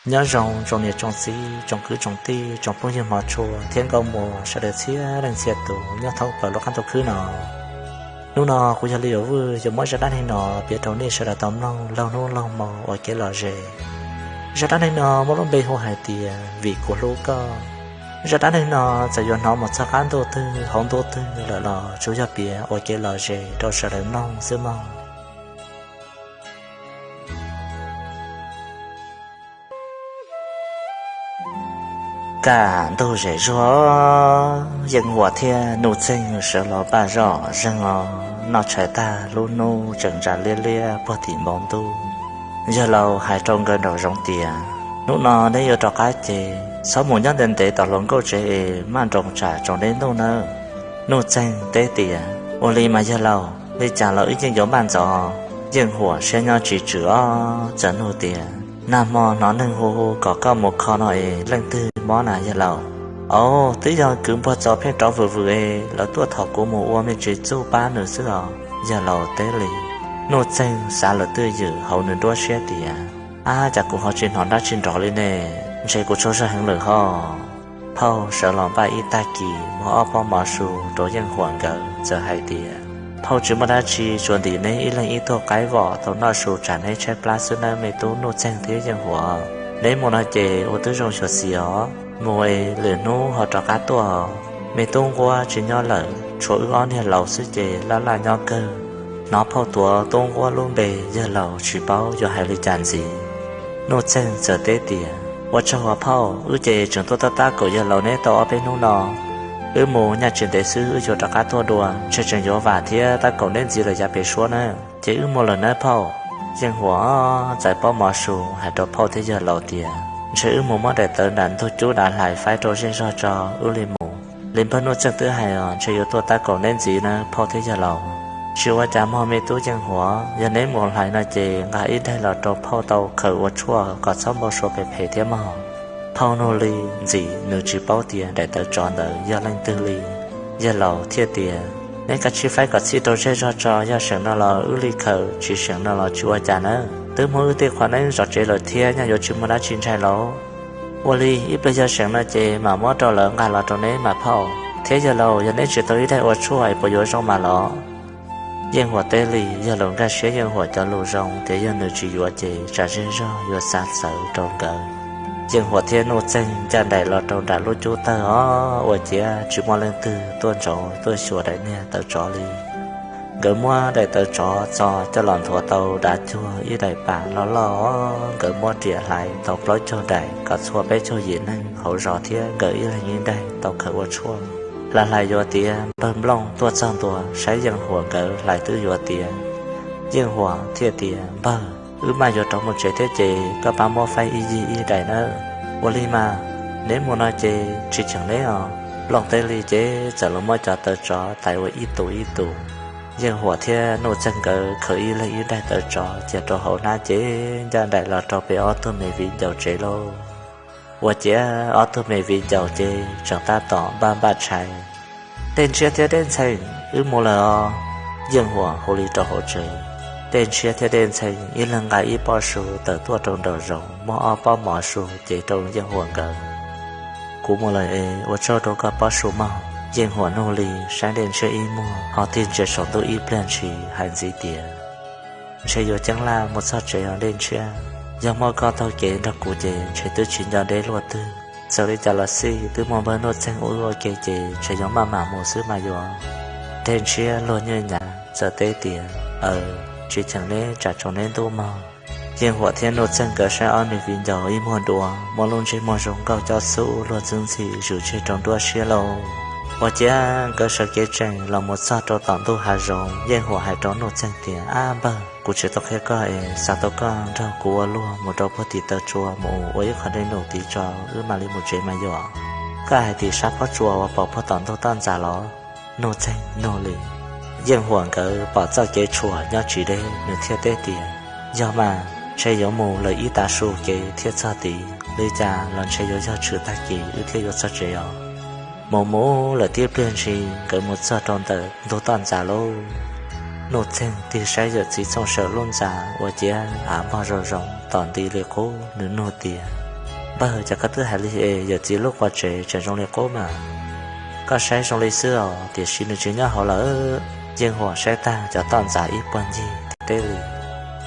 Nyob zoo tsoom niam tsoom txiv, tsoom kwv tsoom tij, tsoom phooj ywg hmov tshua thiab nkauj muam sawv daws txhia leej txhia tus nyob thoob plaws lub qab ntuj khwb no. Hnub no kuv yog Lis Yuav Vwj yuav muab zaj dab neeg no piav rau nej sawv daws tau mloog laug hnub laug hmo ua kev lom zem. Zaj dab neeg no muaj lub npe hu hais tias Vim Kuv Hlub Koj. Zaj dab neeg no txawm yuav hnov mus txog qab ntuj twg hauv ntuj twg lawm los tsuas yog piav ua kev lom zem rau sawv daws mloog xwb mog. Kaj ntug zem zuag, Yeej Huam thiab Nuj Txeeg sawv los npaj zoj zeeg os. Noj tshais tag lub hnub tseem ntsa liab liab puag tim npoo ntuj. Yawg laus hais rau nkawd nraum zoov tias, Hnub no neb yuav rov qab ces txhob mus nyob ntev ntev tom hluas nkauj tsev es maj nroos tsam tsaus ntev ntuj nawb. Nuj Txeeg teb tias, Ua li mas yawg laus, li cas los wb yeej yuav maj ntxov. Yeej Huam siab nyob tsis tswm os, txawm nug tias, Nag hmo hnov neeg hu hu kom koj mus kho no es leej twg mob na yawg laus? Au, twb yog kwv npuag txos pheej rov vwm vwm es lawv tuaj thov kuv mus ua me ntsis txuj pab nws xwb os, yawg laus teb li. Nuj Txeeg xav lawm twj ywm hauv nws nruab siab tias, Ab, cas kuv ho tsis hnov dab tsi nrov li ne? Ntshe kuv tsaug zog heev lawm hos. Phauj sawv los npaj ib tag kis muag ob pob mov su rau Yeej Huam nkawd txawm hais tias, Phauj tsis muaj dab tsi, tsuas ntim neb ib leeg ib tug qaib vom tau noj su tsam neb tshaib plab xwb nawb me tub Nuj Txeeg thiab Yeej Huam. Neb mus no ces ua tib zoo xyuam xim os, mus es lwm hnub ho rov qab tuaj. Me tub nquab tsis nyob lawm, tshuav wb ob niag laus xwb ces laj laj nyob kawg. Hnov phauj tuav tub nquab lub npe, yawg laus tsis paub yuav hais li cas ntxiv. Nuj Txeeg txawm teb tias, Ua tsaug os phauj, wb ces tseem tuaj tab tab kaum yawg laus neb tau ob peb hnub no. Wb mus nyaj tsis ntev xwb wb yuav rov qab tuaj dua, ntshe tseem yuav vam thiab tab kaum neb ntxiv lawm yav pem suab na. Ces wb mus lawm nawb phauj. Yeej Huam txais pob mov su hais rau phauj thiab yawg laus tias, Ntshe wb mus muab daim tawv nram ntug cub dav hlais faib rau zej zog tso wb li mus. Li npawg Nuj Txeeg twb hais os, ntshe yuav tuaj tab kaum neb ntxiv na phauj thiab yawg laus. Tsis ua cas mog me tub Yeej Huam, yog neb mus hlais no ces nqa ib daim los rau phauj tau khaws ua tshuaj kom txhob npau suav phem phem thiab mog. Phauj nug li ntxim nws tsis paub tias daim tawv tsov ntawd yog leej twg li. Yawg laus thiaj tias, Neb kav tsij faib kom txhij rau zej zog tso, yog seem no los wb li khaws, tsis seem no los tsis ua cas nawb. Twb muab wb tej qhua neeb zov tsev lawm thiab, nyaj yuav tsis muaj dab tsi ntshai lauj. Ua li, ib pliag yog seem no ces mam muab rau lawv nqa los rau neb mas phauj. Thiab yawg laus, yog neb tsis tau ib daim ua tshuaj es puas yuav zoo mas los? Yeej Huam teb li, yawg laus nkag siab Yeej Huam cov lus zoo tias yog nws tsis yuav ces tsam zej zog yuav xav txawv rau nkawd. Yeej Huam thiab Nuj Txeeg ncaj nraim los rau nram lub cub tawg os, ua ciav tsis muaj leej twg tuaj ntsoov tuaj xyuas daim niag tawv tsov li. Nkawd muab daim tawv tsov txo coj los nthuav tau dav cuag ib daim pam loj loj, nkawd muab riam hlais tau plaub caug daim kom txhua peb caug yim neeg hauv zos thiab nkawd ib leeg ib daim tau khaws ua tshuaj. Hlais hlais yuav tiav, npawg Nplooj tuaj txog ntua saib Yeej Huam nkawd hlais twb yuav tiav. Yeej Huam thiaj tias, Npawg, wb maj yuav rov mus tsev thiab ces koj pab muab faib ib yig ib daim nawb. Ua li mas, neb mus no ces tsis cheem neb os. Nplooj teb li ces txawm los muab cov tawv tsov tais ua ib tus ib tus. Yeej Huam thiab Nuj Txeeg nkawd khaws ib leeg ib daim tawv tsov cia rau hauv hnab ces ncaj nraim los rau pem ob tug me viv ncaus tsev lauj. Ua ciav ob tug me viv ncaus ces tseem tab tom npaj npaj tshais. Dej Ntshiab thiab Dej Ntxhee, wb mus lawm os. Yeej Huam hu li rau hauv tsev. Dej Ntshiab thiab Dej Ntxhee ib leeg nqa ib pob su tawm tuaj rau nraum zoov muab ob pob mov su cev rau Yeej Huam nkawd. Kuv mus lawm es ua tsaug rau koj pob su mog. Yeej Huam nug li saib Dej Ntshiab ib muag ho tig ntsia saum ntuj ib pliag ntshis hais ntxiv tias, Ntshe yuav ceeb laj mus txog tsev os Dej Ntshiab. Yog muaj koj taug kev nrog kuv ces ntshe twb tsis nco deb luaj twg. Txawm li cas los xij twb muaj npawg Nuj Txeeg ua wb ua ke ces ntshe yuav maj mam mus xwb mas yuav. Dej Ntshiab luag nyiaj nyav txawm teb tias, Aws, tsis cheem neb tsam tsaus neb ntuj mog. Yeej Huam thiab Nuj Txeeg nkawd saib ob me viv ncaus ib muag dua muaj lub ntsej muag zoo nkauj cob xub luag txwb ntxhi zws tseg rau nruab siab lauj. Ua ciav nkawd sawv kev tsees los mus txog rau tom ntug hav zoov, Yeej Huam hais rau Nuj Txeeg tias, Ab npawg, kuv tseem tau qhia koj es xav tau koj nrog kuv ua luag mus rau puag tim taw tsua mus ua ib qho dej num tid tso wb mam li mus tsev mas yom. Koj hais tim sab pob tsuas uas pom puag tom ntug toj ntxas los? Nuj Txeeg nug li. Yeej Huam nkawd pom txoj kev tshuam nyob tsis deb nws thiaj teb tias, Yog mas, ntshe yuav mus lawm ib tav su kev thiaj txog tid, li cas los ntshe yuav yog tshwm tag kis wb thiaj yuav txog tsev os. Mus mus lawm tib pliag ntshis nkawd mus txog rau ntawm ntug toj ntxas lauj. Nuj Txeeg tig saib yawm txiv txooj saum lub ntxa ua ciav av npog zoo zoo tom nti li qub nws nug tias, Npawg, cas koj twb hais li es yawm txiv lub qua tsev tseem zoo li qub mas? Koj saib zoo li xwb os, tiam sis nws tsis nyob hauv lawm. Yeej Huam saib tag cov toj ntxas ib puag ncig teb li,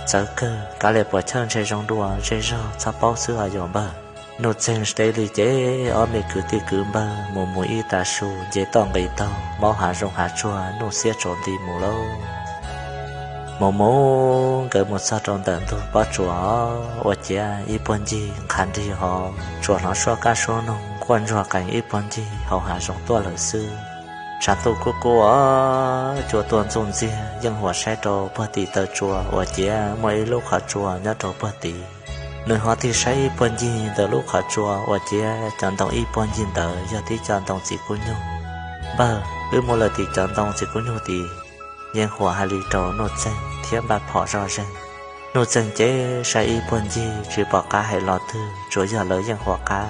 txawv kawg, kav liam puas chawj ntshe zoo dua zej zog txhob paub xwb os yuav npawg. Nuj Txeeg teb li ces ob me kwv tij kwv npawg mus mus ib tav su nce toj nqis taug maub hav zoov hav tsuag nuj xiab tsaus nti mus lauj. Mus mus nkawd mus txog rau ntawm ntug pob tsuas, ua ciav ib puag ncig nqha nrig hos tsuas hnov suab kaj suab noog quaj ntsuag qees ib puag ncig hauv hav zoov tuaj lawm xwb. Tshav ntuj kub kub os, cua tuaj ntxuj ntxiag, Yeej Huam saib rau puag tim taw tsua ua ciav muaj ib lub qhov tsua nyob rau puag tid. Nws ho tig saib ib puag ncig ntawm lub qhov tsua ua ciav cov ntoo ib puag ncig ntawd yog tib co ntoo txiv kub nyuj. Npawg, wb mus lawm tim cov ntoo txiv kub nyuj tid. Yeej Huam hais li rau Nuj Txeeg thiab npaj phom zoj zeeg. Nuj Txeeg ces saib ib puag ncig tsis pom qab hais lo twg, tsuas yog lawv Yeej Huam qab.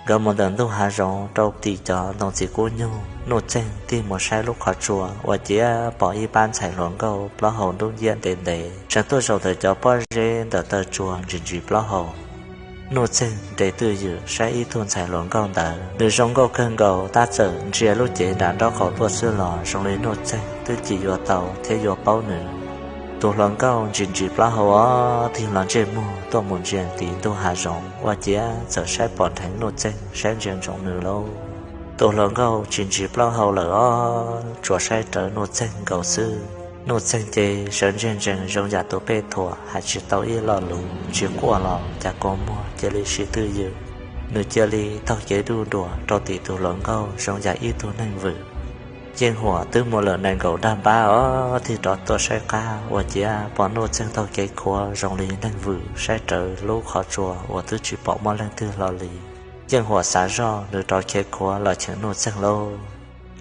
Nkawd mus ntawm ntug hav zoov rau tim cov ntoo txiv kub nyuj, Nuj Txeeg tig mus saib lub qhov tsua ua ciav pom ib pab ntxhais hluas nkauj plaub hau dub nciab ntev ntev tseem tuaj zaum ntawm cov pob zeb ntawm taw tsua ntsis ntsis plaub hau. Nuj Txeeg nres twj ywm saib ib tug ntxhais hluas nkauj ntawd, nws zoo nkauj kawg nkaus tab txawm ntsia lub cev nram nraub qaum tuaj xwb los zoo li Nuj Txeeg twb cim yuav tau thiab yuav paub nws. Tus hluas nkauj ntsis ntsis plaub hau os tig los ntsej muag tuaj mus ntsia tim ntug hav zoov ua ciav txawm saib pom dheev Nuj Txeeg saib ntsia ntsoov nws lauj. Tus hluas nkauj ntsis ntsis plaub hau lawm os tsuas saib rawv Nuj Txeeg nkaus xwb. Nuj Txeeg ces sawv ntseg ntsees zoo yam tus pej thuam hais tsis tau ib lo lus, ntsis quaj los cas kua muag cia li sib twj ywm. Nws cia li taug kev duj duam rau tim tus hluas nkauj zoo yam ib tug neeg vwm. Yeej Huam twb mus lawm nees nkaum dag npab os tig rov tuaj saib qab ua ciav pom Nuj Txeeg taug kev khuav zoo li neeg vwm saib rawv lub qhov tsua uas twb tsis pom muaj leej twg hlo li. Yeej Huam xav zoj nws rov khiav khuav los cheem Nuj Txeeg lauj.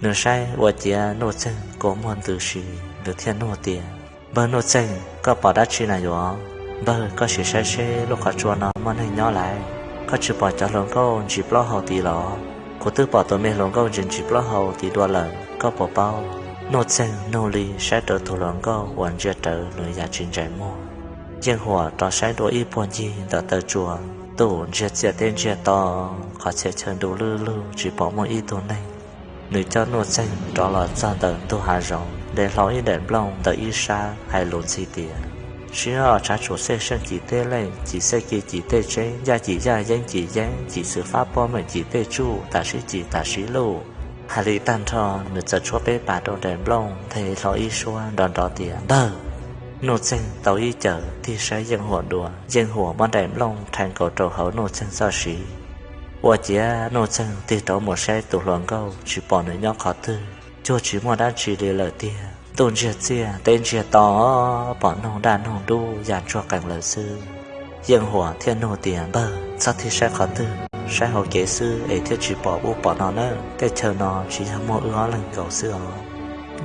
Nws saib ua ciav Nuj Txeeg kua muag ntws si, nws thiaj nug tias, Npawg Nuj Txeeg, koj pom dab tsi na yuav? Npawg, koj sim saib seb lub qhov tsua no muaj neeg nyob lawm. Koj tsis pom cov hluas nkauj ntsis plaub hau tid los? Kuv twb pom tus me hluas nkauj ntsis ntsis plaub hau tid dua lawm, koj puas paub? Nuj Txeeg nug li saib rawv tus hluas nkauj uas ntsia rawv nws yam tsis ntsais muag. Yeej Huam rov saib dua ib puag ncig ntawm taw tsua, tus ntsiag txiaj teb ntsiag to, qhov txhia chaw ntu lwj lug tsis pom muaj ib tug neeg. Nws coj Nuj Txeeg rov los txog ntawm ntug hav zoov, ntes hlo ib daim nplooj ntawm ib sab hais lus ntxhi tias, Sib ob tshav tsuam xej seej cim tej leej, cim xej ki cim tej tseeb, yaj cim yaj yeeb cim yeeb, cim xwm fab pob meem cim tej tsuj, tam sim cim tam sim luj. Hais li tag nrho nws txawm tshuab peb pas rau daim nplooj nthe hlo ib suab nrov nrov tias, Npawg! Nuj Txeeg tau ib cawm tig saib Yeej Huam dua, Yeej Huam muab daim nplooj rhais nkaus rau hauv Nuj Txeeg txoj siv. Ua ciav Nuj Txeeg tig rov mus saib tus hluas nkauj tsis pom nws nyob qhov twg, cuag tsis muaj dab tsi li lawm tiag. Ntuj ntsiag txiaj teb ntsiag to, pom noog daj noog dub ya ntsuag qees lawm xwb. Yeej Huam thiaj nug tias, Npawg, txhob tig saib qhov twg, saib hauv kev xwb es thiaj tsis pom ub pom no na. Tej chaw no tsis yog muaj wb ob leeg nkaus xwb os.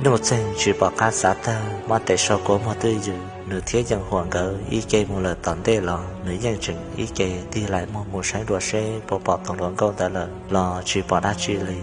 Nuj Txeeg tsis pom qab xav tag, muab tes sau kua muag twj ywm, nws thiab Yeej Huam nkawd ib ke mus lawm tom ntej los nws yeej tseem ib ke tig lais muag mus saib dua seb puas pom tus hluas nkauj ntawd lawm los tsis pom dab tsi li.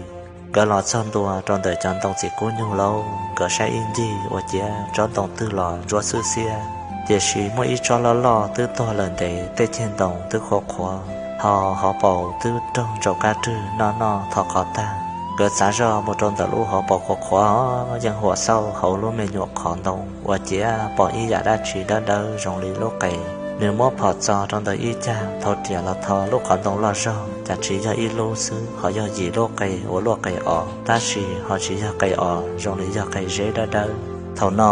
Nkawd los txog ntua rau ntawm cov ntoo txiv kub nyug lauj, nkawd saib ib ncig ua ciav tsob ntoo twg los ntsuab xwb xiab, tiam sis muaj ib tsob loj loj twb tuag lawm ntev, tej ceg ntoo twb qhuav qhuav, ho hauv paus twb raug ntsaum kab rwg noj noj tho qhov tag. Nkawd txav zog mus rau ntawm lub hauv paus qhuav qhuav, Yeej Huam xauj hauv lub me nyuam qhov ntoo ua ciav pom ib yam dab tsi dawb dawb zoo li lub qe. Nws muab phom txo rau ntawm ib cag thau riam los tho lub qhov ntoo loj zog, cas tsis yog ib lub xwb ho yog yim lub qe ua luaj qe os, tab sis ho tsis yog qe os, zoo li yog qe zeb dawb dawb. Thaum no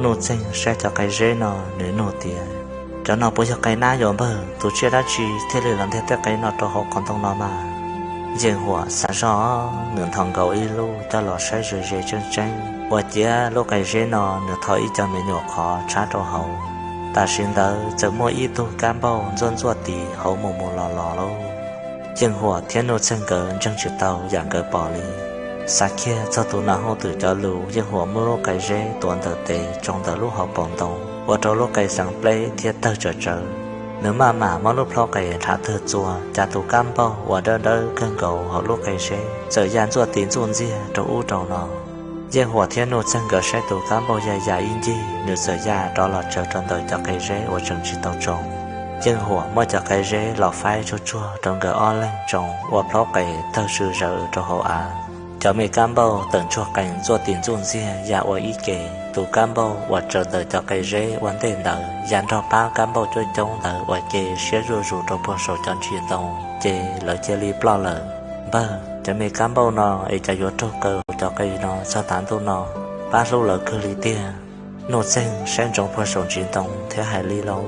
Nuj Txeeg saib cov qe zeb no nws nug tias, Cov no puas yog qe nab yuav npawg? Tus tsiaj dab tsi thiaj li los ntiag tej qe no rau hauv qhov ntoo no mas? Yeej Huam xav zoj, nws nthos nkaus ib lub coj los saib ze ze tseeb tseeb, ua ciav lub qe zeb no nws tho ib co me nyuam qhov tshab rau hauv. Tam sim ntawd txawm muaj ib tug kab npauj ntxuaj ntxuaj tis hauv mus mus los los lauj. Yeej Huam thiab Nuj Txeeg nkawd ntseeg tsis tau yam nkawd pom li. Xav kiag txog tus nas hauj twm cov lus, Yeej Huam muab lub qe zeb tuav ntawm tes tsoo ntawm lub hauv paus ntoo, ua rau lub qe xeev pleb thiab tawg tsawv tsawv. Nws maj mam muab lub plhaub qe nrhav tawg txua, cas tus kab npauj uas dawb dawb kawg nkaus hauv lub qe zeb txawm ya ntxuaj tis ntxuaj ntxiag rau ub rau no. Yeej Huam thiab Nuj Txeeg nkawd saib tus kab npauj ya ya ib ncig, nws txawm ya rov los tsaws rau ntawm cov qe zeb uas tseem tsis tau tsoo. Yeej Huam muab cov qe zeb los faib tsuag tsuag rau nkawd ob leeg tsoo ua plaub qes tawg swm zawv rau hauv av. Cov me kab npauj tawm ntsuag qees ntxuaj tis ntxuj ntxiag ya ua ib ke. Tus kab npauj uas tsaws ntawm cov qe zeb ua ntej ntawd ya nrog pab kab npauj coob coob ntawd ua ke siab zuj zus rau puag saum cov ntsis ntoo, ces lawv cia li ploj lawm. Npawg, cov me kab npauj no es cas yuav raug kaw cov qe no txog tav ntuj no, pab hlub lawv kawg li tiag. Nuj Txeeg saib ntsoov puag saum ntsis ntoo thiab hais li lauj.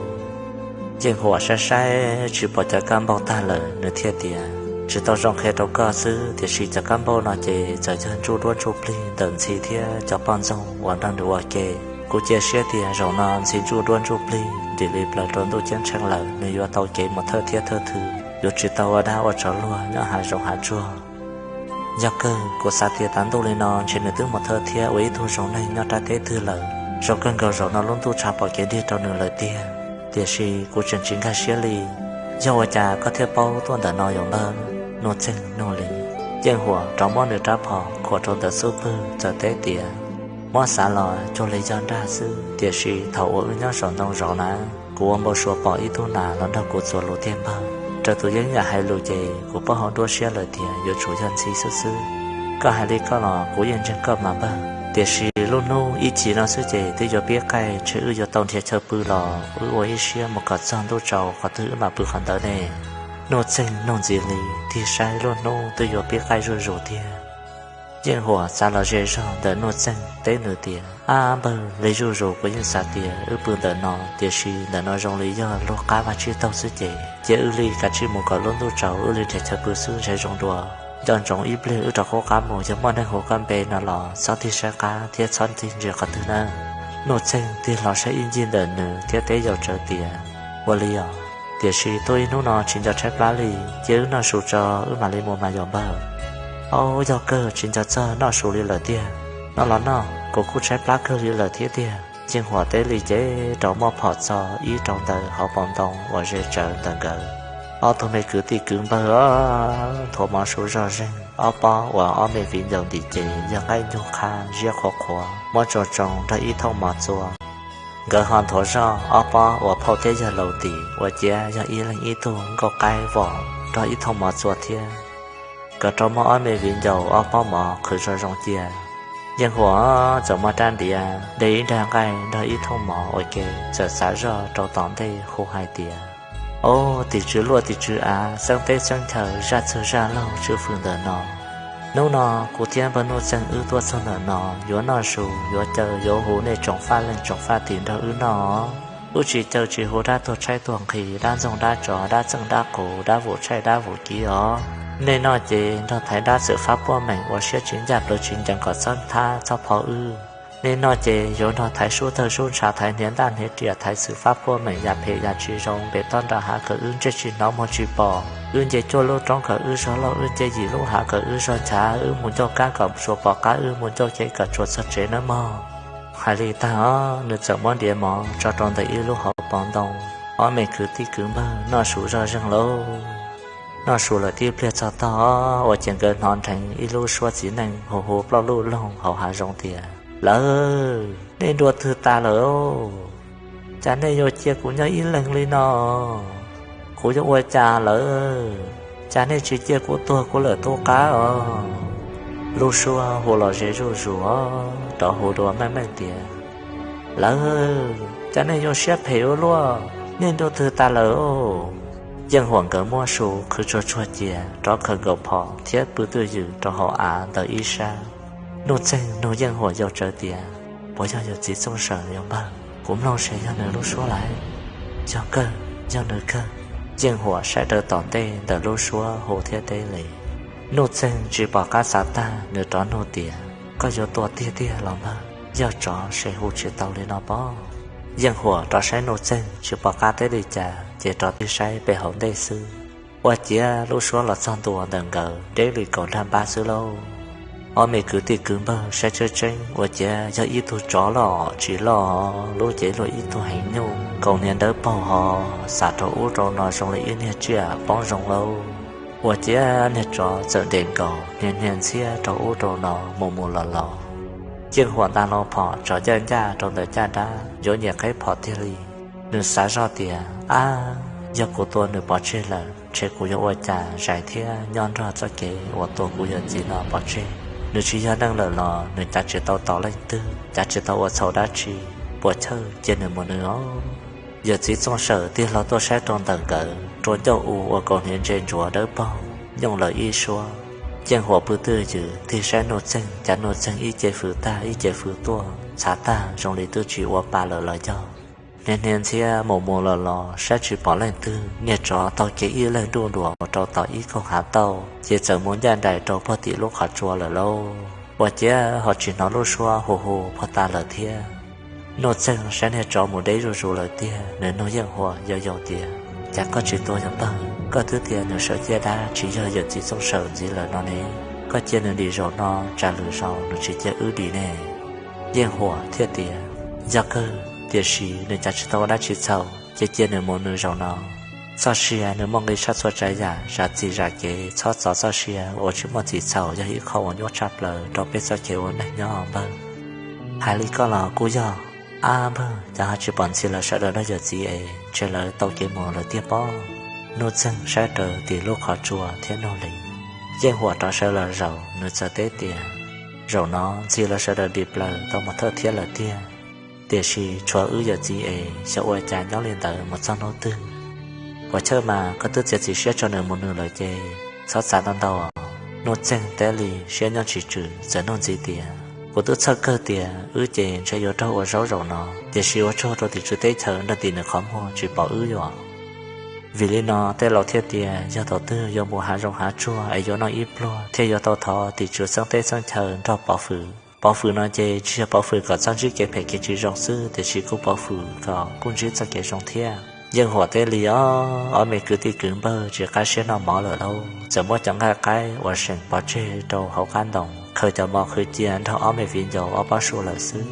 Yeej Huam saib saib tsis pom cov kab npauj tag lawm, nws thiaj tias, tsis tau zoo qhia rau koj xwb, tiam sis cov kab npauj no ces txawm yog ntsuj duab ntsuj plig ntawm Ntxhi thiab cov poj ntxoog uas nrog nws ua ke. Kuv cia siab tias zaum no Ntxhi ntsuj duab ntsuj plig nrim li plaws rau ntuj ceeb tsheej lawm, nws yuav tau kev mus thawj thiab thawj thwm, yuav tsis tau ua dab ua tsov luag nyob hav zoov hav tsuag. Yog kawg, kuv xav tias tav ntuj li no ntshe nws twb mus thawj thiab ua ib tug zoo neeg nyob rab teb twg lawm. Zoo kawg nkaus zaum no lub ntuj tshav pom kev dig rau nws lawm tiag, tiam sis kuv tseem tsis nkag siab li. Yog ua cas koj thiaj paub tuaj ntawm no yom npawg? Nuj Txeeg nug li. Yeej Huam rov muab nws rab phom khuam rau ntawm xub pwg txawm teb tias, muab xav los cuag li yog nraj xwb, tiam sis thaum uas wb nyob saum ntoo zov na, kuv ua npau suav pom ib tug nas los nrog kuv txuas lus tiag npawg. Raws tus yeeb yam hais lus ces kuv paub hauv nruab siab lawm tias yuav tsum yog Ntxhi xwb xwb. Koj hais li koj los kuv yeej ntseeg koj mas npawg, tiam sis lub hnub ib chim no xwb ces twb yuav pib qaij, ntshe wb yuav tau nrhiav chaw pw los wb ua ib siab mus kom txog ntuj tsaus qhov twg wb mam pw qhov ntawd ne. Nuj Txeeg nug ntxiv li, tig saib lub hnub twb yuav pib qaij zuj zus tiag. Yeej Huam xav los ze zog ntawm Nuj Txeeg teb nws tias, ab npawg, li zuj zus kuv yeej xav tias wb pw ntawm no, tiam sis ntawm no zoo li yog lub qab vaj tsib taug xwb ces cia wb li kav tsij mus kom lub ntuj tsaus wb li nrhiav chaw pw xwb ntshe zoo dua. Nco ntsoov ib pliag wb rov qub qab mus, yog muaj neeg hu koj npe no los txhob tig saib qab thiab txhob tig ntsia qhov twg nawb. Nuj Txeeg tig hlo saib ib ncig ntawm nws thiab teb yaum tsawv tias, ua li os, tiam sis tuaj ib hnub no tsis nco tshaib plab li, cia wb noj su tso wb mam li mus mas yom npawg. Au, yog kawg tsis nco txog noj su li lawm tiag. Noj los noj, kuv kuj tshaib plab kawg li lawm thiab tiag. Yeej Huam teb li ces rov muab phom txo ib rau ntawm hauv paus ntoo uas ze tsawv ntawm nkawd. Ob tug me kwv tij kwv npawg nthuav mov su zoj zeeg, ob pob uas ob me viv ncaus ntim ces yog nqaij nyug qhab ziab qhuav qhuav muab tsoo tsoo nrog ib thooj mov txua. Nkawd ho nthuav zoj ob pob uas phauj thiab yawg laus ntim ua ciav yog ib leeg ib tug nkauj qaib vom nrog ib thooj mov txua thiab. Nkawd rov muab ob me viv ncaus ob pob mov qhwv zoo zoo cia. Yeej Huam txawm muab rab ntiav de ib nrag nqaij nrog ib thooj mov ua ke, txawm xav zoj rau tom ntej hu hais tias, au, tim tswv luaj tim tswv av, xeeb teb xeeb chaw, zaj txwg zaj laug tswv fwm ntawm no. Hnub no kuv thiab npawg Nuj Txeeg wb tuaj txog ntawm no, yuav noj su, yuav caw, yuav hu nej tsoom faj leej tsoom faj tim nrog wb noj. Wb tsis caw tsis hu dab tuag tshaib tuag nqhis, dab ntxoog dab tsov, dab txeej dab qus, dab vus tshaij dab vus kiv os. Nej noj ces nrog thaiv dab txawm fab puaj meem ua siab tsis ncaj plawv tsis ncees kom txhob thab txhob pho wb. Nej noj ces yuav nrog thaiv sub tawg sub ntshav, thaiv hniav ntaj hniav riam, thaiv xwm fab puaj meem yam phem yam tsis zoo npem toj nram hav kom wb ntsej tsis hnov muag tsis pom. Wb nce cuaj lub roob kom wb zog lauj, wb nce yim lub hav kom wb zog nchav, wb mus ncauj kab kom tsuas pom qab, wb mus ncauj cev kom tsuas txog tsev nawb mog. Hais li tag os, nws txawm muab ntiav mov tso rau ntawm ib lub hauv paus ntoo. Ob me kwv tij kwv npawg noj su zoj zeeg lauj. Noj su lawm tib pliag txog tog, ua ciav nkawd hnov nrheev ib lub suab txiv neej hu hu ploj luj loog hauv hav zoov tias, lawv, nej nrua twg tas lawm? Cas nej yuav cia kuv nyob ib leeg li no? Kuv yuav ua cas lawm? Cas nej tsis cia kuv tuag kuv lawm tub qab os? Lub suab hu los ze zuj zus, rov hu dua meej meej tias, lawv, cas nej yuav siab phem ua luaj, nej nrua twg tas lawm? Yeej Huam nkawd muab su qhwv tsuag tsuag cia, rov khaws nkaus phom thiab pw twj ywm rau hauv av ntawm ib sab. Nuj Txeeg nug Yeej Huam yaus tsawv tias, puas yog yawm txiv Txooj Sawm yog npawg? Kuv mloog se yog nws lub suab lawm. Yog kawg, yog nws kawg. Yeej Huam saib raws tom ntej ntawm lub suab hu thiab teb li. Nuj Txeeg tsis pom qab xav tag, nws rov nug tias, koj yuav tua tiag tiag los npawg? Yog tsov se hu tsis tau li no pob. Yeej Huam rov saib Nuj Txeeg tsis pom qab teb li cas, ces rov tig saib pem hauv ntej xwb. Ua ciav lub suab los txog ntua ntawm nkawd deb li kaum nrag npab xwb lauj. Ob me kwv tij kwv npawg saib tseeb tseeb ua ciav yog ib tug tsov los tsis loj, lub cev luaj ib tug heev nyuj, kaus hniav dawb paug ho, xam rau ub rau no zoo li ib niag tsiaj poob zoo lauj. Ua ciav niag tsov txawm nres nkaus hnia hnia ntxhiab rau ub rau no mus mus los los. Yeej Huam nta hlo phom tso ncaj ncaj rau ntawm caj dab yuav nyiam qheb phom tiag li. Nws xav zoj tias, ab, Yog kuv tua nws pov tseg lawm ntshe kuv yuav ua cas zais thiab nyob nrog txoj kev uas tua kuv yawm txiv no pov tseg. Nws tsis yog neeg lawm los nws cav tsis tau tom leej twg, cav tsis tau ua txhaum dab tsi. Puas chawj cia nws mus nws os. Yawm txiv Txooj Sawm tig hlo tuaj saib rau ntawm nkawd rua ncauj u ua kaus hniav ntse ntsuav dawb paug nyooj lawm ib suab. Yeej Huam pw twj ywm tig saib Nuj Txeeg, cas Nuj Txeeg ib ce fws tag ib ce fws tuaj, txhav tag zoo li twb tsis ua pa lawm los yog. Hnia hnia ntxhiab mus mus los los saib tsis pom leej twg, niag tsov taug kev ib leeg duj duas mus rau tom ib koog hav tauj ces txawm mus ncaj nraim rau puag tim lub qhov tsua lawm lauj. Ua ciav ho tsis hnov lub suab hu hu puag ta lawm thiab. Nuj Txeeg saib niag tsov mus deb zuj zus lawm tiag, nws nug Yeej Huam yau yau tias, Cas koj tsis tua yog npawg? Koj twb tias nws sawv ciaj dab tsis yog yawm txiv Txooj Sawm ntxiv lawm no ne. Koj cia nws dim zaum no, tsam lwm zaus nws tsis cia wb dim ne. Yeej Huam thiaj tias, Yog kawg, tiam sis nws cav tsis tau ua dab tsi txhaum ces cia nws mus nws zaum no. Txoj sia nws muaj nqi tshaj txhua tsav yam, zam txim zam kev, txhob txov txoj sia uas tsis muaj txim txhaum yog ib qho uas nyuaj tshaj plaws rau peb txoj kev ua neeg nyob npawg. Hais li koj los kuj yog. Ab npawg, cas ho tsis pom ntxhi lawv sawv daws nrog yawm txiv es ntshe lawv tau kev mus lawm tiag pob. Nuj Txeeg saib raws tim lub qhov tsua thiab nug li. Yeej Huam rov sawv los zaum, nws txawm teb tias, Zaum no ntxhi lawv sawv daws dim plaws tau mus thawj thiab lawm tiag, tiam sis tshuav wb yawm txiv es xyov ua cas nyob li ntawd mus txog hnub twg. Puas chawj mas koj twb txiav txim siab tso nws mus nws lawm ces txhob txav ntau ntau. Nuj Txeeg teb li siab nyob tsis tswm txawm nug ntxiv tias, Kuv twb txhawj kawg tias wb ces ntshe yuav raug ua zaub zaum no, tiam sis ua tsaug rau tim tswv teb chaws nrog tim nws qhov muag tsis pom wb yuav. Vim li no tej laus thiaj tias yog thaum twg yuav mus hav zoov hav tsuag es yuav noj ib pluag thiaj yuav tau thov tim tswv xeeb teb xeeb chaw nrog pov fwm. Pov fwm no ces tsis yog pov fwm kom txhob ntsib kev phem kev tsis zoo xwb, tiam sis kuj pov fwm kom kuj ntsib txoj kev zoo thiab. Yeej Huam teb li os, ob me kwv tij kwv npawg tsis qab siab noj mov lawm lauj, txawm muab cov nqaij qaib uas seem pov tseg rau hauv qab ntoo khaws cov mov qhwv cia nrog ob me viv ncaus ob pob su lawm xwb.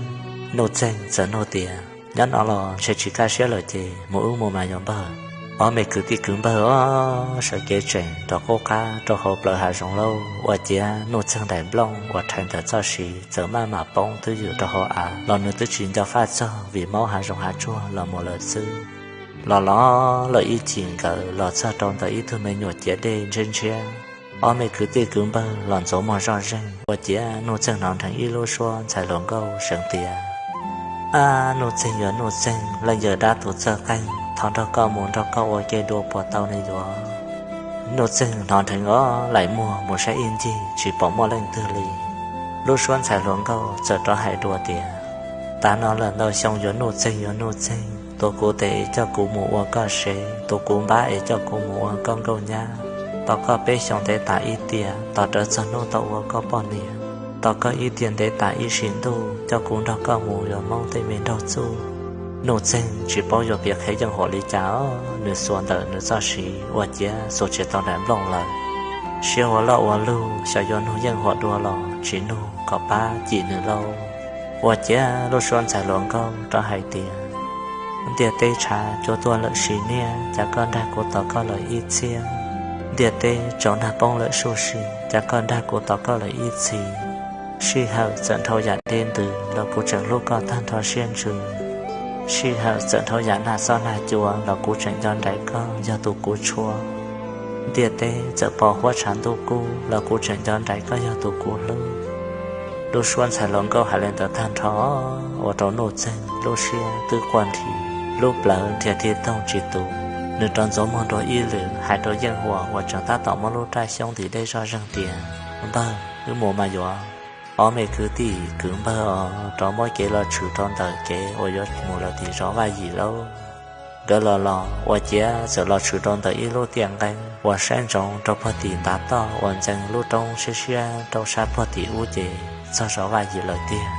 Nuj Txeeg txawm nug tias, Nyob no los ntshe tsis kaj siab lawm ces mus wb mus mas yog npawg. Ob me kwv tij kwv npawg os, sawv kev tseem rov qub qab rau hauv plawv hav zoov lauj. Ua ciav Nuj Txeeg daim nplooj uas rhais ntawm txoj siv txawm maj mam poob twj ywm rau hauv av los nws twb tsis nco faj txog vim maub hav zoov hav tsuag los mus lawm xwb. Los los lawm ib chim nkawd los txog rau ntawm ib tug me nyuam ciav dej ntshiab ntshiab. Ob me kwv tij kwv npawg los ntxuav muag zoj zeeg, ua ciav Nuj Txeeg hnov nrheev ib lub suab ntxhais hluas nkauj seev tias, Ab, Nuj Txeeg yuav Nuj Txeeg, leej yawm dab tus txawj qeej, thov nrog koj mus nrog koj ua ke dua puas tau ne yuav? Nuj Txeeg hnov nrheev os laim muag mus saib ib ncig tsis pom muaj leej twg li. Lub suab ntxhais hluas nkauj txawm rov hais dua tias, Tav no lawm ntau xyoo yuav Nuj Txeeg yuav Nuj Txeeg, tus kuv tes es coj kuv mus ua koj sev, tus kuv npab es coj kuv mus ua koj nkauj nyab. Tos koj peb xyoos ntev tas ib tiam, tos rawv txog hnub tau ua koj poj niam. Tos koj ib tiam ntev tas ib sim ntuj, coj kuv nrog koj mus yuav Hmoob tej me nraug txuj. Nuj Txeeg tsis paub yuav piav qhia Yeej Huam li cas os, nws xuas ntawm nws txoj siv ua ciav xuas tsis tau daim nplooj lawm. Siab ua loj ua lug xyov yuav nug Yeej Huam dua los tsis nug kom pab cim nws lauj. Ua ciav lub suab ntxhais hluas nkauj rov hais tias, Ntiaj teb tshav cua tuaj lawm sim niaj, cas koj nrag kuv tos koj lawm ib txhiab. Ntiaj teb tsaus nag poob lawm suj si, cas koj nrag kuv tos koj lawm ib txhis. Sij hawm txawm nrhau yam dej ntws los kuv tseem hlub koj tag nrho siab ntsws. Sij hawm txawm nrhau yam nag xob nag cua los kuv tseem nco nraim koj yog tus kuv tshuav. Ntiaj teb txawm pos huab tshav ntuj kub los kuv tseem nco nraim koj yog tus kuv hlub. Lub suab ntxhais hluas nkauj hais li ntawd tag nrho, ua rau Nuj Txeeg lub siab twb quaj nrhi, lub plawv nrhiav ti toog tsis tus. Nws rov ntxuav muag dua ib lwm hais rau Yeej Huam uas tseem tab tom muab lub raj xyoob ntim dej zoj zeeg tias, Npawg, wb mus mas yuav. Ob me kwv tij kwv npawg os rov muab kev los tshwm rau ntawm kev uas yuav mus lawm tim zos Vaj Yim lauj. Nkawd los los ua ciav txawm los tshwm rau ntawm ib lub tiaj nqeeb uas saib ntsoov rau puag tim ntav toj uas ntxeev lub roob siab siab rau sab puag tim ub ces txog zos Vaj Yim lawm tiag.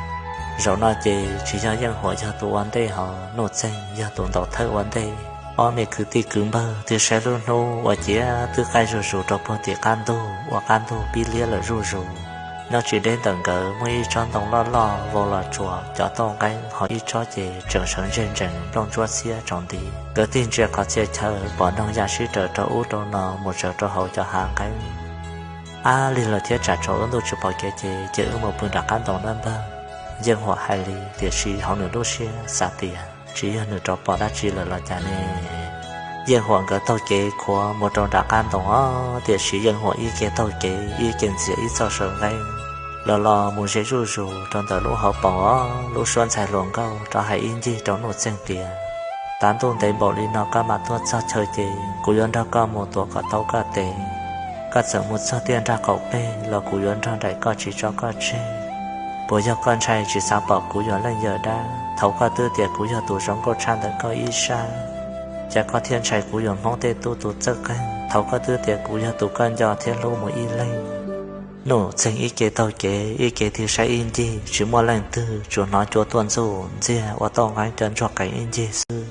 Zaum no ces tsis yog Yeej Huam yog tus ua ntej ho Nuj Txeeg yog tus ntaus thawj ua ntej. Ob me kwv tij kwv npawg twb saib lub hnub ua ciav twb qaij zuj zus rau puag tim qab ntug uas qab ntug pib liab lawm zuj zus. Nyob tsis deb ntawm nkawd muaj ib tsob ntoo loj loj vau los tsuas cov tauj nqeeb ho ib tsob ces tseem sawv ntseg ntsees nplooj ntsuab txhiab tsaus nti. Nkawd tig ntsia qhov txhia chaw pom noog ya sib raws rau ub rau no mus tsaws rau hauv cov hav nqeeb. Ab, lig lawm thiab tsam tsaus wb ntuj tsis pom kev ces cia wb mus pw nram qab ntoo nawb npawg. Yeej Huam hais li tiam sis hauv nws lub siab xav tias tsis yog nws rov pom dab tsi lawm los cas ne. Yeej Huam nkawd taug kev khuav mus rau nram qab ntoo os, tiam sis Yeej Huam ib ke taug kev ib ke ntxias ib txoj saw nqeeb los los mus ze zuj zus rau ntawm lub hauv paus os. Lub suab ntxhais hluas nkauj rov hais ib ncig rau Nuj Txeeg tias, Tav ntuj ntev npaum li no koj mam tuaj txog chaw ces kuv yuav nrog koj mus tuav kom tau koj tes. Koj txawm mus txog tiaj nrag qaum peg los kuv yuav nrog nraim koj tsis tso koj tseg. Puas yog koj ntshai tsis xav pom kuv yog leej yawm dab? Thaum koj twb tias kuv yog tus zoo nkauj tshaj ntawm koj ib sab, cas koj thiaj ntshai kuv yog Hmoob tej tub tus txawj qeej? Thaum koj twb tias kuv yog tus koj nco thiab hlub mus ib leeg. Nuj Txeeg ib ke taug kev ib ke tig saib ib ncig tsis muaj leej twg, tsuas hnov cua tuaj ntxuj ntxiag ua tauj nqeeb cov ntsuag qees ib ncig xwb.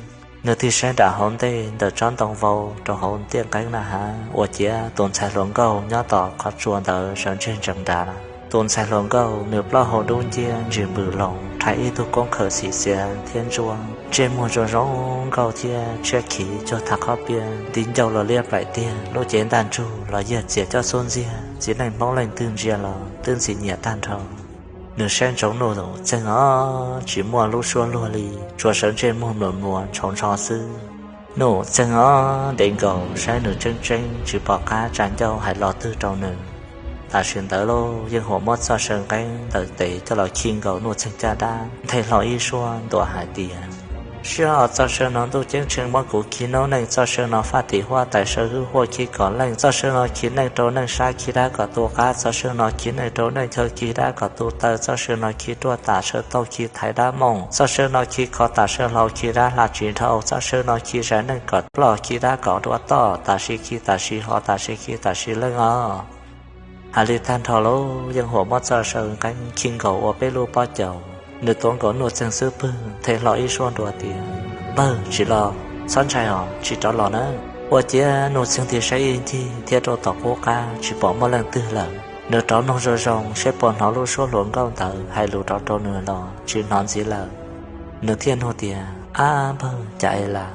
Nws tig saib nram hauv ntej ntawm tsob ntoo vau rau hauv tiaj nqeeb na has, ua ciav tus ntxhais hluas nkauj nyob tom qhov tsua ntawd sawv ntseg ntsees nrad. Tus ntxhais hluas nkauj nws plaub hau dub nciab ntsis npws loos, rhais ib tug koob khawm xim xiav thiab ntsuab, ntsej muag zoo zoo nkauj thiab tshiab khiv cuag thav qhob pias, nti ncauj los liab plaim tiag, lub cev ntaj ntsug los yag txias coj xub ntxiag, txiv neej Hmoob leej twg ntsia los twb ntxim nyiam tag nrho. Nws saib ntsoov Nuj Txeeg os, tsis muaj lub suab luag li, tsuas sawv ntsej muag mluas mluas ntshauv ntsho xwb. Nuj Txeeg os, ntev nkaus saib nws tseeb tseeb tsis pom qab tsa ncauj hais lo twg rau nws. Tam sim ntawd lauj, Yeej Huam muab txoj saw nqeeb ntawm tes coj los khi nkaus Nuj Txeeg caj dab, nthe hlo ib suab ntuas hais tias, Siab os, txoj saw no ntuj ceeb tsheej muab kuv khi noob neej, txoj saw no faj tim huab tais saw hwj huaj khi kom leej, txoj saw no khi neej rau neej sab khi dab kom tu qab, txoj saw no khi neej rau neej chaw khi dab kom tu taw, txoj saw no khi ruaj tam saw tau khi thaiv dab mooj, txoj saw no khi kho tam saw hlau khi dab hla tsis dhau, txoj saw no khi zais neej kom ploj khi dab kom dua toj, tam sim khi tam sim ho tam sim khi tam sim leej os. Hais li tag nrho lauj, Yeej Huam muab txoj saw nqeeb khi nkaus ua peb lub pob caus, nws tuav nkaus Nuj Txeeg xub pwg, nthe hlo ib suab ntuas tias, Npawg, tsis los, txhob ntshai os, tsis rov los nawb. Ua ciav Nuj Txeeg tig saib ib ncig thiab rau tom qub qab tsis pom muaj leej twg lawm. Nws rov mloog zoo zoo seb puas hnov lub suab hluas nkauj ntawd hais lus rov rau nws los tsis hnov ntxiv lawm. Nws thiaj nug tias, Ab npawg, cas es las?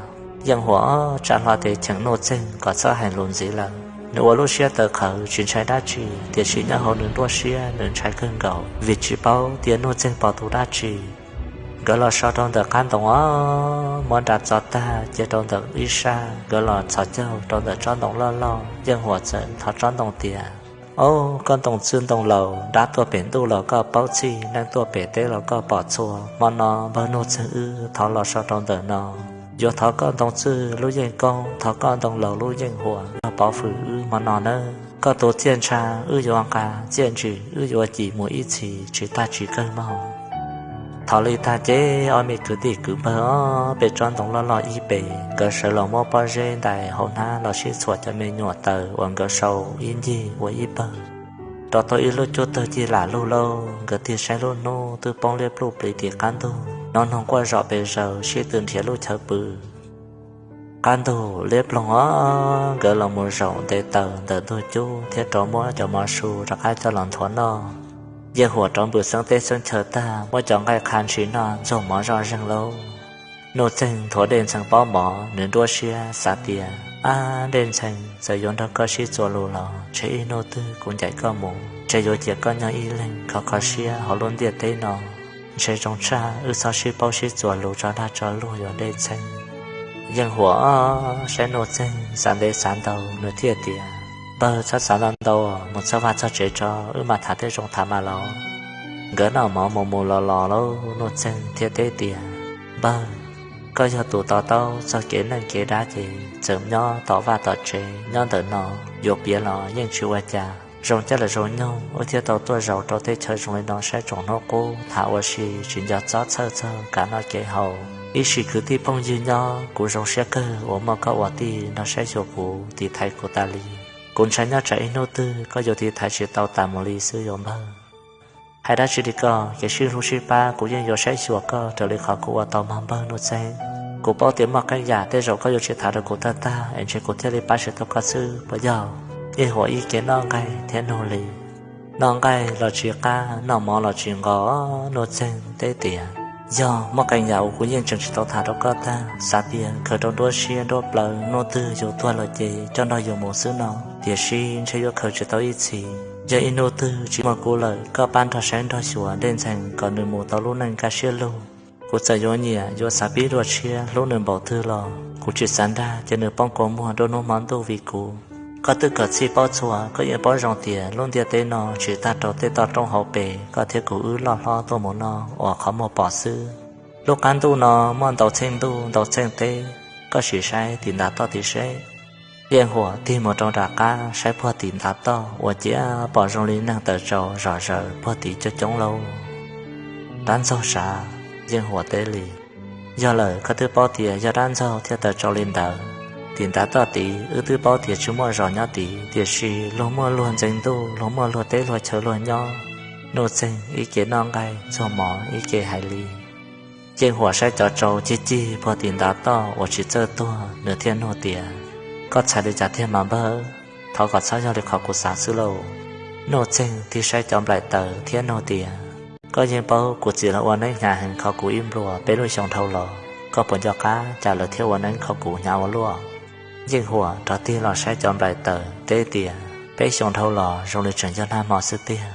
Yeej Huam tsa hlo tes cheem Nuj Txeeg kom txhob hais lus ntxiv lawm. Nws ua lub siab tawv qhawv tsis ntshai dab tsi, tiam sis nyob hauv nws nruab siab nws ntshai kawg nkaus vim tsis paub tias Nuj Txeeg pom tus dab tsi. Nkawd los so rau ntawm qab ntoo os, muab nra txo tag cia rau ntawm ib sab, nkawd los txhos caug rau ntawm tsob ntoo loj loj. Yeej Huam txawm thov tsob ntoo tias, Au, koj ntoo txwj ntoo laus, dab tuaj pem ntuj los koj paub txhij, neeg tuaj pem teb los koj pom txhua. Hmo no npawg Nuj Txeeg wb thov los so rau ntawm no, yuav thov koj ntoo txwj lub Yeej Koob, thov koj ntoo laus lub Yeej Huam nrog pov hwm wb hmo no nawb. Koj tus txiaj ntsha wb yuav nqa, txiaj ntsig wb yuav cim mus ib txhis tsis tag tsis kawg mog. Thov li tag ces ob me kwv tij kwv npawg ob peb tsob ntoo loj loj ib pem, nkawd sawv los muab pob zeb ntais hauv hnab los sib txhuam cov me nyuam taws uas nkawd sau ib ncig ua ib pawg, rau tau ib lub cub tawg cig lam lug lauj. Nkawd tig saib lub hnub twb poob liab pluj plis tim qab ntug, hnov noog quaj zom pes zaws sib tw nrhiav lub chaw pw. Qab ntug liab ploog os, nkawd los mus zaum nte taws ntawm ntug cub thiab rov muab cov mov su rov qab coj los nthuav noj. Yeej Huam rov npws xeeb teb xeeb chaw tag muab cov nqaij qha ntshis noj ntxuag mov zoj zeeg lauj. Nuj Txeeg nthuav Dej Ntxhee pob mov, nws nruab siab xav tias, Ab Dej Ntxhee, txawm yuav nrog koj sib txuas lus los ntshe ib hnub twg kuv ncaim koj mus, ntshe yuav cia koj nyob ib leeg kho kho siab hauv lub ntiaj teb no. Ntshe zoo tshaj wb txhob sib paub sib txuas lus tso dag tso luag yuav Dej Ntxhee. Yeej Huam saib Nuj Txeeg xav ntev xav ntau, nws thiaj tias, Npawg, txhob xav ntau ntau, mus txog vaj txog tsev tso wb mam tham tej zoo tham mas los. Nkawd noj mov mus mus los los lauj, Nuj Txeeg thiaj teb tias, Npawg, koj yog tus to taub txog kev neej kev dab ces txawm nyob tom vaj tom tsev nyob ntawm no, yuav piav los yeej tsis ua cas. Zoo caij lawm zoo nyoog wb thiaj tau tuaj zaum rau tej chaw zoo li no saib tsoom hnub qub tham ua si tsis nco txob txhawj txog kev noj kev haus. Ib sim kwv tij phooj ywg nyob, kuv zoo siab kawg uas muaj koj ua tij nrog saib xyuas kuv tiv thaiv kuv tas li. Kuv ntshai nyob tsam ib hnub twg koj yuav tiv thaiv tsis tau tas mus li xwb yuav npawg. Hais dab tsi li koj, kev sib hlub sib pab kuv yeej yuav saib xyuas koj raws li qhov kuv ua tau mog npawg Nuj Txeeg. Kuv paub tias muaj qee yam tej zaum koj yuav tsis tham rau kuv tag tag es ntshe kuv thiaj li pab tsis tau koj xwb puas yog? Yeej Huam ib ke noj nqaij thiab nug li. Noj nqaij los tsis qab, noj mov los tsis nqos, Nuj Txeeg teb tias, Yog, muaj qee yam uas kuv yeej tseem tsis tau tham rau koj tag, xav tias khaws rau nruab siab nruab plawv, hnub twg yus tuag lawm ces coj nrog yus mus xwb no, tiam sis ntshe yuav khaws tsis tau ib txhis. Yog ib hnub twg tsis muaj kuv lawm, koj pab nrog saib nrog xyuas Dej Ntxhee kom nws mus tau lub neej kaj siab lug. Kuv txawm yuav nyiam yuav xav pib dua tshiab hlub nws npaum twg los kuv tsis xav dag ces nws poob kua muag dua hnub hmo ntuj vim kuv. Koj twb kawm txhij paub txhua, koj yeej paub zoo tias lub ntiaj teb no tsis tag rau tej toj roob hauv pes koj thiab kuv wb loj hlob tuaj mus no uas qhov muag pom xwb. Lub qab ntuj no muaj ntau txheej ntuj ntau txheej teb, koj sim saib tim ntav toj tid seb. Yeej Huam tig mus rau nram qab saib puag tim ntav toj uas cia pom zoo li neeg tawm tsaus zom zaws puag tim coob coob lauj. Dab Ntxaug sav, Yeej Huam teb li. Yog lawm, koj twb paub tias yog Dab Ntxaug thiaj tawm tsaus li ntawd. Tim ntav toj tid wb twb paub tias tsis muaj zos nyob tid, tiam sis luag muaj luag ntxeev ntuj, luag muaj luag teb luag chaw luag nyob. Nuj Txeeg ib ke noj nqaij ntxuag mov ib ke hais li. Yeej Huam saib cov tsau cig cig puag tim ntav toj uas tsis txawj tuag, nws thiaj nug tias, Koj txhais li cas tiag mas npawg? Thov kom txhob yog li qhov kuv xav xwb lauj. Nuj Txeeg tig saib cov nplaim taws thiab nug tias, Koj yeej paub kuv txiv los ua neeb hnyav heev, khov kuv ib nplua peb lub xyoo dhau los, koj puas nco qab cas lawv thiaj ua neeb khov kuv hnyav ua luaj? Yeej Huam rov tig los saib cov nplaim taws teb tias, Peb xyoo dhau los zoo li tseem yog nag hmo xwb tiag.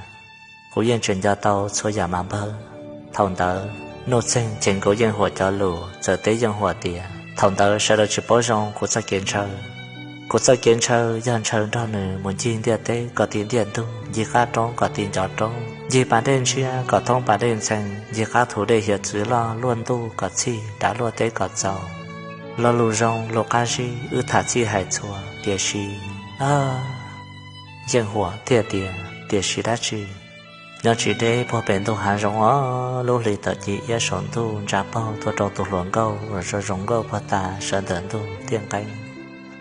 Kuv yeej tseem nco tau txhua yam mas npawg. Thaum ntawd Nuj Txeeg cheem nkaus Yeej Huam cov lus txawm teb Yeej Huam tias, Thaum ntawd sawv daws tsis paub zoo kuv txoj kev ntshaw. Kuv txoj kev ntshaw yog ntshaw nrog nws mus ncig ntiaj teb kom ti ntiaj ntug, ncig qab roob kom ti ncov roob, ncig pas dej ntshiab kom thoob pas dej ntxhee, ncig qab thu dej hiav txwv loj luaj ntuj kom txhij, dav luaj teb kom txaus. Lo lus zoo lus qab zib wb tham txij hais txhua, tiam sis, a, Yeej Huam thiaj tias, Tiam sis dab tsi? Nyob tsis deb puag pem ntuj hav zoov os, lub hli tawm ci iab saum ntuj ntsa paug tuaj rau tus hluas nkauj uas zoo zoo nkauj puag ta sawv ntawm ntuj tiaj nqeeb.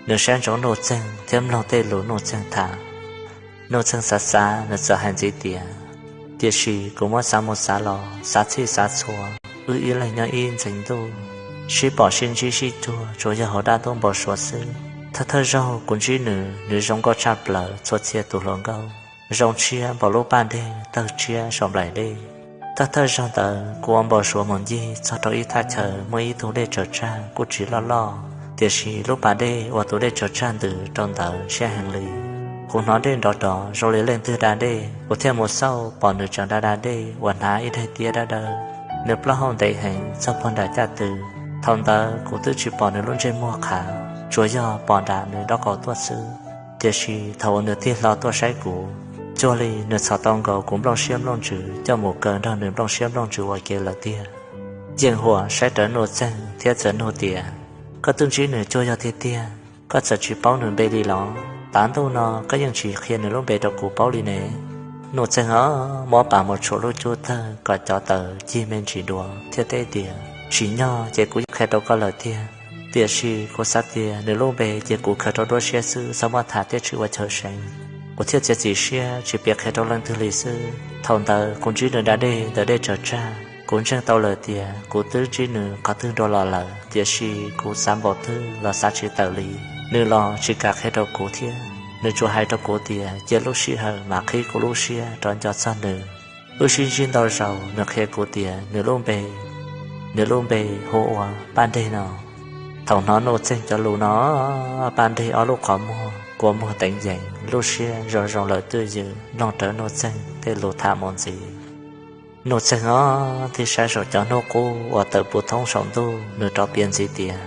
Nws saib ntsoov Nuj Txeeg thiab mloog tej lus Nuj Txeeg tham. Nuj Txeeg xav xav, nws txawm hais ntxiv tias, Tiam sis kuv muab xav mus xav los, xav txhij xav txhua, wb ib leeg nyob ib ntxeev ntuj, sib pom sib ntsib sib cuag tsuas yog hauv dab ntuj npau suav xwb. Thawj thawj zaug kuv ntsib nws, nws zoo nkauj tshaj plaws txhua txhia tus hluas nkauj, zoo tshiab npaum lub paj deg tawg tshiab saum nplaim dej. Thawj thawj zaug ntawd kuv ua npau suav mus ncig txog rau ib thaj chaw muaj ib tug dej tsaws tsag kuj tsis loj loj, tiam sis lub pas dej uas tus dej tsaws tsag ntws rau ntawd ntshiab heev li. Kuv hnov dej nrov nrov zoo li leej twg da dej, kuv thiaj mus xauj pom nws tseem da da dej uas hnav ib daim tiab dawb dawb. Nws plaub hau ntev heev txog puag nram caj tw. Thaum ntawd kuv twb tsis pom nws lub ntsej muag qhav, tsuas yog pom nram nws nraub qaum tuaj xwb. Tiam sis thaum uas nws tig hlo tuaj saib kuv, cuag li nws txhos tau nkaus kuv nplooj siab nplooj ntsws coj mus kaw nrog nws nplooj siab nplooj ntsws ua ke lawm tiag. Yeej Huam saib rawv Nuj Txeeg thiab txawm nug tias, Koj twb ntsib nws cuag yog tiag tiag, koj txawm tsis paub nws npe li los? Tav ntuj no koj yeej tsis qhia nws lub npe rau kuv paub li ne. Nuj Txeeg os, muab pas mus tshuam lub cub tawg kom cov taws cig me ntsis dua thiab teb tias, Tsim nyog ces kuv yeej qhia rau koj lawm tiag, tiam sis kuv xav tias nws lub npe ces kuv khaws rau duab siab xwb, txhob muab tham thiab tsis ua chaw seev. Kuv thiaj txiav txim siab tsis piav qhia rau leej twg li xwb. Thaum ntawd kuv ntsib nws da dej ntawm dej tsaws tsag, kuv ntseeg tau lawm tias kuv twb ntsib nws qhov twg dua los lawm, tiam sis kuv xav npaum twg los xav tsis tawm li. Nws los tsis kam qhia rau kuv thiab, nws tsuas hais rau kuv tias cia lub sij hawm mam qhib kuv lub siab rov nco txog nws. Wb sib ntsib ntau zaus, nws qhia kuv tias nws lub npe, nws lub npe hu ua Paj Deg no. Thaum hnov Nuj Txeeg cov lus no, Paj Deg ob lub qhov muag kua muag teev yees, lub siab zoo zoo lawm twj ywm, mloog rawv Nuj Txeeg tej lus tham mus ntxiv. Nuj Txeeg os, tig saib saum cov hnub qub uas tawm puv thoob saum ntuj, nws rov piav ntxiv tias,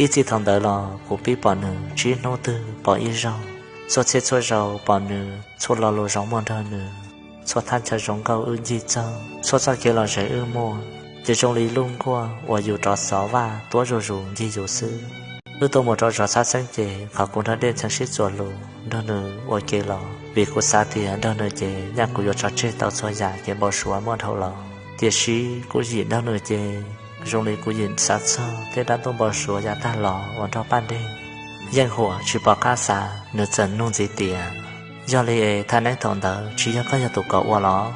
Ib txij thaum ntawd los kuv pib pom nws tsib hnub twg pom ib zaug, txhua txhia txhua zaus pom nws, txhua lo lus zoo muaj nrog nws, txhua thaj chaw zoo nkauj wb ncig txog, txhua txoj kev lom zem wb muaj, ces zoo li lub nkuaj uas yus rov xov vaj tuab zuj zus ncig yus xwb. Wb tuaj mus rau zos txhab xeeb ces qhov kuv nrog Dej Ntxhee sib txuas lus nrog nws ua ke los, vim kuv xav tias nrog nws ces nyaj kuv yuav tso tseg tau txhua yam kev npau suav muaj dhau los. Tiam sis kuv yim nrog nws ces zoo li kuv yim xav txog tej dab ntuj npau suav yav tag los uas nrog Paj Deg. Yeej Huam tsis pom qab xav, nws txawm nug ntxiv tias, Yog li es thaj neeb thaum ntawd tsis yog koj yog tus kom ua los?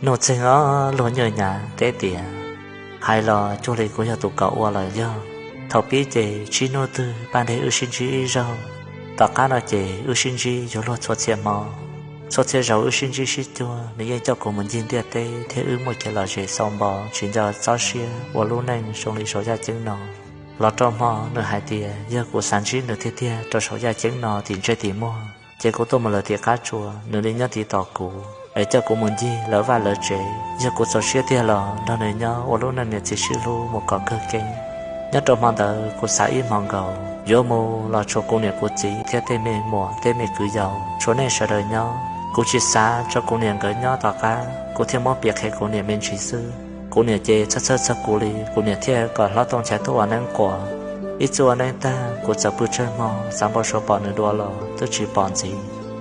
Nuj Txeeg os, luag nyuaj nyav teb tias, Hais los cuag li kuv yog tus kom ua los yog. Thaum pib ces tsib hnub twg Paj Deg wb sib ntsib ib zaug, tom qab no ces wb sib ntsib yuav luag txhua txhia hmo. Txhua txhia zaus wb sib ntsib sib cuag, nws yeej coj kuv mus ncig ntiaj teb thiab wb muaj kev lom zem xau npo tsis nco txob siab ua lub neej zoo li saum yaj ceeb no. Los rau hmo nws hais tias yog kuv xav ntsib nws tiag tiag rau saum yaj ceeb no tim ntsej tim muag, ces kuv tuaj mus lawm tim qab tsua, nws li nyob tim tos kuv. es coj kuv mus ncig lawv vaj lawv tsev. Yog kuv txaus siab tiag los nrog nws nyob ua lub neej niam txiv sib hlub mus kom kawg keeb. Nyob rau hmo ntawd kuv xav ib hmos nkaus, yuav mus los tshuav kuv niam kuv txiv thiab tej me muam tej me kwv yau, tshuav nej sawv daws nyob. Kuv tsis xav tso kuv niam nkawd nyob tom qab, kuv thiaj muab piav qhia kuv niam me ntsis xwb. Kuv niam ces txhawj txhawj txog kuv li, kuv niam thiaj kom hlob Tooj Nchaiv tuaj ua neeb quas. Ib txwm ua neeb tag kuv txawm pw tsawg hmo xav npau suav pom nws dua los twb tsis pom ntxiv.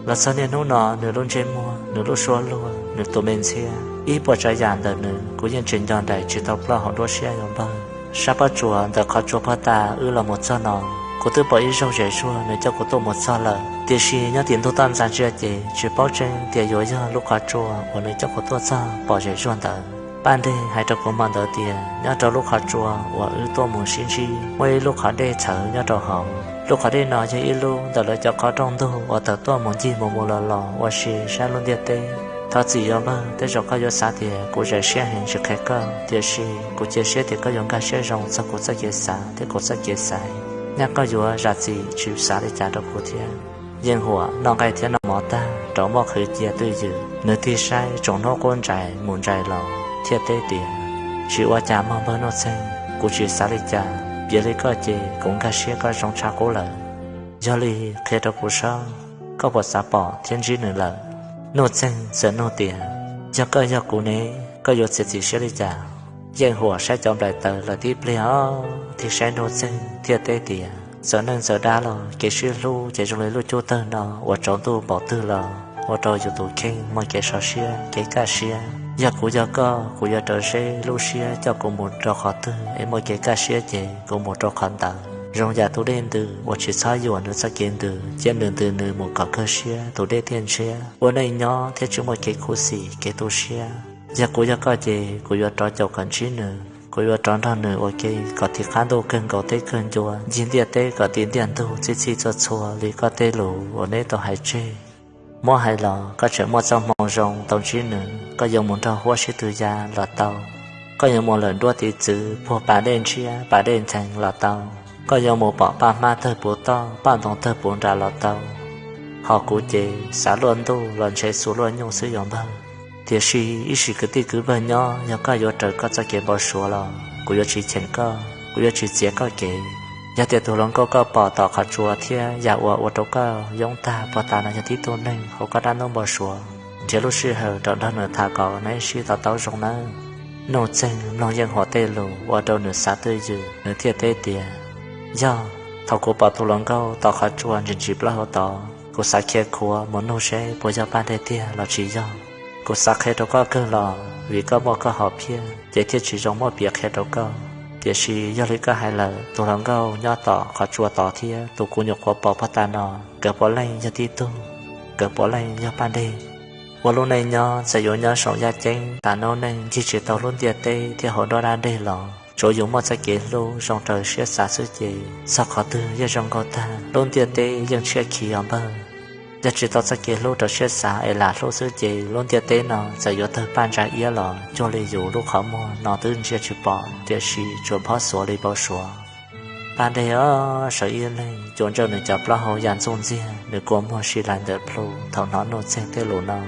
Los txog niaj hnub no nws lub ntsej muag, nws lub suab luag, nws tus me ntxhiab, ib puas tsav yam ntawm nws kuv yeej tseem nco nraim tsis tau ploj hauv nruab siab yuav npawg. Sab pob tsuas ntawm qhov tsua pog tas wb los mus txog no, kuv twb pom ib zaug zem zuag nws coj kuv tuaj mus txog lawm, tiam sis nyob tim ntug toj ntxas ntsia ces tsis paub tseeb tias yuav yog lub qhov tsua uas nws coj kuv tuaj txog pom zem zuag ntawd. Paj Dej hais rau kuv hmo ntawd tias nyob rau lub qhov tsua uas wb tuaj mus sib ntsib muaj ib lub qhov dej txhawv nyob rau hauv. Lub qhov dej no yog ib lub ntawm lawv cov qhov rooj ntug uas tawm tuaj mus ncig mus mus los los ua si saib lub ntiaj teb. Thov txim yuav npawg, tej zaum koj yuav xav tias kuv zais siab heev tsis qhia koj, tiam sis kuv cia siab tias koj yuav nkag siab zoo txog kuv txoj kev xav thiab kuv txoj kev xaiv. Nyaj koj yuav zam txim tsis xav li cas rau kuv thiab. Yeej Huam noj nqaij thiab noj mov tag rov muaj qhwv cia twj ywm, nws tig saib tsoom hnub qub ntsais mus ntsais los thiaj teb tias, tsis ua cas mog npawg Nuj Txeeg, kuv tsis xav li cas, piav li koj ces kuv nkag siab koj zoo tshaj qub lawm. Yog li qhia rau kuv saib, koj puas xav pom thiab ntsib nws lawm? Nuj Txeeg txawm nug tias, yog koj yog kuv ne, koj yuav txiav txim siab li cas? Yeej Huam saib cov nplaim taws lawm tib pliag os, tig saib Nuj Txeeg thiaj teb tias, txawm neej txawm dab los kev sib hlub ces zoo li lub cub tawg no uas tsaus ntuj npaum twg los ua rau yus tus kheej muaj kev sov siab kev kaj siab. Yog kuv yog koj, kuv yuav rau siab lub siab coj kuv mus rau qhov twg es muaj kev kaj siab ces kuv mus rau qhov ntawd. Zoo yam tus dej ntws uas tsis txhob yuam nws txoj kev ntws, cia nws ntws nws mus kom kawg siab tus dej thiaj ntshiab. Ua neej nyob thiaj tsis muaj kev khuv xim kev tu siab. Yog kuv yog koj ces kuv yuav rov caum kom ntsib nws, kuv yuav rov nrog nws ua ke kom tim qab ntuj kawg nkaus teb kawg ncua, ncig ntiaj teb kom tim ntiaj ntug txhij txhij txhua txhua li koj tej lus uas neb tau hais tseg. Muab hais los koj tseem muaj txoj hmoo zoo tau ntsib nws, koj yuav mus nrog huab sib tw ya los tau, koj yuav mus lawm nruab tiv txwv puag pas dej ntshiab pas dej ncees los tau, koj yuav mus pom paj hmab tawg puv toj paj ntoo tawg puv nram los tau. Ho kuv ces xav luaj ntuj los ntshe xuas luaj nyuj xwb yuav npawg. Tiam sis ib sim kwv tij kwv npawg nyob, yog koj yuav raws koj txoj kev npau suav los kuv yuav tsis cheem koj, kuv yuav tsis txiav koj kev. Yog tias tus hluas nkauj koj pom tom qhov tsua thiab yam uas ua rau koj yoob tag puag ta no yog tib tug neeg hauv koj dab ntub npau suav, nrhiav lub sij hawm rov nrog nws tham kom neb sib to taub zoo nawb. Nuj Txeeg mloog Yeej Huam tej lus ua rau nws xav twj ywm, nws thiaj teb tias, yog, thaum kuv pom tus hluas nkauj tom qhov tsua ntsis ntsis plaub hau tod, kuv xav khiav khuav mus nug seb puas yog Paj Dej tiag los tsis yog. Kuv xav qhia rau koj kawg los vim koj muaj koj hom phiaj ces thiaj tsis zoo muab piav qhia rau koj. Tiam sis yog li koj hais lawm, tus hluas nkauj nyob tom qhov tsua tod thiab tus kuv nyuam qhuav pom puag ta no, nkawd puav leej yog tib tug, nkawd puav leej yog Paj Dej. Ua lub neej nyob txawm yuav nyob saum yaj ceeb tas noob neej ncig tsis tau lub ntiaj teb thiab hauv nruab dab deg los tsuav yus muaj txoj kev hlub zoo raws siab xav xwb ces txog qhov twg yeej zoo nkauj tag, lub ntiaj teb yeej tshiab khiv os npawg. Yog tsis tau txoj kev hlub rau siab xav es lam hlub xwb ces lub ntiaj teb no txawm yuav tawg paj ntsa iab los cuag li yus lub qhov muag no twb ntsia tsis pom, tiam sis tsuas phob xuav li npau suav. Paj Dej os, sawv ib leeg cuam ntsawj nws cov plaub hau ya ntxuj ntxiag, nws kua muag si lais ntawm plhu thaum hnov Nuj Txeeg tej lus no.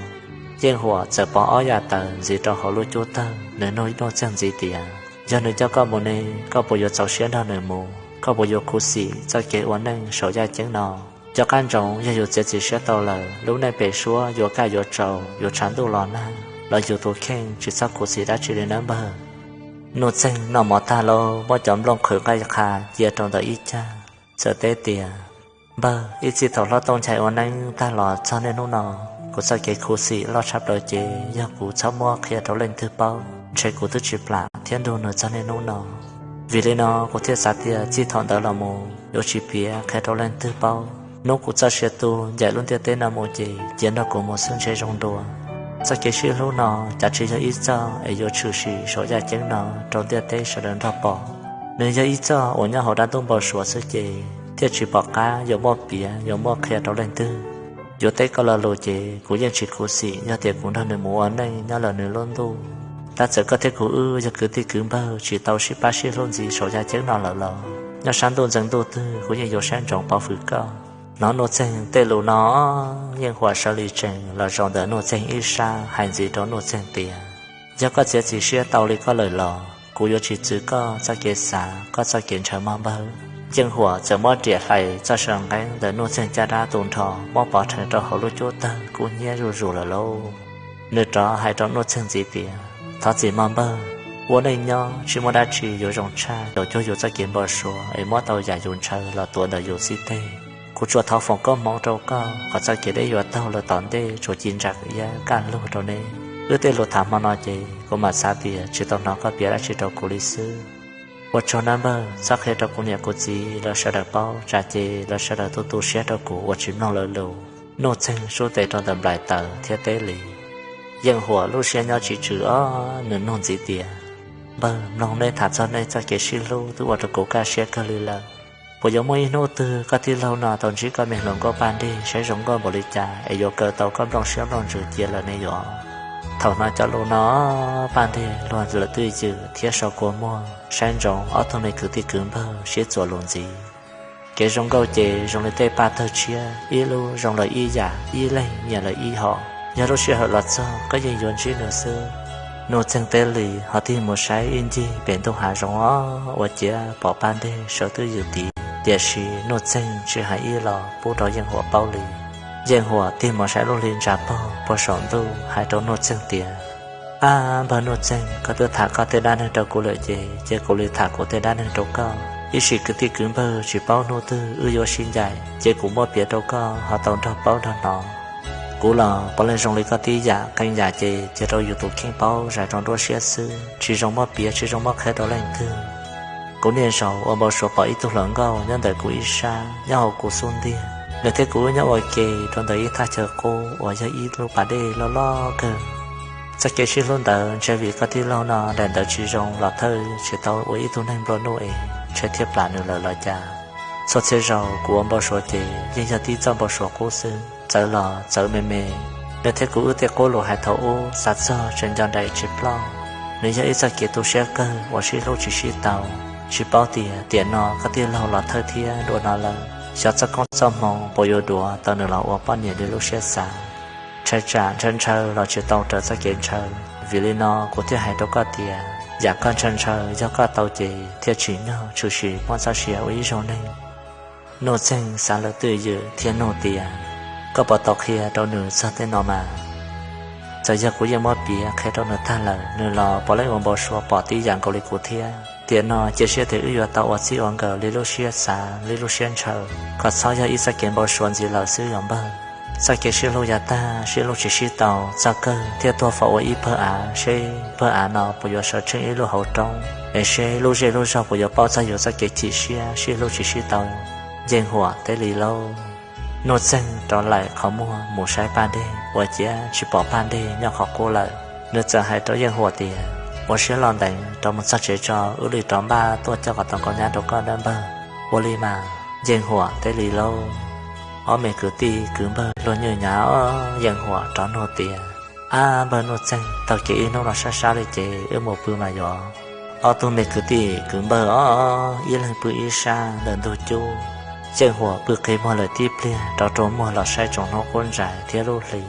Yeej Huam txawm pov ob yam taws ntxiv rau hauv lub cub tawg, nws nug Nuj Txeeg ntxiv tias, yog nws coj koj mus ne, koj puas yuav txaus siab nrog nws mus? Koj puas yuav khuv xim txoj kev ua neej saum yaj ceeb no? Cov qab ntsoov yog yus txiav txim siab tau lawm, lub neej pem suab yuav kaj yuav tsaus, yuav tshav ntuj los nag los yus tus kheej tsis txhob khuv xim dab tsi li nawb npawg. Nuj Txeeg noj mov tag lauj, muab cov nplooj qhwv nqaij qha cia rau ntawm ib cag, txawm teb tias, npawg, ib txij thaum hlob Tooj Nchai ua neeb tag los txog niaj hnub no, kuv txoj kev khuv xim loj tshaj plaws ces yog kuv txhob muab qhia rau leej twg paub, ntshe kuv twb tsis plam thiab nrug nws txog niaj hnub no. Vim li no kuv thiaj xav tias txij thaum ntawd los mus yuav tsis piav qhia rau leej twg paub. Hnub kuv txoj sia tu ncaim lub ntiaj teb no mus ces cia nrog kuv mus xwb ntshe zoo dua. Txoj kev sib hlub no cav tsis yog ib txoj es yuav tshwm sim saum yaj ceeb no rau ntiaj teb sawv daws nrog pom. Nws yog ib txoj uas nyob hauv dab ntub npau suav xwb ces thiaj tsis pom qab yuav muab piav yuav muab qhia rau leej twg. Yuav teb koj lo lus ces kuv yeej tsis khuv xim yog tias kuv nrog nws mus ua neej nyob lawm nws lub ntuj. Tab txawm koj thiab kuv wb yog kwv tij kwv npawg tsis tau sib pab sib hlub ntxiv saum yaj ceeb no lawm los nyob sab ntuj ntxeev ntuj twg kuv yeej yuav saib ntsoov pov hwm koj. Hnov Nuj Txeeg tej lus no, Yeej Huam sawv li tsees los zaum ntawm Nuj Txeeg ib sab hais ntxiv rau Nuj Txeeg tias, Yog koj txiav txim siab tau li koj lawm los kuv yuav tsis txwv koj txoj kev xav, koj txoj kev ntshaw mog npawg. Yeej Huam txawm muab riam hlais txoj saw nqeeb ntawm Nuj Txeeg caj dab tu nrho muab pov rhees rau hauv lub cub tawg kub hnyiab zuj zus lawm lauj. Nws rov hais rau Nuj Txeeg ntxiv tias, Thov txim mog npawg, ua neej nyob tsis muaj dab tsi yuav zoo tshaj thaum cuag yus txoj kev npau suav es muab tau yam yus ntshaw los tuav ntawm yus xib teg. Kuv tsuas thov foom koob hmoov rau koj kom txoj kev deb yuav taug lawm tom ntej tsuas ci ntsa iab kaj lug rau neb. Wb tej lus tham hmo no ces kuv mam xav tias tsis tau hnov koj piav dab tsi rau kuv li xwb. Ua tsaug nawb npawg, txhob qhia rau kuv niam kuv txiv lawv sawv daws paub, tsam ces lawv sawv daws tu tu siab rau kuv uas tsis mloog lawv lus. Nuj Txeeg sub tes rau ntawm nplaim taws thiab teb li. Yeej Huam lub siab nyob tsis tswm os, nws nug ntxiv tias, Npawg, mloog nej tham txog nej txoj kev sib hlub twb ua rau kuv kaj siab kawg li lawm. Puas yuav muaj ib hnub twg koj tij laug no tau ntsib koj me hluas nkauj Paj Dej saib zoo nkauj npaum li cas es yuav kaw tau koj nplooj siab nplooj ntsws cia lawm ne yuav? Thaum hnov cov lus no, Paj Dej luag lawm twj ywm thiab so kua muag saib ntsoov ob tug me kwv tij kwv npawg sib txuas lus ntxiv. Kev zoo nkauj ces zoo li tej paj tawg tshiab, ib lub zoo lawm ib yam, ib leeg nyiam lawm ib hom. Yog lub sij hawm los txog koj yeej yuav ntsib nws xwb. Nuj Txeeg teb li ho tig mus saib ib ncig pem ntuj hav zoov os, ua ciav pom Paj Dej sawv twj ywm tid, tiam sis Nuj Txeeg tsis hais ib los pub rau Yeej Huam paub li. Yeej Huam tig mus saib lub hli ntsa pog puag saum ntuj hais rau Nuj Txeeg tias, Ab npawg Nuj Txeeg, koj twb tham koj tej dab neeg rau kuv lawm ces cia kuv li tham kuv tej dab neeg rau koj. Ib sim kwv tij kwv npawg tsis paub hnub twg wb yuav sib ncaim, ces kuv muab piav rau koj ho tau nrog paub nrog hnov. Kuv los puav leej zoo li koj tib yam, qee yam ces cia rau yus tus kheej paub zais rau nruab siab xwb, tsis zoo muab piav tsis zoo muab qhia rau leej twg. Kuv niaj zaus ua npau suav pom ib tug hluas nkauj nyob ntawm kuv ib sab nyob hauv kuv xub ntiag. Nws thiab kuv wb nyob ua ke rau ntawm ib thaj chaw qub uas yog ib lub pas dej loj loj kawg. Txoj kev sib hlub ntawd ntshe vim koj tij laug no daim ntawv tsis zoo los thawj tsis tau ua ib tug neeg nplua nuj es ntshe thiaj plam nws lawm los cas. Txhua txhia zaus kuv ua npau suav ces yeej yog tib txoj npau suav qub xwb, txawv los txawv me me. Nws thiab kuv wb tej qub lus hais thaum ub xav txog tseem nco nraim tsis ploj. Nws yog ib txoj kev tu siab kawg uas sib hlub tsis sib tau. Tsis paub tias tiam no koj tij laug los thawj thiab dua no lawm, xyov txoj koob txoj hmoov puas yuav duav tau nws los ua poj niam li lub siab xav. Ntshai tsam ntshaw ntshaw los tsis tau raws txoj kev ntshaw. Vim li no kuv thiaj hais rau koj tias yam koj ntshaw ntshaw yog koj tau ces thiaj tsim nyog tshwm sim muaj txoj sia ua ib zaug neeg. Nuj Txeeg xav lawm twj ywm thiaj nug tias, Koj puas tau qhia rau nws txog tej no mas? Txawm yog kuv yeej muab piav qhia rau nws tag lawm, nws los puav leej ua npau suav pom tib yam nkaus li kuv thiab. Tiam no cia siab tias wb yuav tau ua txij ua nkawm li lub siab xav li lub siab ntshaw, kom txhob yog ib txoj kev npau suav ntxiv lawm xwb yog npawg. Txoj kev sib hlub yav tag sib hlub tsis sib tau, txoj kawg thiaj tuag faus ua ib pawg av, seb pawg av no puas yuav sawv tsheej ib lub hauv roob, es seb lub zej lub zog puas yuav paub txog yus txoj kev chim siab sib hlub tsis sib tau. Yeej Huam teb li lauj. Nuj Txeeg rov laim qhov muag mus saib Paj Dej, ua ciav tsis pom Paj Dej nyob qhov qub lawm. Nws txawm hais rau Yeej Huam tias, Ua siab loj ntev rov mus txog tsev tso, wb li rov npaj tuaj coj kom tau nkauj nyab rau koj nawb npawg. Ua li mas, Yeej Huam teb li lauj. Ob me kwv tij kwv npawg luag nywj nyav os, Yeej Huam rov nug tias, Ab npawg Nuj Txeeg, taug kev ib hnub no sab sab li ces wb mus pw mas yuav? Ob tug me kwv tij kwv npawg os, ib leeg pw ib sab ntawm ntug cub. Yeej Huam pw qi muag lawm tib pliag rov rua muag los saib tsoom hnub qub ntsais thiab lub hli.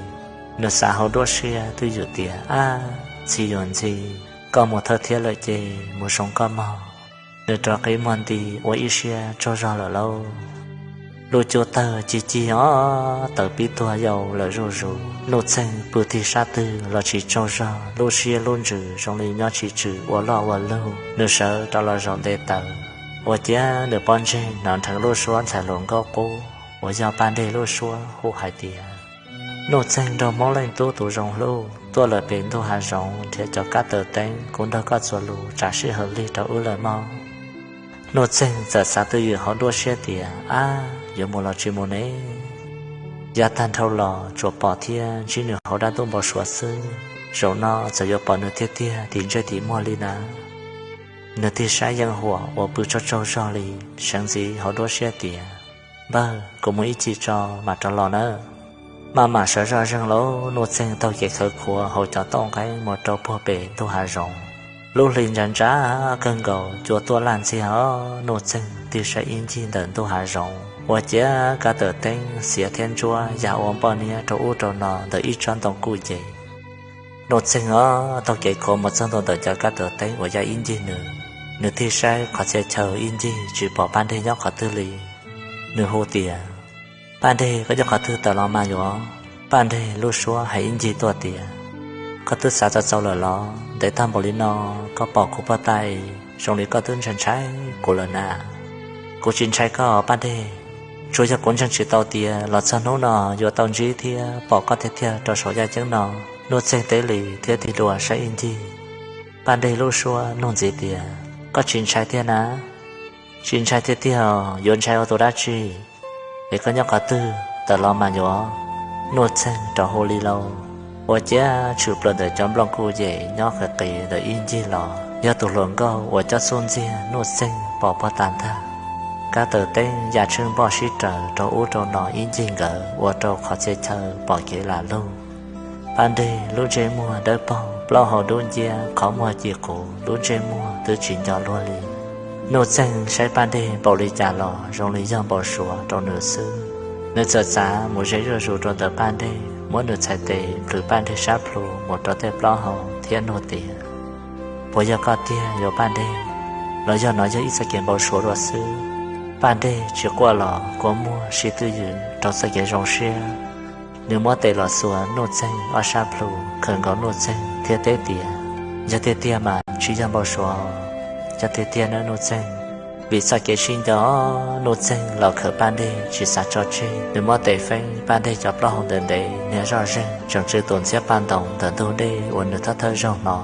Nws xav hauv nruab siab twj ywm tias, Ab, ntxhi yuav ntxhi, koj mus thawj thiab lawm ces mus zoo koj mog. Nws rov qi muag nti ua ib siab tsaug zog lawm lauj. Lub cub tawg cig cig os, taws pib tuag yau lawm zuj zus. Nuj Txeeg pw tig sab twg los tsis tsaug zog, lub siab lub ntsws zoo li nyob tsis tswm ua loj ua lug. Nws sawv rov los zaum nte taws, ua ciav nws pob ntseg hnov nrheev lub suab ntxhais hluas nkauj qub uas yog Paj Dej lub suab hu hais tias, Nuj Txeeg nraug Hmoob Leej Tub tus zoo hlub, tuaj lawm pem ntug hav zoov nrhiav cov kab taws teeb, kuv nrog koj txuas lus tsam sij hawm lig rau wb lawm mog. Nuj Txeeg txawm xav twj ywm hauv nruab siab tias, Ab, yuav mus los tsis mus ne? Yav tag nrho los tsuas pom thiab ntsib nws hauv dab ntuj npau suav xwb, zaum no txawm yuav pom nws tiag tiag tim ntsej tim muag li na. Nws tig saib Yeej Huam uas pw tsaug tsaug zog li, seev ntxiv hauv nruab siab tias, Npawg, kuv mus ib chim tso mam rov los nawb. Maj mam sawv zoj zeeg lauj, Nuj Txeeg taug kev khawv khuav hauv cov tauj nqeeb mus rau puag pem ntug hav zoov. Lub hli ntsa ntsa kawg nkaus, cua tuaj laj ntxiag os, Nuj Txeeg tig saib ib ncig ntawm ntug hav zoov. Ua ciav kab tawm teeb xiav thiab ntsuab ya ua npoj niab rau ub rau no ntawm ib tsob ntoo kuj ces. Nuj Txeeg taug kev khuav mus txog ntua ntawm cov kab tawm teeb uas ya ib ncig nws, nws thiaj saib qhov txhia chaw ib ncig tsis pom Paj Dej nyob qhov twg li. Nws hu tias, Paj Dej, koj nyob qhov twg tawm los mas yuav. Paj Dej lub suab hais ib ncig tuaj tias, Koj twb xav txaus txaus lawm los? Ntev tag npaum li no, koj pom kuv poj tais zoo li koj twb ntshai ntshai kuv lawm na. Kuv tsis ntshai koj Paj Dej, tsuas yog kuv ntseeg tsis tau tias los txog hnub no yuav tau ntsib thiab pom koj tiag tiag rau saum yaj ceeb no. Nuj Txeeg teb li thiab tig dua saib ib ncig. Paj Dej lub suab nug ntxiv tias, Koj tsis ntshai thiab na? Tsis ntshai tiag tiag, yuav ntshai ua tus dab tsi? Es koj nyob qhov twg tawm los mas yuav. Nuj Txeeg rov hu li lauj. Ua ciav tshwm plaws ntawm cov nplooj kuj yem nyob qis qis ntawm ib ncig los yog tus hluas nkauj uas cob xub ntxiag Nuj Txeeg pom puag tas ntag. Kab tawm teeb ya tsheej npoj sib raws rau ub rau no ib ncig nkawd ua rau qhov txhia chaw pom kev lam lug. Paj Dej lub ntsej muag dawb paug, plaub hau dub nciab, qhov muag ci qus, lub ntsej muag twb tsis nco luag li. Nuj Txeeg saib Paj Dej npaum li cas los zoo li yog npau suav rau nws xwb. Nws txawm txav mus ze zuj zus rau ntawm Paj Dej, muab nws txhais tes plhws Paj Dej sab plhu mus rau tej plaub hau thiab nug tias, Puas yog koj tiag yuav Paj Dej, los yog nov yog ib txoj kev npau suav dua xwb? Paj Dej tsis quaj los kua muag sib twj ywm rau txoj kev zoo siab. Nws muab tes los xuas Nuj Txeeg ob sab plhu, khawm nkaus Nuj Txeeg thiab teb tias, Yog tiag tiag mas tsis yog npau suav. Yog tiag tiag nawb Nuj Txeeg. Vim txoj kev sib nco, Nuj Txeeg los khawm Paj Dej tsis xav tso tseg, nws muab tes feeb Paj Dej cov plaub hau ntev ntev niag zoj zeeg tseem tsw tus ntxhiab paj ntoos ntawm ntug dej uas nws thawj thawj zaug hnov.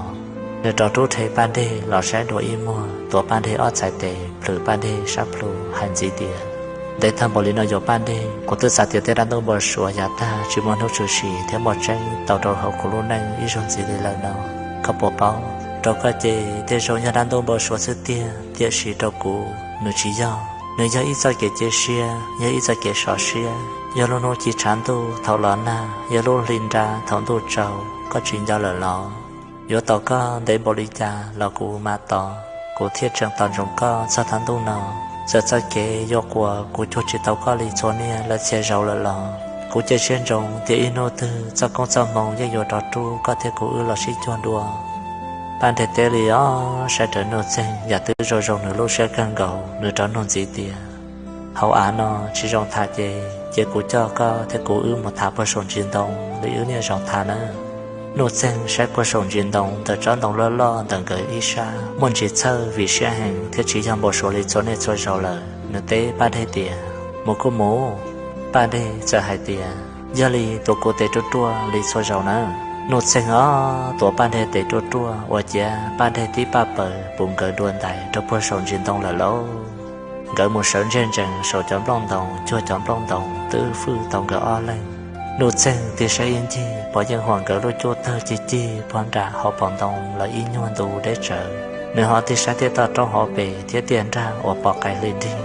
Nws rov rub rhe Paj Dej los saib dua ib muag, tuav Paj Dej ob txhais tes plhws Paj Dej sab plhu hais ntxiv tias, Ntev tag npaum li no yuav Paj Dej, kuv twb xav tias tej dab ntuj npau suav yav tag tsis muaj hnub tshwm sim thiab muaj tseeb tau rau hauv kuv lub neej ib zaug ntxiv li lawm no. Koj puas paub, rau koj ces tej zaum yog dab ntuj npau suav xwb tiag, tiam sis rau kuv nws tsis yog. Nws yog ib txoj kev cia siab, yog ib txoj kev sov siab, yog lub hnub ci tshav ntuj thaum los nag, yog lub hli nra thaum ntuj tsaus, koj tsis nco lawm los? Yuav tos koj ntev npaum li cas los kuv mam tos, kuv thiaj tseem tos ntsoov koj txog thaum ntuj no. Txawm txoj kev yuav quas kuv cuag tsis tau koj li txhua niaj lawv txhia zaus lawm los kuv cia siab ntsoov tias ib hnub twg txoj koob txoj hmoo yeej yuav rov rub koj thiab kuv wb los sib cuag dua. Paj Dej teb li ob saib rawv Nuj Txeeg yam twb zoo zoo nws lub siab kawg nkaus, nws rov nug ntxiv tias, Hauv av no tsis zoo tham ces cia kuv coj koj thiab kuv wb mus tham puag saum ntsis ntoo li wb niaj zaus tham nawb. Nuj Txeeg saib puag saum ntsis ntoo ntawm tsob ntoo loj loj ntawm nkawd ib sab muaj ntsis txhawj vim siab heev thiab tsis yog npau suav li txhua niaj txhua zaus lawm, nws teb Paj Dej tias, Mus kuj mus. Paj Dej txawm hais tias, Yog li tuav kuv tes ruaj ruaj li txhua zaus nawb. Nuj Txeeg ob tuav Paj Dej tes ruaj ruaj ua ciav Paj Dej tib paj paws puv nkawd dua ntais rau puag saum ntsis ntoo lawm lauj. Nkawd mus sawv ntseg ntsees saum cov nplooj ntoo, cuag cov nplooj ntoo twb fwj tau nkawd ob leeg. Nuj Txeeg tig saib ib ncig pom yeej huam nkawd lub cub tawg cig cig puag nram hauv paus ntoo lawm ib nyuag ntu deb tsawv. Nws ho tig saib tej toj roob hauv pes thiab tiaj nrag uas pom qais hli nrig,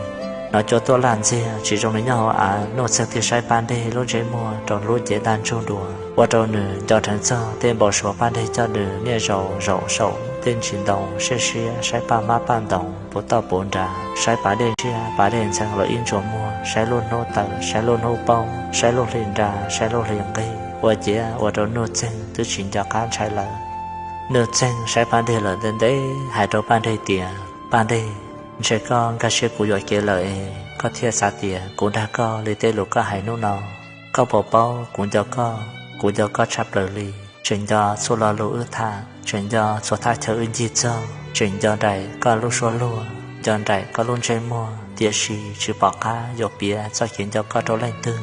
hnov cua tuaj laj ntxiag tsis zoo li nyob hauv av. Nuj Txeeg tig saib Paj Dej lub ntsej muag rau lub cev ntaj ntsug dua, ua rau nws nco dheev txog tej npau suav Paj Dej coj nws niaj zaus zaum saum tej ntsis ntoo siab siab saib paj hmab paj ntoos puv toj puv nra, saib pas dej ntsiab pas dej ntxhee los ib ntsuas muag, saib lub hnub tawm, saib lub hnub poob, saib lub hli nra, saib lub hli nqig, ua ciav ua rau Nuj Txeeg twb tsis nco qab ntshai lawm. Nuj Txeeg saib Paj Dej lawm ntev ntev hais rau Paj Dej tias, Paj Dej, ntshe koj nkag siab kuv yuam kev lawm es koj thiaj xav tias kuv dag koj li tej lus koj hais hnub no. Koj puas paub kuv nco koj, kuv nco koj tshaj plaws li. Tseem nco txhua lo lus wb tham, tseem nco txhua thaj chaw wb ncig txog, tseem nco nraim koj lub suab luag, nco nraim koj lub ntsej muag, tiam sis tsis pom qab yuav piav txoj kev nco koj rau leej twg.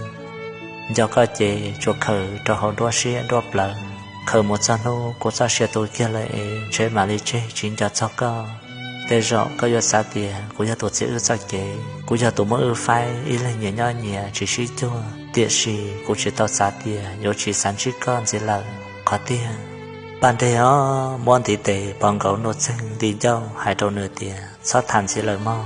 Nco koj ces tsuas khaws rau hauv nruab siab nruab plawv, khaws mus txog hnub kuv txoj sia tu kiag lawm es ntshe mam li tseg tsis nco txog koj. Tej zaum koj yuav xav tias kuv yog tus txiav wb txoj kev, kuv yog tus muab wb faib ib leeg nyias nyob nyias tsis sib cuag, tiam sis kuv tsis tau xav tias yuav tsis xav ntsib koj ntxiv lawm. Qhov tiag, Paj Dej ob muab ntiv tes pov nkaus Nuj Txeeg nti ncauj hais rau nws tias, Txhob tham ntxiv lawm mog.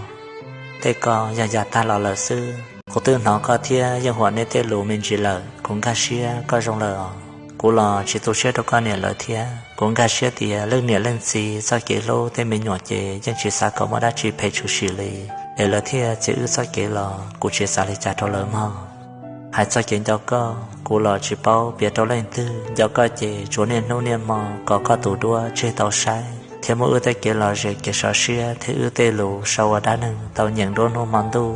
Tej ko yog yav tag los lawm xwb. Kuv twb hnov koj thiab yeej huam nej tej lus me ntsis lawm. Kuv nkag siab koj zoo lawm os. Kuv los tsis tu siab rau koj niam lawv thiab. Kuv nkag siab tias leej niam leej txiv txoj kev hlub tej me nyuam ces yeej tsis xav kom muaj dab tsi phem tshwm sim li. es lawv thiaj txiav wb txoj kev los, kuv tsis xav li cas rau lawv mog. Hais txog kev nco koj, kuv los tsis paub piav rau leej twg, nco koj ces tsuav niaj hnub niaj hmo kom koj tus duab tseg tau saib thiab muab wb tej kev lom zem kev sov siab thiab wb tej lus sau ua dab neeg tau nyeem nruab hnub hmo ntuj.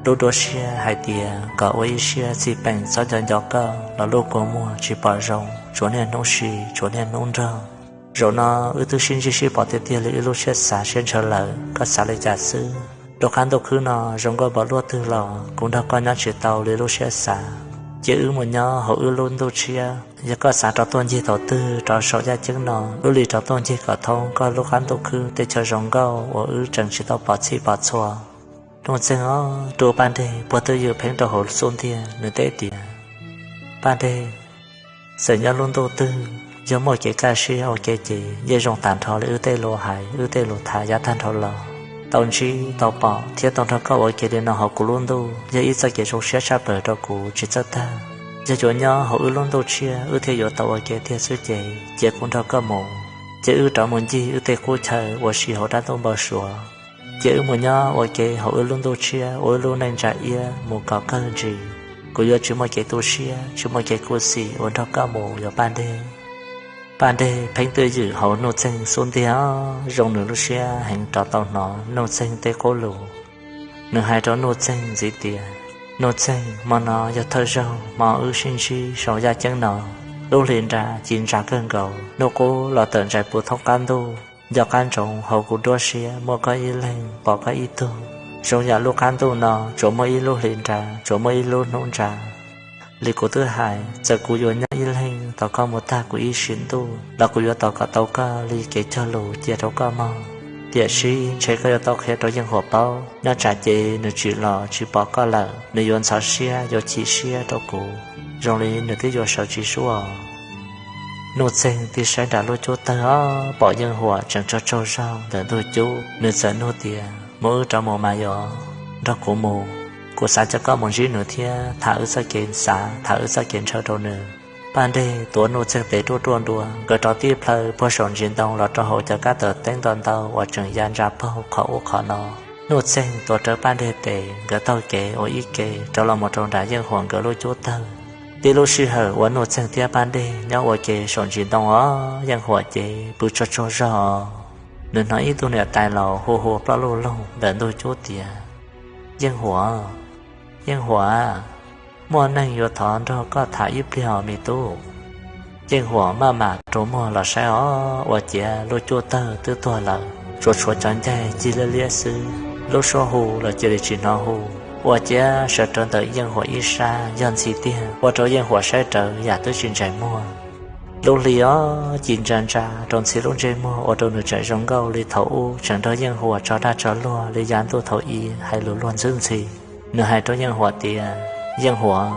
Lub duab siab hais tias kom ua ib siab txij peem txhob nco nco koj los lub kua muag tsis pom zoo, tsuav niaj hnub si tsuav niaj hnub nrog. Zaum no wb twb sib ntsib sib pom tiag tiag li wb lub siab xav siab ntshaw lawm, koj xav li cas xwb? Lub qab ntuj khwb no zoo nkauj npaum luaj twg los kuv nrog koj nyob tsis tau li lub siab xav. Cia wb mus nyob hauv wb lub ntuj tshiab, yog koj xav rov tuaj ncig thaum twg rau saum yaj ceeb no, wb li rov tuaj ncig kom thoob koj lub qab ntuj khwb tej chaw zoo nkauj uas wb tseem tsis tau pom txhij pom txhua. Nuj Txeeg os, rub Paj Dej puag twj ywm pheej rau hauv xub ntiag, nws teb tias, Paj Dej, txawm nyob lub ntuj twg, yog muaj kev kaj siab ua ke ces yeej zoo tag nrho li wb tej lus hais wb tej lus tham yav tag nrho los. Tau ntsib tau pom thiab tau nrog koj ua ke li no hauv kuv lub ntuj yog ib txoj kev zoo siab tshaj plaws rau kuv tsis txawj tag. Yog yuav nyob hauv wb lub ntuj tshiab wb thiaj yuav tau ua ke tiag xwb ces cia kuv nrog koj mus, cia wb rov mus ncig wb tej qub chaw ua si hauv dab ntuj npau suav. Cia wb mus nyob ua ke hauv wb lub ntuj tshiab ua wb lub neej ntsa iab mus kom kawg ntsis. Kuv yuav tsis muaj kev tu siab tsis muaj kev khuv xim uas nrog koj mus yog Paj Dej. Paj Dej pheej twj ywm hauv Nuj Txeeg xub ntiag, zoo nws lub siab heev rov tau hnov Nuj Txeeg tej qub lus. Nws hais rau Nuj Txeeg ntxiv tias, Nuj Txeeg, hmo no yog thawj zaug hmo wb sib ntsib saum yaj ceeb no. Lub hli nra ci ntsa kawg nkaus, hnub qub los tawm ntsais puv thoob qab ntuj. Nco qab ntsoov hauv kuv duab siab muaj koj ib leeg pom koj ib tug. Zoo yam lub qab ntuj no tsuas muaj ib lub hli nra tsuas muaj ib lub hnub nra li kuv twb hais, txawm kuv yuav nyob ib leeg tos koj mus tag kuv ib sim ntuj los kuv yuav tos kom tau koj li kev cog lus cia rau koj mog. Tiam sis ntshe koj yuav tau qhia rau Yeej Huam paub, nyob tsam ces nws tsim los tsis pom koj lawm nws yuav ntxhov siab yuav chim siab rau kuv, zoo li nws twb yuav sawv tsis suab. Nuj Txeeg tig saib nram lub cub tawg os, pom Yeej Huam tseem tsaug tsaug zog ntawm ntug cub, nws txawm nug tias, Muab wb rov mus mas yog? Nrog kuv mus, kuv xav coj koj mus ntsib nws thiab tham wb txoj kev xav tham wb txoj kev ntshaw rau nws. Paj Dej tuav Nuj Txeeg tes ruaj ruaj nrua, nkawd rov tib plhaw puag saum ntsis ntoo los rau hauv cov kab tawm teeb ntau ntau uas tseem ya ntsa paug qhov ub qhov no. Nuj Txeeg tuav rawv Paj Dej tes, nkawd taug kev ua ib ke rov los mus rau nram Yeej Huam nkawd lub cub tawg. Tib lub sij hawm uas Nuj Txeeg thiab Paj Dej nyob ua ke saum ntsis ntoo os, Yeej Huam ces pw tsaug tsaug zog. Nws hnov ib tug niam tais laus hu hu ploj luj loog ntawm ntug cub tias, Yeej Huam, Yeej Huam, muaj neeg yuav thov nrog koj tham ib pliag os me tub. Yeej Huam maj mam rua muag los saib os, ua ciav lub cub tawg twb tuag lawm, tsuas tshuav cov ncaig cig liab liab xwb. Lub suab hu los cia li tsis hnov hu, ua ciav sawv rawv ntawm Yeej Huam ib sab yog ntxhi tiag, ua rau Yeej Huam saib rawv yam twb tsis ntsais muag. Lub hli os ci ntsa ntsa rau ntxhi lub ntsej muag ua rau nws tseem zoo nkauj li thaum ub, tseem nrog Yeej Huam tso dag tso luag li yav ntuj thaum i hais lus luag ntxwb ntxhi. Nws hais rau Yeej Huam tias, Yeej Huam,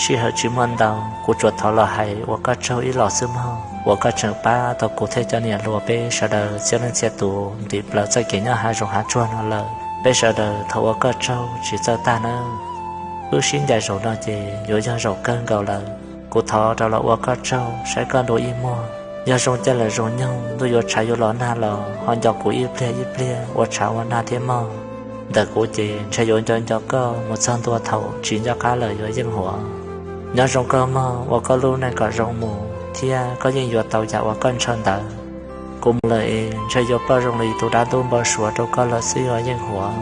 sij hawm tsis muaj ntau, kuv tsuas thov los hais ua koj tsaug ib los xwb mog, uas koj tseem pab tau kuv thiab cov niam hluas peb sawv daws txhia leej txhia tus ntim plaws txoj kev nyob hav zoov hav tsuag no lawm. Peb sawv daws thov ua koj tsaug tsis txawj tag nawb. Wb sib ncaim zaum no ces yuav yog zaum kawg nkaus lawm. Kuv thov rov los ua koj tsaug saib koj nrua ib muag. Yog zoo caij lawm zoo nyoog ntuj yuav tshav yuav los nag los ho nco kuv ib pliag ib pliag ua tshav ua nag thiab mog. Ntawm kuv ces ntshe yuav nco nco koj mus txog ntua thaum tsis nco qab lawm yuav Yeej Huam. Nyob zoo koj mog, ua koj lub neej kom zoo mus thiab koj yeej yuav tau yam uas koj ntshaw ntawd. Kuv mus lawm es ntshe yuav ploj zoo li tus dab ntub npau suav rau koj lawm xwb yuav Yeej Huam.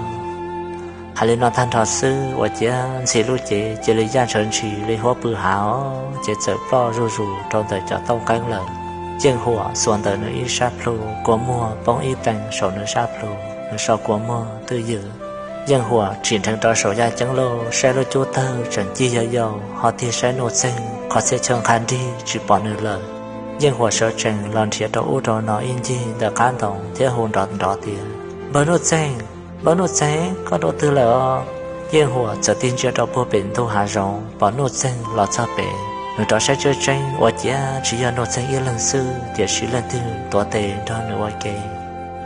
Hais li no tag nrho xwb ua ciav ntxhi lub cev cia li yaj ntshawv ntshis li huab pw hav os, ces txawm ploj zuj zus rau ntawm cov tooj qeeb lawm. Yeej Huam xuas ntawm nws ib sab plhu, kua muag poob ib tees saum nws sab plhu, nws so kua muag twj ywm. Yeej Huam tsim nrheev rau saum yaj ceeb lauj, saib lub cub tawg tseem cig yau yau, ho tig saib Nuj Txeeg qhov txhia chaw nqha nrig tsis pom nws lawm. Yeej Huam sawv tsees los nrhiav rau ub rau no ib ncig ntawm qab ntoo thiab hu nrov nrov tias, Npawg Nuj Txeeg, npawg Nuj Txeeg, koj dua twg lawm os? Yeej Huam txawm tig ntsia rau puag pem ntug hav zoov pom Nuj Txeeg los txog pem, nws rov saib tseeb tseeb ua ciav tsis yog Nuj Txeeg ib leeg xwb, tiam sis leej twg tuav tes nrog nws ua ke.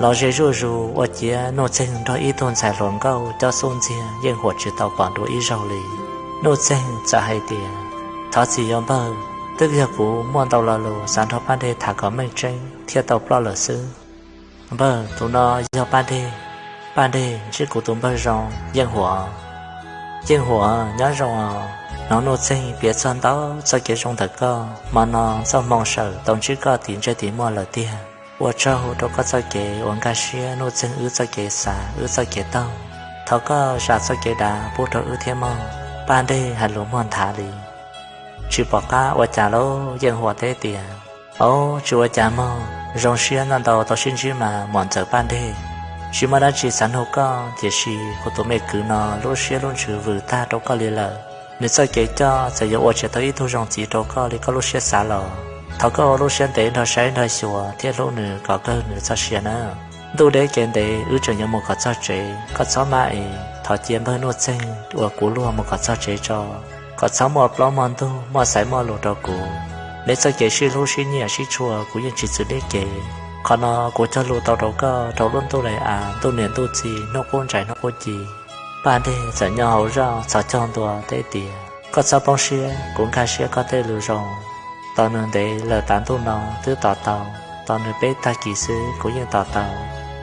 Los ze zuj zus ua ciav Nuj Txeeg nrog ib tug ntxhais hluas nkauj cob xub ntxiag Yeej Huam tsis tau pom dua ib zaug li. Nuj Txeeg txawm hais tias, Thov txim yog npawg, twb yog kuv muaj ntau lo lus xav nrog Paj Dej tham kom meej tseeb thiaj tau ploj lawm xwb. Npawg, tus no yog Paj Dej. Paj Dej, ntsib kuv tus npawg zoo, Yeej Huam. Yeej Huam, nyob zoo os. Hnov Nuj Txeeg piav txog ntau txoj kev zoo ntawm koj, hmo no txoj hmoo sawm tau ntsib koj tim ntsej tim muag lawm tiag. Ua tsaug rau koj txoj kev uas nkag siab Nuj Txeeg wb txoj kev xav wb txoj kev taug. Thov koj zam txoj kev dav pub rau wb thiab mog. Paj Dej hais lus muag nthav li. Tsis pom qab ua cas lauj, Yeej Huam teb tias, Au, tsis ua cas mog, zoo siab ntau ntau tau sib ntsib mas muam ntxawm Paj Dej. Tsis muaj dab tsi xav nug koj, tiam sis kuv tus me kwv no lub siab lub ntsws vwm tag rau koj li lawm. Nws txoj kev coj txawm yuav ua tsis tau ib tug zoo txiv rau koj li koj lub siab xav los thov koj ua lub siab ntev nrog saib nrog xyuas thiab hlub nws kom kawg nws txoj sia nawb. Ntuj deb kev ntev wb tseem yuav mus kom txog tsev, koj txhob maj es thov cia npawg Nuj Txeeg uas kuv luag mus kom txog tsev tso. Kom txhob muaj plaub muaj ntug muaj xaiv muaj lus rau kuv. Neb txoj kev sib hlub sib nyiam sib tshua kuv yeej tsis txwv neb kev. Qhov no kuv cog lus tau rau koj rau lub ntuj lawm av, ntuj niam ntuj txiv, hnub qub ntsais hnub qub ci. Paj Dej txawm nyob hauv zoj txhos caug ntua teb tias, Koj txhob poob siab, kuv nkag siab koj tej lus zoo. Tos nws ntev lawm, tav ntuj no twb tos tau. Tos nws peb tag kis xwb kuv yeej tos tau.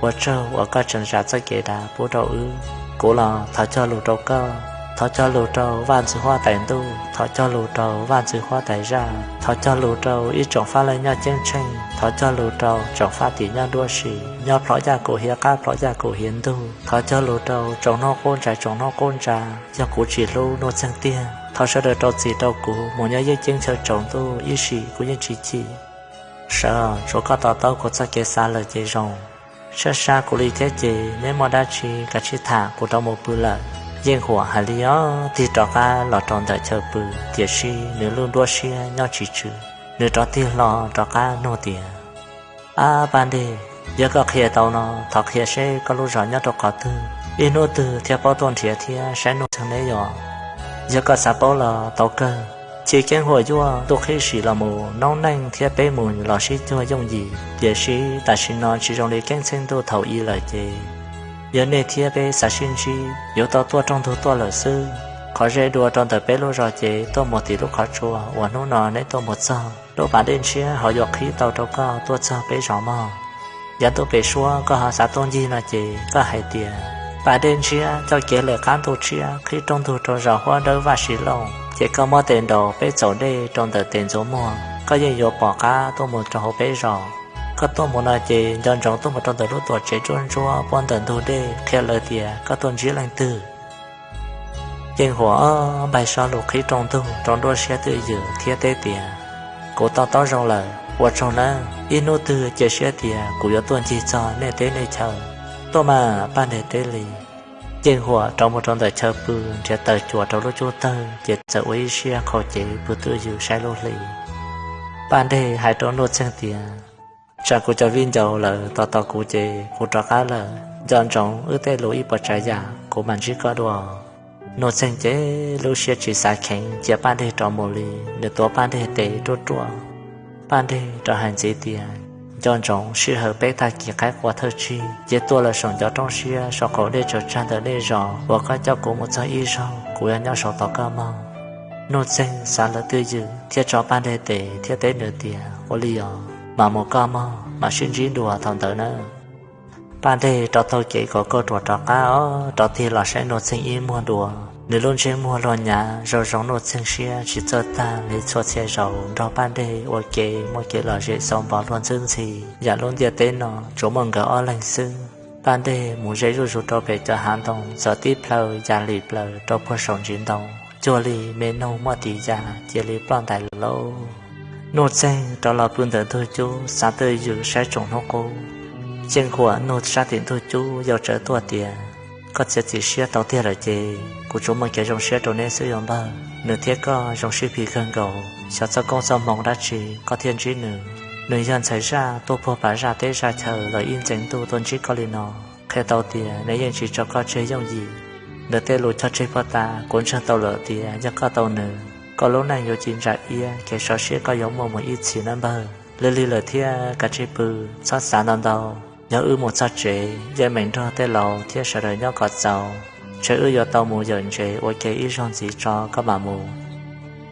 Ua tsaug uas koj tseem zam txoj kev dav pub rau wb. Kuv los thov cog lus rau koj, thov cog lus rau vaj ntxwv huab tais ntuj, thov cog lus rau vaj ntxwv huab tais zaj, thov cog lus rau ib tsoom fab leej nyob ceeb tsheej, thov cog lus rau tsoom fab tim nyob nruab si, nyob plhov yaj kuv hiav qab plhov yaj kuv hiav ntug, thov cog lus rau tsoom hnub qub ntsais tsoom hnub qub ntsa. Yog kuv tsis hlub Nuj Txeeg tiag, thov sawv daws rau txim rau kuv mus nyob yeeb ceeb chaw tsaus ntuj ib sim kuv yeej tsis chim. Sawv, tsuav koj to taub kuv txoj kev xav lawm ces zoo. Sab sab kuv li thiab ces neb muaj dab tsi kav tsij tham, kuv rov mus pw lawm. Yeej Huam hais li os tig rov qab los rau ntawm chaw pw, tiam sis nws lub nruab siab nyob tsis tswm. Nws rov tig hlo rov qab nug tias, Ab Paj Dej, yog koj qhia tau no thov qhia seb koj lub zos nyob rau qhov twg, ib hnub twg thiaj paub tuaj nrhiav thiab saib Nuj Txeeg neb yom? Yog koj xav paub los tau kawg. Chiv keeb huam yuaj, ntuj qhib sim los mus, noob neej thiab peb mus los sib cuag yooj yim, tiam sis tam sim no tsis zoo li keeb txheej ntuj thaum i lawm ces yog nej thiab peb xav sib ntsib yuav tau tuaj rooj ntug tuaj lawm xwb. Qhov ze dua rau ntawm peb lub zos ces tuaj mus tim lub qhov tsua uas hnub no neb tuaj mus txog, lub pas dej ntshiab ho yuav qhib tau rau koj tuaj txog peb zos mog. Yav ntuj pem suab koj ho xav tuaj ncig no ces koj hais tias, Pas dej ntshiab coj kev lawm qab ntuj tshiab qhib rooj ntug rau zos Huab Dawb Vaj Siv Lauj, ces koj muab tes nraus peb txaus dej rau ntawm tes ntxuav muag, koj yeej yuav pom qab tuaj mus rau hauv peb zos. Koj tuaj mus no ces nco ntsoov tuaj mus rau ntawm lub tuam tsev ntsuab ntsuab puag ntawm ntug dej, qhia lawv tias koj tuaj ntsib leej twg. Yeej Huam ob npaig sob lus qhib rooj ntug rau nruab siab twj ywm thiab teb tias, Kuv to taub zoo lawm, ua tsaug nawb. Ib hnub twg cia siab tias kuv yuav tuaj ncig txog nej teb nej chaw. Tuaj mas, Paj Dej teb li. Yeej Huam rov mus rau ntawm chaw pw nrhiav taws cuam rau lub cub tawg ces txawm ua ib siab qhau cev pw twj ywm saib lub hli. Paj Dej hais rau Nuj Txeeg tias, Tsam kuv cov viv ncaus lawv tos tos kuv ces kuv rov qab lawm. Nco ntsoov wb tej lus ib puas tsav yam kuv mam ntsib koj dua. Nuj Txeeg ces lub siab tsis xav kheev cia Paj Dej rov mus li, nws tuav Paj Dej tes ruaj ruaj. Paj Dej rov hais ntxiv tias, Nco ntsoov sij hawm peb tag kis qaib qua thawj tsig ces tuaj lawm saum ncov roob siab saum qaum dej tsaws tsag ntawm nej zos uas koj coj kuv mus txog ib zaug kuv yuav nyob saud tos koj mog. Nuj Txeeg xav lawm twj ywm thiab tso Paj Dej tes thiab teb nws tias, Ua li os, mam mus koj mog, mam sib ntsib dua thaum ntawd nawb. Paj Dej rov taug kev kom kauj ruam rov qab os, rov tig los saib Nuj Txeeg ib muag dua. Nws lub ntsej muag luag nyav zoo zoo Nuj Txeeg siab tsis txawj tag li txhua txhia zaus nrog Paj Dej ua ke muaj kev lom zem xau npos luag ntxwb ntxhi. Yam lub ntiaj teb no tsuas muaj nkawd ob leeg xwb. Paj Dej mus ze zuj zus rau pem cov hav ntoo, txawm tib plhaw ya lim plaws rau puag saum ntsis ntoo, cuag li me noog muaj tis ya cia li ploj ntais lawm lauj. Nuj Txeeg rov los pw ntawm ntug cub xav twj ywm saib tsoom hnub qub. Yeej Huam nug sab tim ntug cub yau tsawv tuaj tias, Koj txiav txim siab tau tiag lawm ces kuv tsuas muaj kev zoo siab rau neb xwb os npawg. Nws thiab koj zoo sib phim kawg nkaus, xyov txoj koob txoj hmoo dab tsi koj thiaj ntsib nws. Nws yog ntxhais zaj tuaj puag pas zaj teb zaj chaw los ib ntxeev ntuj tuaj ntsib koj li no, qhia tau tias nws yeej tsis tso koj tseg yooj yim. Nws tej lus cog tseg puag ta kuv ntseeg tau lawm tias yog koj tau nws, koj lub neej yuav ci ntsa iab, kev sov siab koj yuav muaj mus ib txhis nawb npawg. Lig lig lawm thiab kav tsij pw, txhob xav ntau ntau. Yog wb mus txog tsev, yeej meem nrog tej laus thiab sawv daws nyob kom txaus, ntshe wb yuav tau mus yawm ntsev ua ke ib zaug ntxiv tso koj mam mus.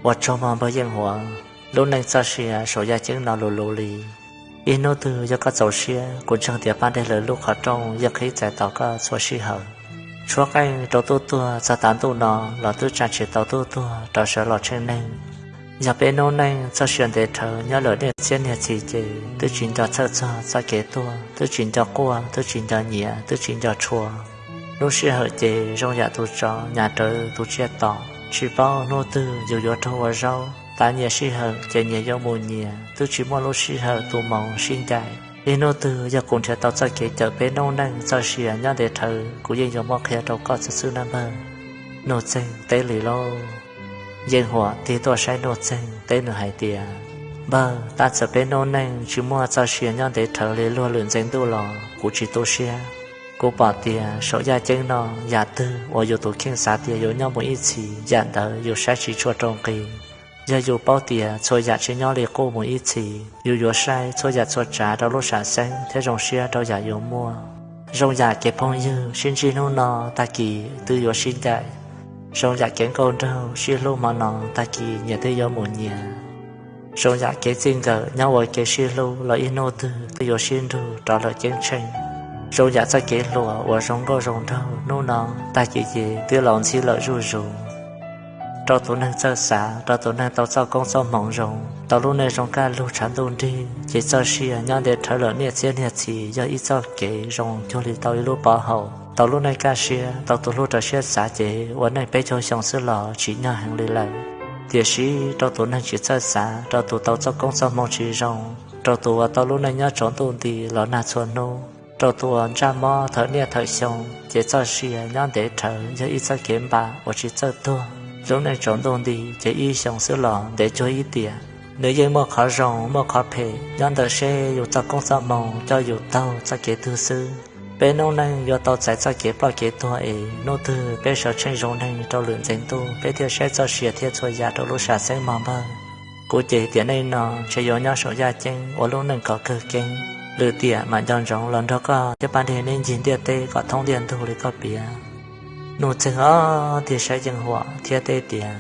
Ua tsaug mog npawg Yeej Huam, lub neej txoj sia saum yaj ceeb no luv luv li. Ib hnub twg yog koj txaus siab, kuv ntseeg tias Paj Dej lawv lub qhov rooj yeej qhib txais tos koj txhua sij hawm. Tshuab qeej rau tub tuag txog tav ntuj no los twb tsa tsis tau tub tuag rov sawv los tsheej neeg. Yog peb noob neej txoj sia ntev dhawv nyob lawm niaj txhiab niag txhis ces twb tsis nco txhawj txog txoj kev tuag, twb tsis nco quaj, twb tsis nco nyiav, twb tsis nco tshua. Lub sij hawm ces zoo yam tus tsov nyas rawv tus tsiaj tom, tsis paub hnub twg yus yuav raug ua zaub. Tav nyias sij hawm ces nyias yuav mus nyias, twb tsis muaj lub sij hawm tu moo sib ncaim. Ib hnub twg yog kuv nrhiav tau txoj kev cawm peb noob neej txoj sia nyob ntev dhawv, kuv yeej yuav muab qhia rau koj txhua xwb nawb npawg. Nuj Txeeg teb li lauj. Yeej Huam tig tuaj saib Nuj Txeeg teb nws hais tias, Npawg, tab txawm peb noob neej tsis muaj txoj sia nyob ntev dhawv li luag lwm ntxeev ntuj los kuv tsis tu siab. Kuv pom tias saum yaj ceeb no, yam twg uas yus tus kheej xav tias yuav nyob mus ib txhis, yam ntawd yus saib tsis tshua rau nqi. Yog yus paub tias txhua yam tsis nyob li quj mus ib txhis, yus yuav saib txhua yam txhua tsav rau lub sam xeeb thiab zoo siab rau yam yuav muaj. Zoo yam kev phooj ywg sib ntsib hnub no, tag kis twb yuav sib ncaim. Zoo yam kev nkauj nraug sib hlub hmo no, tag kis nyias twb yuav mus nyias. Zoo yam kev txij nkawm nyob ua ke sib hlub los ib hnub twg twb yuav sib nrug rov lawm ceeb tsheej. Zoo yam txoj kev hluas uas zoo nkauj zoo nraug hnub no, tag kis ces twb laus ntxhib lawm zuj zus. Rau tus neeg txawj xav, rau tus neeg tau txoj koob txoj hmoov zoo, tau lub neej zoo kaj lug tshav ntuj nrig, ces txoj sia nyob ntev dhawv lawm niaj txhiab niag txhis yog ib txoj kev zoo cuag li tau ib lub pov haum. Tau lub neej kaj siab, tau tus hlub rau siab xav ces ua neej peb caug xyoo xwb los tsim nyog heev li lawm. Tiam sis rau tus neeg tsis txawj xav, rau tus tau txoj koob txoj hmoov tsis zoo, rau tus uas tau lub neej nyob tsaus ntuj nti los nag txhua hnub, rau tus uas ntsaj mob thawm niaj thawm xyoo, ces txoj sia nyob ntev dhawv yog ib txoj kev npam uas tsis txawj tuag. Lub neej tsaus ntuj nti ces ib xyoo xwb los ntev cuag ib tiam. Nws yeej muaj qhov zoo muaj qhov phem nyob ntawm seb yus txoj koob txoj hmoov coj yus taug txoj kev twg xwb. Peb noob neej yuav tau txais txoj kev ploj kev tuag es hnub twg peb sawv tsheej zoo neeg rau lwm ntxeev ntuj, peb thiaj saib txoj sia thiab txhua yam rau lub sam xeeb mog npawg. Kuv ces tiam neej no ntshe yuav nyob saum yaj ceeb ua lub neej kom kawg keeb, lwm tiam mam nco ntsoov los nrog koj thiab Paj Dej neb ncig ntiaj teb kom thoob ntiaj ntug li koj piav. Nuj Txeeg ob tig saib Yeej Huam thiab teb tias,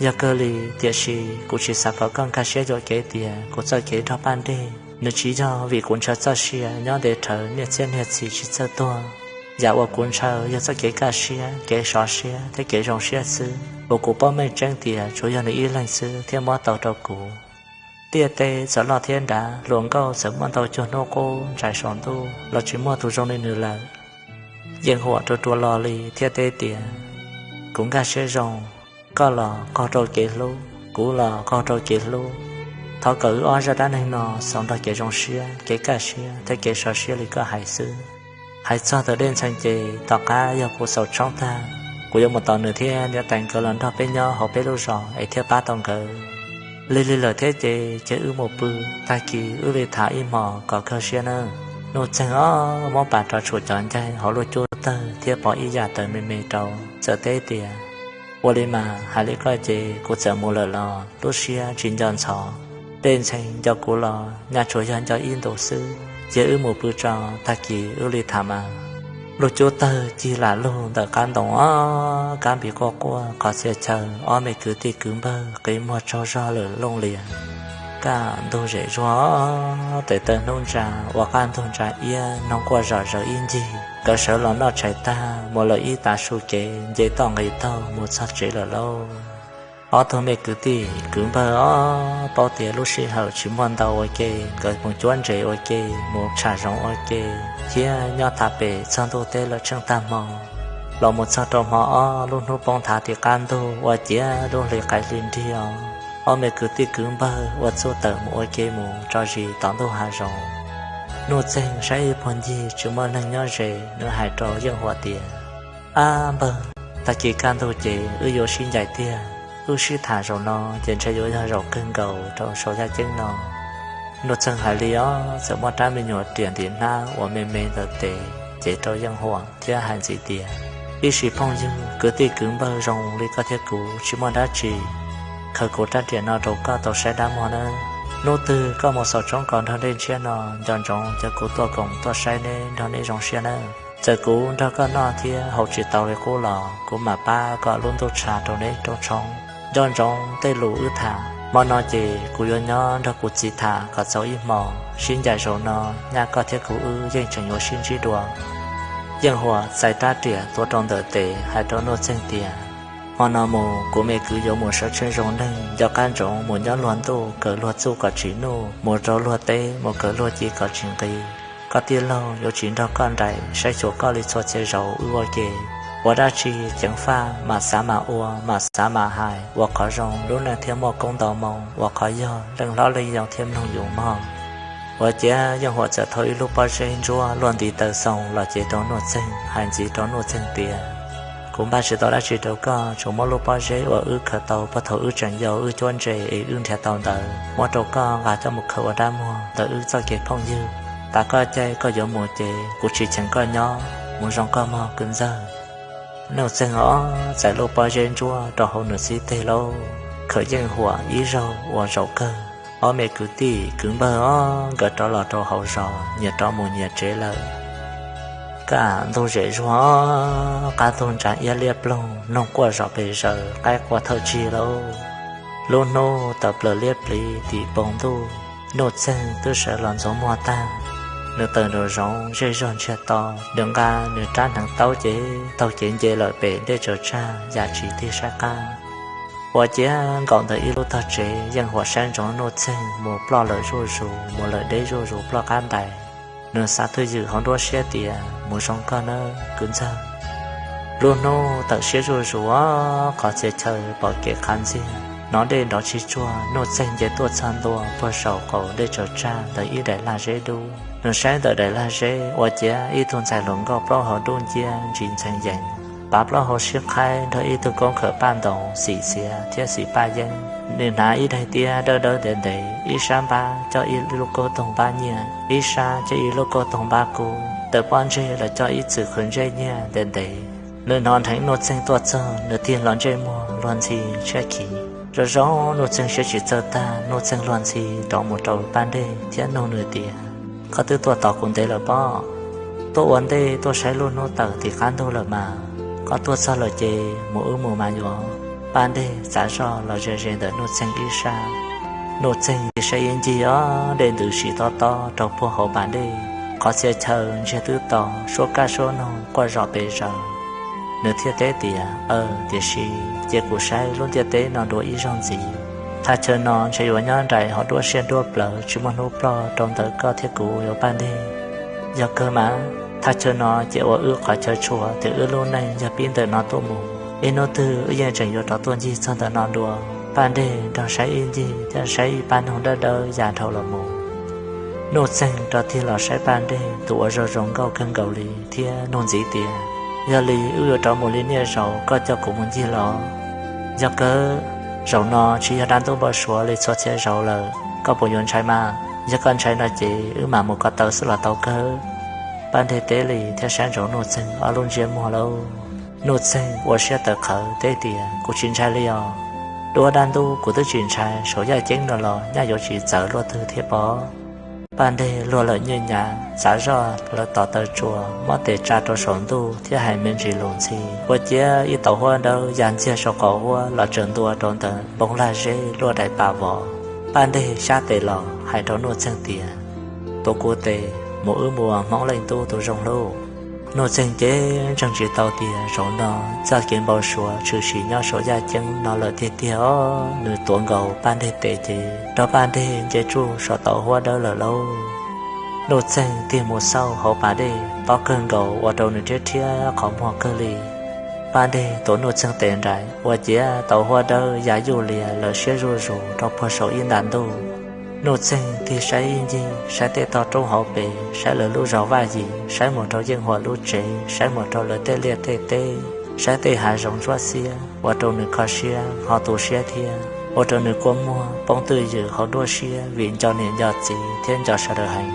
Yog kawg li, tiam sis kuv tsis xav kom koj nkag siab yuam kev tias kuv txoj kev nrog Paj Dej nws tsis yog vim kuv ntshaw txoj sia nyob ntev dhawv niaj txhiab niag txhis tsis txawj tuag. Yam uas kuv ntshaw yog txoj kev kaj siab, kev sov siab thiab kev zoo siab xwb, uas kuv paub meej tseeb tias tsuas yog nws ib leeg xwb thiaj muab tau rau kuv. Ntiaj teb txawm loj thiab dav, hluas nkauj txawm muaj ntau cuag hnub qub ntsais saum ntuj los tsis muaj tus zoo li nws lawm. Yeej Huam rua rua lo li thiab teb tias, Kuv nkag siab zoo, koj los qaug rau kev hlub, kuv los qaug rau kev hlub. Thov kom wb ob zaj dab neeg no xaus nrog kev zoo siab, kev kaj siab thiab kev sov siab li koj hais xwb. Hais txog ntawm Dej Ntxhee ces tom qab yog kuv xaus tshoob tag, kuv yuav mus tos nws thiab niam tais nkawd los nrog peb nyob hauv peb lub zos es thiaj pab tau nkawd. Lig lig lawm thiab ces cia wb mus pw, tag kis wb li tham ib hmos kom kawg siab nawb. Nuj Txeeg ob muab pas rov tshum cov ncaig hauv lub cub tawg thiab pov ib yam tawv me me rau, txawm teb tias, Ua li mas, hais li koj ces kuv txawm mus lawm los lub siab tsis nco ntxhov. Dej Ntxhee nco kuv los nyaj tsuas yog nco ib ntus xwb, cia wb mus pw tso, tag kis wb li tham mas. Lub cub tawg cig lam lug ntawm qab ntoo ob kab npis quaj quaj qhov txhia chaw, ob me kwv tij kwv npawg qi muag tsaug zog lawm looj lias. Kaj ntug zem zuag, tes taw hnub ntsa ua qab ntug ntsa iab, noog quaj zom zaws ib ncig. Nkawd sawv los noj tshais tag mus lawm ib tav su kev, nce toj nqis taug mus txog tsev lawm lauj. Ob tug me kwv tij kwv npawg ob paub tias lub sij hawm tsis muaj ntau ua ke, nkawd mus cuab ntses ua ke, mus tsham zoov ua ke, thiab nyob thav pem txog ntuj teb lawm tsheej tag hmo. Los mus txog rau hmo ob lub hnub poob thav tim qab ntug ua ciav lub hli qaim hli nrig os, ob me kwv tij kwv npawg ua txuj tawm mus ua ke mus tso zis tom ntug hav zoov. Nuj Txeeg saib ib puag ncig tsis muaj neeg nyob ze, nws hais rau Yeej Huam tias, Ab npawg, tag kis kaj ntug ces wb yuav sib ncaim tiag, wb sib tham zaum no ces ntshe yuav yog zaum kawg nkaus rau saum yaj ceeb no. Nuj Txeeg hais li os txawm muab rab me nyuam riam ntim hnab uas me me ntawd tes cev rau Yeej Huam thiab hais ntxiv tias, Ib sim phooj ywg kwv tij kwv npawg zoo li koj thiab kuv tsis muaj dab tsi, khaws kuv rab riam no rau koj tau saib dab muag nawb. Hnub twg koj mus xaus tshoob kos nrog dej ntshiab no, nco ntsoov cia kuv tuaj koom tuaj saib neb nrog neb zoo siab nawb. Txawm kuv nrog koj noj thiab haus tsis tau li qub los kuv mam pab kom lub ntuj tshav rau neb rooj tshoob. Nco ntsoov tej lus wb tham, Hmo no ces kuv yuav nyob nrog kuv txiv tham kom txaus ib hmos, sib ncaim zaum no nyaj koj thiab kuv wb yeej tseem yuav sib ntsib dua. Yeej Huam txais rab riam tuav rau ntawm tes hais rau Nuj Txeeg tias, Hmo no mus kuv me kwv yuav mus sawv tsheej zoo neeg, nco qab ntsoov mus nyob luag ntuj, kawm luag txuj kom tsis nuj, mus rau luag teb, mus kawm luag ci kom tsis nqis. Koj tij laug yuav tsis nrog koj nraim, saib xyuas koj li txhua txhia zaus wb ua ke. Ua dab tsi ceev faj mam xav mam ua, mam xav mam hais, ua qhov zoo lub neej thiaj muaj koob ntau moo, ua qhov yog leej hlob leej yau thiaj mloog yus mog. Ua ciav Yeej Huam txawm thau ib lub pob zeb ntsuab luaj nti taw xoo los cev rau Nuj Txeeg, hais ntxiv rau Nuj Txeeg tias, Kuv npaj tsis tau dab tsi rau koj, tsuas muab lub pob zeb uas wb khaws tau puag thaum wb tseem yau wb cuab ntses es wb nrhiav tau ntawd muab rau koj nqa coj mus khaws ua dab muag ntawm wb txoj kev phooj ywg. Tas koj caij koj yuav mus ces kuv tsis cheem koj nyob, mus zoo koj mog kwv ntxawg. Nuj Txeeg ob txais lub pob zeb ntsuab rau hauv nws xib teg lauj, khawm Yeej Huam ib zaug ua zaum kawg. Ob me kwv tij kwv npawg ob nkawd rov los rau hauv zos, nyias rov mus nyias tsev lawm. Kaj ntug zem zuag, qab ntug ntsa iab liab ploog, noog quaj zom pes zaws, qaib qua thawj tsig lauj. Lub hnub tawm plaws liab pliv tim npoo ntuj, Nuj Txeeg twb sawv los ntxuav muag tag. Nws tawm nraum zoov zej zog ntsiag to, nws nqa nws rab hneev taub ces taug kev nce lawm pem dej tsaws tsag yam tsis tig saib qab. Ua ciav nkaum ntawm ib lub tog tsev, Yeej Huam saib ntsoov Nuj Txeeg mus ploj lawm zuj zus, mus lawm deb zuj zus ploj qab ntais. Nws xav twj ywm hauv nruab siab tias, Mus zoo koj nawb kwv ntxawg. Lub hnub tawm siab zuj zus, qhov txhia chaw pom kev qhav ntxiag, hnov dej nrov tsis tsuag. Nuj Txeeg nce tuaj txog ntua puag saum qaum dej tsaws tsag ntawm ib daim lag zeb dub. Nws saib ntawm daim lag zeb ua ciav ib tug ntxhais hluas nkauj plaub hau dub nciab ntsis ntxeev yees, pav plaub hau sib qhaib nrog ib tug koob khawm paj ntoos xim xiav thiab xim paj yeeb. Nws hnav ib daim tiab dawb dawb ntev ntev, ib sab npab coj ib lub kauj toog npab nyiaj, ib sab coj ib lub kauj toog npab kub, tawm pob ntseg los coj ib txwm qhwv ntsej nyiaj ntev ntev. Nws hnov nrheev Nuj Txeeg tuaj txog, nws tig hlo ntsej muag luag ntxhi tshiab khiv. Zoo zoo Nuj Txeeg siab tsis txawj tag, Nuj Txeeg luag ntxhi rov mus rau Paj Dej thiab nug nws tias, Koj twb tuaj tos kuv ntev lawm pob? Tuaj ua ntej tuaj saib lub hnub tawm tim qab ntug lawm mas. Koj tuaj txog lawm ces mus wb mus mas yuav. Paj Dej txav zoj los ze ze ntawm Nuj Txeeg ib sab. Nuj Txeeg tig saib ib ncig os, dej ntws sim tob tob rau puag hauv pas dej. Qhov txhia chaw ntsiag twb to, suab kaj suab noog quaj zom pes zaws. Nws thiaj teb tias, Aw, tiam sis cia kuv saib lub ntiaj teb no dua ib zaug ntxiv. Thaj chaw no ntshe yuav nyob nraim ho duab siab duab plawv tsis muaj hnub ploj rau ntawm koj thiab kuv yuav Paj Dej. Yog kawg mas, thaj chaw no ces ua wb qhov chaw tshuam tias wb lub neej yog pib ntawm no tuaj mus. Ib hnub twg wb yeej tseem yuav rov tuaj ncig txog ntawm no dua. Paj Dej nrog saib ib ncig thiab saib ib pab noog dawb dawb ya dhau los mus. Nuj Txeeg rov tig los saib Paj Dej tus uas zoo zoo nkauj kawg nkaus li thiab nug ntxiv tias, Yog li wb yuav rov mus li niaj zaus koj coj kuv mus ncig los? Yog kawg, zaum no tsis yog dab ntub npau suav li txhua txhia zaus lawm, koj puas yuav ntshai mas? Yog koj ntshai no ces wb mam mus ko taw xwb los tau kawg. Paj Dej teb li thiab saib ntsoov Nuj Txeeg ob lub ntsiab muag lauj. Nuj Txeeg ua siab tawv qhawv teb tias, Kuv tsis ntshai li os. Duab dab ntub kuv twb tsis ntshai, saum yaj ceeb no los nyaj yuav tsis txawv luaj twg thiab pob. Paj Dej luag lawm nyiaj nyav, txav zoj lawv tos taw tsua, muab tes tsa rau saum ntuj thiab hais me ntsis lus ntxhi. Ua ciav ib tauv huab dawb ya ntxiag saum qaum huab los tsaws ntua rau ntawm npoo lag zeb luaj daim pas vov. Paj Dej xyab tes los hais rau Nuj Txeeg tias, Tuav kuv tes, mus wb mus ua Hmoob Leej Tub tus zoo hlub. Nuj Txeeg ces ntseeg tsis tau tias zaum no txoj kev npau suav tshwm sim nyob saum yaj ceeb no lawm tiag tiag os. Nws tuav nkaus Paj Dej tes ces nrog Paj Dej nce tsuj saum tauv huab dawb lawm lauj. Nuj Txeeg tig mus xauj hauv pas dej tob kawg nkaus ua rau nws rhiab rhiab qhov muag kawg li. Paj Dej tuav Nuj Txeeg tes nraim ua ciav tauv huab dawb ya yuj lias lawm siab zuj zus rau puag saum ib nta ntuj. Nuj Txeeg tig saib ib ncig, saib tej tog roob hauv pes, saib lawv lub zos Vaj Yim, saib mus rau Yeej Huam lub tsev, saib mus rau lawv tej liaj tej teb, saib tej hav zoov ntsuab xiab, ua rau nws kho siab ho tu siab thiab ua rau nws kua muag poob twj ywm hauv nruab siab vim nco niam nco txiv thiab nco sawv daws heev.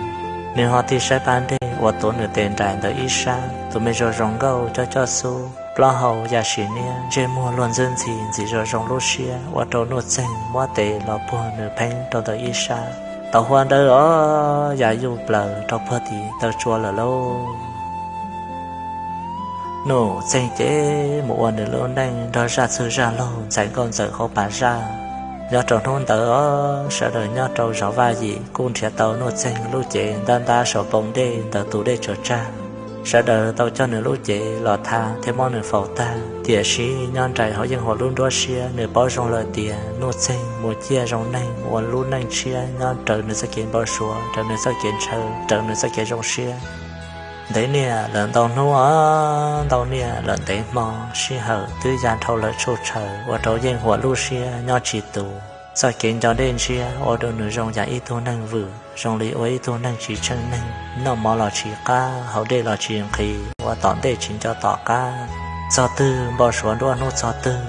Nws ho tig saib Paj Dej uas tuav nws tes nraim ntawm ib sab, tus me zoo zoo nkauj coj coj xub, plaub hau ya sim niab, ntsej muag luag ntxwb ntxhi ntxim zoo zoo lub siab ua rau Nuj Txeeg muab tes los puag nws pheeb rau ntawm ib sab. Tauv huab dawb os ya yuj plaws rau puag tim taw tsua lawm lauj. Nuj Txeeg ces mus ua nws lub neej nrog zaj txwg zaj laug ntxhais nkauj ntxawm hauv pas zaj. Nyob rau hnub ntawd, sawv daws nyob rau zos Vaj Yim kuj nrhiav tau Nuj Txeeg lub cev ntab ntab saum npoo dej ntawm tus dej tsaws tsag. Sawv daws tau coj nws lub cev los tha thiab muab nws faus tag, tiam sis nyob nraim hauv Yeej Huam lub nruab siab nws paub zoo lawm tias Nuj Txeeg mus ciaj zoo neeg ua lub neej tshiab nyob raws nws txoj kev npau suav, raws nws txoj kev ntshaw, raws nws txoj kev zoo siab. Ntev niaj lawm ntau hnub, ntau niaj lawm ntev hmo, sij hawm twb ya dhau lawm tshuj tshaws ua rau Yeej Huam lub siab nyob tsis tus. Txoj kev nco dej ntshiab ua rau nws zoo yam ib tug neeg vwm, zoo li ua ib tug neeg tsis tsheej neeg, noj mov los tsis qab, haus dej los tsis nqhis, ua tom ntej tsis nco tom qab. Txog twg npau suav nruab hnub txog twg,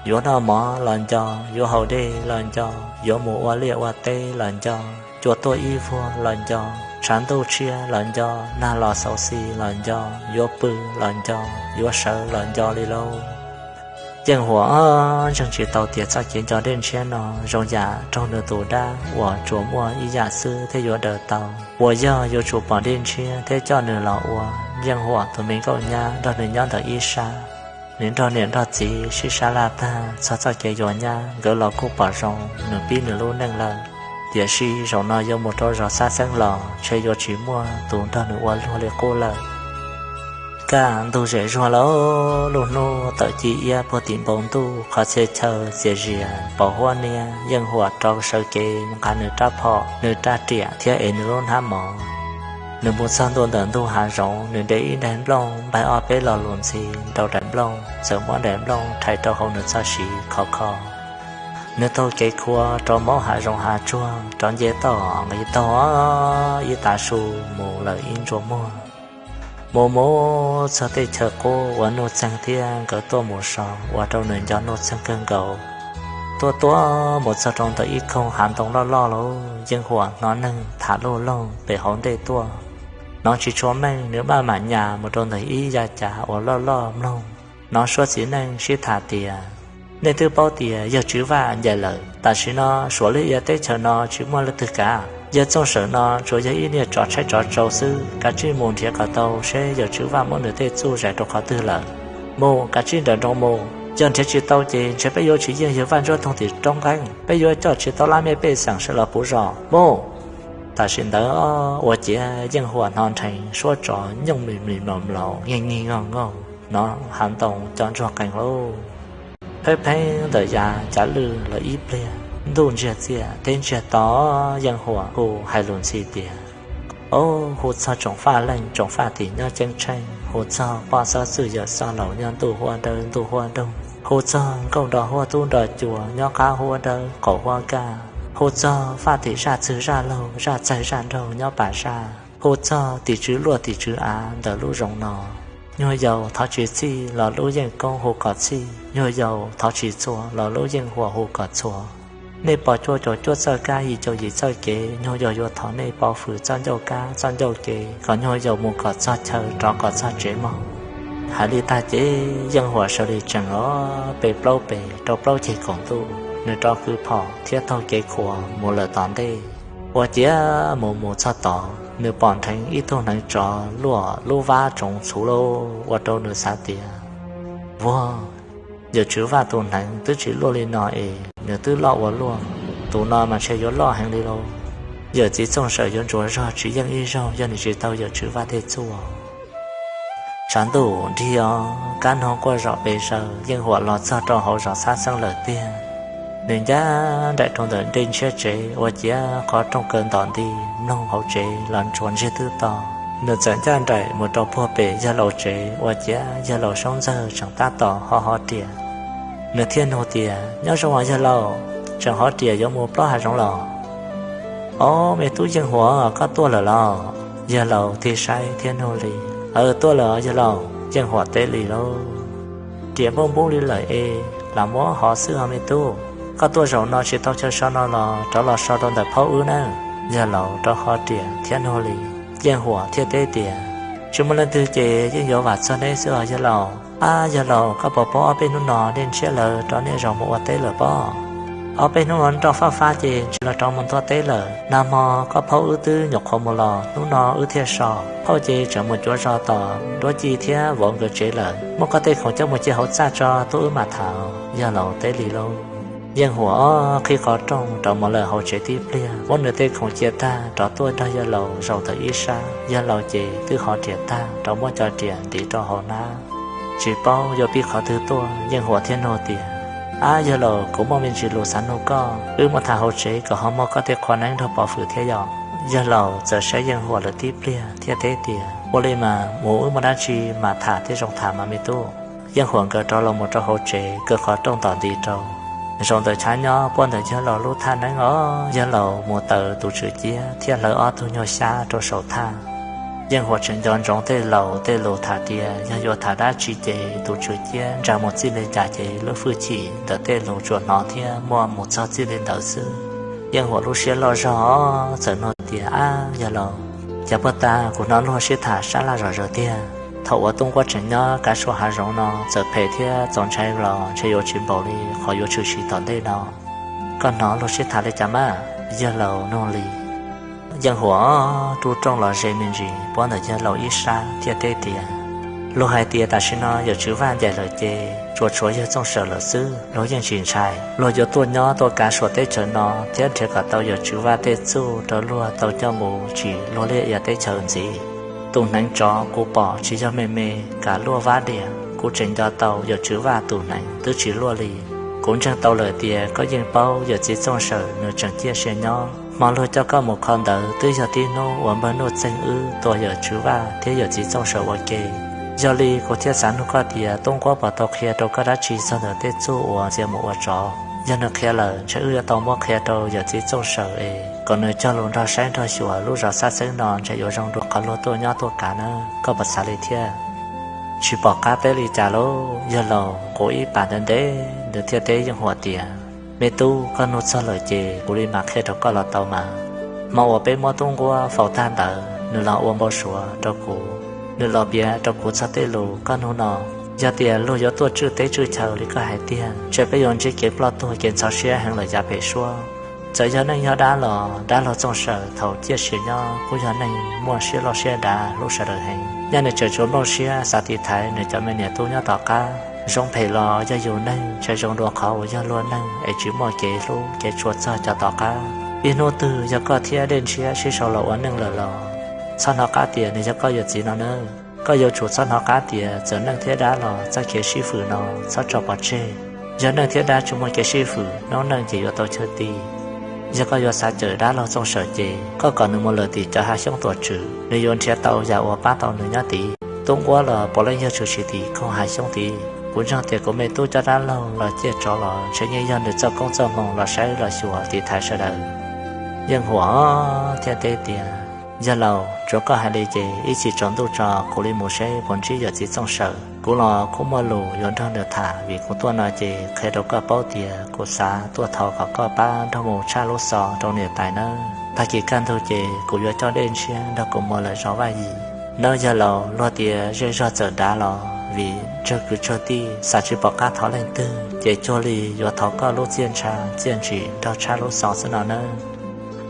yuav noj mov los nco, yuav haus dej los nco, yuav mus ua liaj ua teb los nco, cua tuaj ib vuag los nco, tshav ntuj tshiab los nco, nag los xauv xis los nco, yuav pw los nco, yuav sawv los nco li lauj. Yeej Huam ntseeg tsis tau tias txoj kev nco dej ntshiab no zoo yam raug nws tus dab uas tsuas muaj ib yam xwb thiaj yuav daws tau, uas yog yuav tsum pom dej ntshiab thiab coj nws los ua Yeej Huam tus me nkauj nyab nrog nws nyob ntawm ib sab. Nws nrog niam nrog txiv sib sab laj tag, txog txoj kev yuav nyab nkawd los kuj pom zoo nws pib nws lub neej lawm. Tiam sis zaum no yuav mus rau zos Xab Xeeb los ntshe yuav tsis muaj tus nrog nws ua luag li qub lawm. Kaj ntug zem zuag lawm, lub hnub tawm ci iab puag tim npoo ntuj, qhov txhia chaw txias zias pos huab niab, Yeej Huam rov sawv kev nqa nws rab phom, nws rab riam thiab ev nws lub hnab mov. Nws mus txog ntua ntawm ntug hav zoov, nws de ib daim nplooj npaig ob peb lo lus ntxhi rau daim nplooj, txawm muab daim nplooj rhais rau hauv nws txoj siv khov kho. Nws taug kev khuav rov maub hav zoov hav tsuag, rov nce toj nqis taug ib tav su mus lawm ib ntsug muag. Mus mus txog tej chaw qub uas Nuj Txeeg thiab nkawd tuaj mus so, ua rau nws nco Nuj Txeeg kawg nkaus. Tuaj tuaj mus txog rau ntawm ib khoog hav ntoo loj loj lawm, Yeej Huam hnov neeg tham luj loog pem hauv ntej tuaj. Hnov tsis tshua meej, nws maj mam nyas mus rau ntawm ib yav cav uas loj loj mloog, hnov suab txiv neej sib tham tias, Nej twb paub tias yawg Tswv Vaj ncaim lawm, tam sim no Suav lub ia teb chaws no tsis muaj leej twg kav. Yawg Txooj Sawm no tsuas yog ib niag tsov tshaib tsov tsau xwb, kav tsij mus nrhiav kom tau seb yawg Tswv Vaj muab nws tej txuj zais rau qhov twg lawm. Mus, kav tsij nrawm nroos mus, yog nrhiav tsis tau ces ntshe peb yuav tsis yeej yawg Vaj Ntsuab Toog tim roob nqeeb, peb yuav coj tsis tau lab mej pej xeem sawv los puv zos. Mus! Tam sim ntawd ua ciav Yeej Huam hnov nrheev suab tsov nyooj mim mim mlaus mlaus, nkeeg nkeeg nkaug nkaug, hnov hav ntoo co ntsuag qees lauj. Pheeb pheeb ntawm yav cav lwj lawm ib pliag, ntuj ntsiag txiaj teb ntsiag to, Yeej Huam hu hais lus ntxhi tias, Au, hu txog tsoom faj leej tsoom faj tim nyob ceeb tsheej, hu txog poj xob txwj yawm xob laus nyob ntuj huab dawb ntuj huab doog, hu txog nkauj nrog huab tub nrog cua nyob qab huab dawb qaum huab kaj, hu txog faj tim zaj txwg zaj laug zaj txaig zaj nraug nyob pas zaj, hu txog tim tswv luaj tim tswv av ntawm lub zoov no. Nyuag yaus thov tsis txhij los lub yeej koob hu kom txhij, nyuag yaus thov tsis txhua los lub yeej huam hu kom txhua. Nej pom cuaj caum cuaj txoj kab yim caum yim txoj kev, nyuag yaus yuav thov nej pov hwm txoj ncauj kab txoj ncauj kev, kom nyuag yaus mus kom txog chaw rov kom txog tsev mog. Hais li tag ces Yeej Huam sawv li tsees os, pe plaub pes rau plaub ceg kaum ntuj, nws rov kwv phom thiab taug kev khuav mus lawm tom ntej. Ua ciav mus mus txog tod, nws pom nrheev ib tug hneev tsov luaj lub vab tsoov txhuv lauj, ua rau nws xav tias, Vuag, yawm Tswv Vaj tus hneev twb tsis luaj li no es nws twb loj ua luaj, tus no mas ntshe yuav loj heev li lauj. Yawm txiv Txooj Sawm yuav ntsuas zog tsis yeej ib zaug yog nws tsis tau yawm Tswv Vaj tej txuj. Tshav ntuj nrig os, kab noog quaj zom pes zaws, Yeej Huam los txog rau hauv zos Xab Xeeb lawm tiag. Nws ncaj nraim rau ntawm dej ntshiab tsev, ua ciav qhov rooj kaw ntom nti mloog hauv tsev los ntsuas ntsiag twb to. Nws txawm ncaj nraim mus rau puag pem yawg laus tsev, ua ciav yawg laus Soob Ntxawg tseem tab tom ho ho riam. Nws thiaj nug tias, Nyob zoo os yawg laus, tseem ho riam yuav mus plob hav zoov los? Ob, me tub Yeej Huam, koj tuaj lawm los? Yawg laus thiaj saib thiab nug li. Aw, tuaj lawm yawg laus, Yeej Huam teb li lauj. Riam npauj npub li lawm es lam muab hov xwb os me tub. Koj tuaj zaum no tsis tau chaw so no los rov los so rau ntawm phauj wb nawb. Yawg laus rov ho riam thiab nug li. Yeej Huam thiaj teb tias, Tsis muaj leej twg ces yeej yuav vam txog neb xwb os yawg laus. Ab yawg laus, koj puas paub ob peb hnub no dej ntshiab lawv rov niaj zaus mus ua teb lawm pob? Ob peb hnub no nroj faj fab ces ntshe lawv rov mus ntua teb lawm. Nag hmo koj phauj wb twb nyuam qhuav mus los, hnub no wb thiaj so. Phauj ces tseem mus cuav zos tom Nruab Ci thiab vauv nkawd tsev lawm. Muab koj tej khoom coj mus cia hauv txaj tso tuaj wb mam tham. Yawg laus teb li lauj. Yeej Huam qhib qhov rooj rov mus lawm hauv tsev tib pliag, muab nws tej khoom cia tag rov tuaj nrog yawg laus zaum ntawm ib sab. Yawg laus ces twb hov riam tag rov muab cov riam ntiv rau hauv hnab. Tsis paub yuav pib qhov twg tuaj, Yeej Huam thiaj nug tias, Ab yawg laus, kuv muaj me ntsis lus xav nug koj, wb muab tham hauv tsev kom ho muaj koj tej qhua neeb nrog pov hwm thiab yom. Yawg laus txawm saib Yeej Huam lawm tib pliag thiab teb tias, Ua li mas mus, wb muaj dab tsi mas tham thiab zoo tham mas me tub. Yeej Huam nkawd rov los mus rau hauv tsev, kaw qhov rooj tom ntiv rau. Zaum ntawm chav nyob puab ntawm yawg laus lub thaj neeb os, yawg laus mus taws tus tswm ciab thiab hlawv ob tug nyuag xyab rau saum thaj. Yeej Huam tseem nco ntsoov tej laus tej lus tham tias yog yuav tham dab tsi ces tus tswm ciab ntsa mus txij li cas ces lub hwj chim ntawm tej lus tsuas hnov thiab muaj mus txog txij li ntawd xwb. Yeej Huam lub siab loj zog os, txawm nug tias, Ab yawg laus, cas puag ta kuv hnov luag sib tham sab laj zom zaws tiag. Thaum uas Tub Nquab tseem nyob kav suam hav zoov no txawm phem thiab txaus ntshai los ntshe yuav tsis npaum li qhov yuav tshwm sim tom ntej no. Koj hnov luag sib tham li cas mas? Yawg laus nug li. Yeej Huam rub rooj los ze me ntsis puab ntawm yawg laus ib sab thiab teb tias, Luag hais tias tam sim no yawm tswv Vaj ncaim lawm ces tsuas tshuav yawg Txooj Sawm lawm xwb, luag yeej tsis ntshai. Luag yuav tuaj nyob tuaj kav suam teb chaws no thiab nrhiav kom tau yawm tswv Vaj tej txuj rau luag tau coj mus tsim luag liaj ia teb chaws ntxiv. Tus hneev tsov kuv pom tsis yog me me, kam luaj vab diam, kuv tseem nco tau yawm tswv Vaj tus hneev twb tsis luaj li. Kuv ntseeg tau lawm tias koj yeej paub yawm txiv Txooj Sawm nws tseem ciaj sia nyob. Hmo luag coj koj mus kho ntawd twb yog tib hnub uas npawg Nuj Txeeg wb tua yawm tswv Vaj thiab yawm txiv Txooj Sawm ua ke. Yog li kuv thiaj xav nug koj tias Tub Nquab puas tau qhia rau koj dab tsi txog ntawm tej txuj uas txiav mus ua tsov. Yog nws qhia lawm ntshe wb yuav tau muab qhia rau yawm txiv Txooj Sawm es kom nws cog lus nrog saib nrog xyuas lub zos Xab Xeeb no ntshe yuav zoo dua qhov luag tuaj nyob tuaj kav na, koj puas xav li thiab? Tsis pom qab teb li cas lauj, yawg laus quv ib pas ntev ntev nws thiaj teb Yeej Huam tias, Me tub, koj nug txog lawm ces kuv li mam qhia rau koj los tau mas. Hmo uas peb muab Tub Nquab faus tag ntawd nws los ua npau suav rau kuv, nws los piav rau kuv txog tej lus koj nug no. Yog tias luag yuav tuaj tswj teb tswj chaw li koj hais tiag, ntshe peb yuav ntsib kev ploj tuag kev ntxhov siab heev lawm yav pem suab. Txawm yog neej yog dab los dab laug Txooj Sawm thaum ciaj sia nyob kuj yog neeg muaj siab loj siab dav hlub sawv daws heev. Nyaj nws tseem tsuas nplooj siab xav tiv thaiv nws cov me niam tub nyob tom qab. Zoo phem los yog yus neeg ntshe zoo dua qhov uas yog luag neeg es tsis muaj kev hlub kev tshua txog cov tom qab. Ib hnub twg yog koj thiab Dej Ntshiab sib sau los ua neej lawm los txhob hnov qab tias nws yog koj yawm txiv no nawb. Koj yuav tsum txhob hnov qab tias txawm neej thiab dab los txoj kev sib fwm no txhob tso pov tseg. Yog neej thiab dab tsis muaj kev sib fwm, noob neej ces yuav tau chaw ti. Yog koj yuav xav cawm dab laug Txooj Sawm ces koj kom nws mus lawm tim cov hav xyoob tuam tswm, nws yuav nrhiav tau yam uas pab tau nws nyob tid. Tub Nquab los puav leej yog tshwm sim tim koog hav xyoob tid. Kuv ntseeg tias kuv me tub cov dab laug los ciaj tsov los ntshe yeej yog nws txoj koob txoj hmoo los saib los xyuas tiv thaiv sawv daws. Yeej Huam thiaj teb tias, Yawg laus, tsuav koj hais li ces ib chim tsaus ntuj tso kuv li mus seb puas ntsib yawm txiv Txooj Sawm. Kuv los kuj muaj lus yuav nrog nws tham, vim kuv tuaj no ces qhia rau koj paub tias kuv xav tuaj thov kom koj pab nrog mus tshaj lub xov rau niam tais nawb. Tag kis kaj ntug ces kuv yuav coj Dej Ntshiab nrog kuv mus lawm zos Vaj Yim. Nawb yawg laus, luag tias zej zog txawm dav los vim tsawg kwv tsawg tij, xav tsis pom qab thov leej twg ces cuag li yuav thov koj lub txiaj ntsha txiaj ntsim nrog tshaj lub xov xwb no nawb.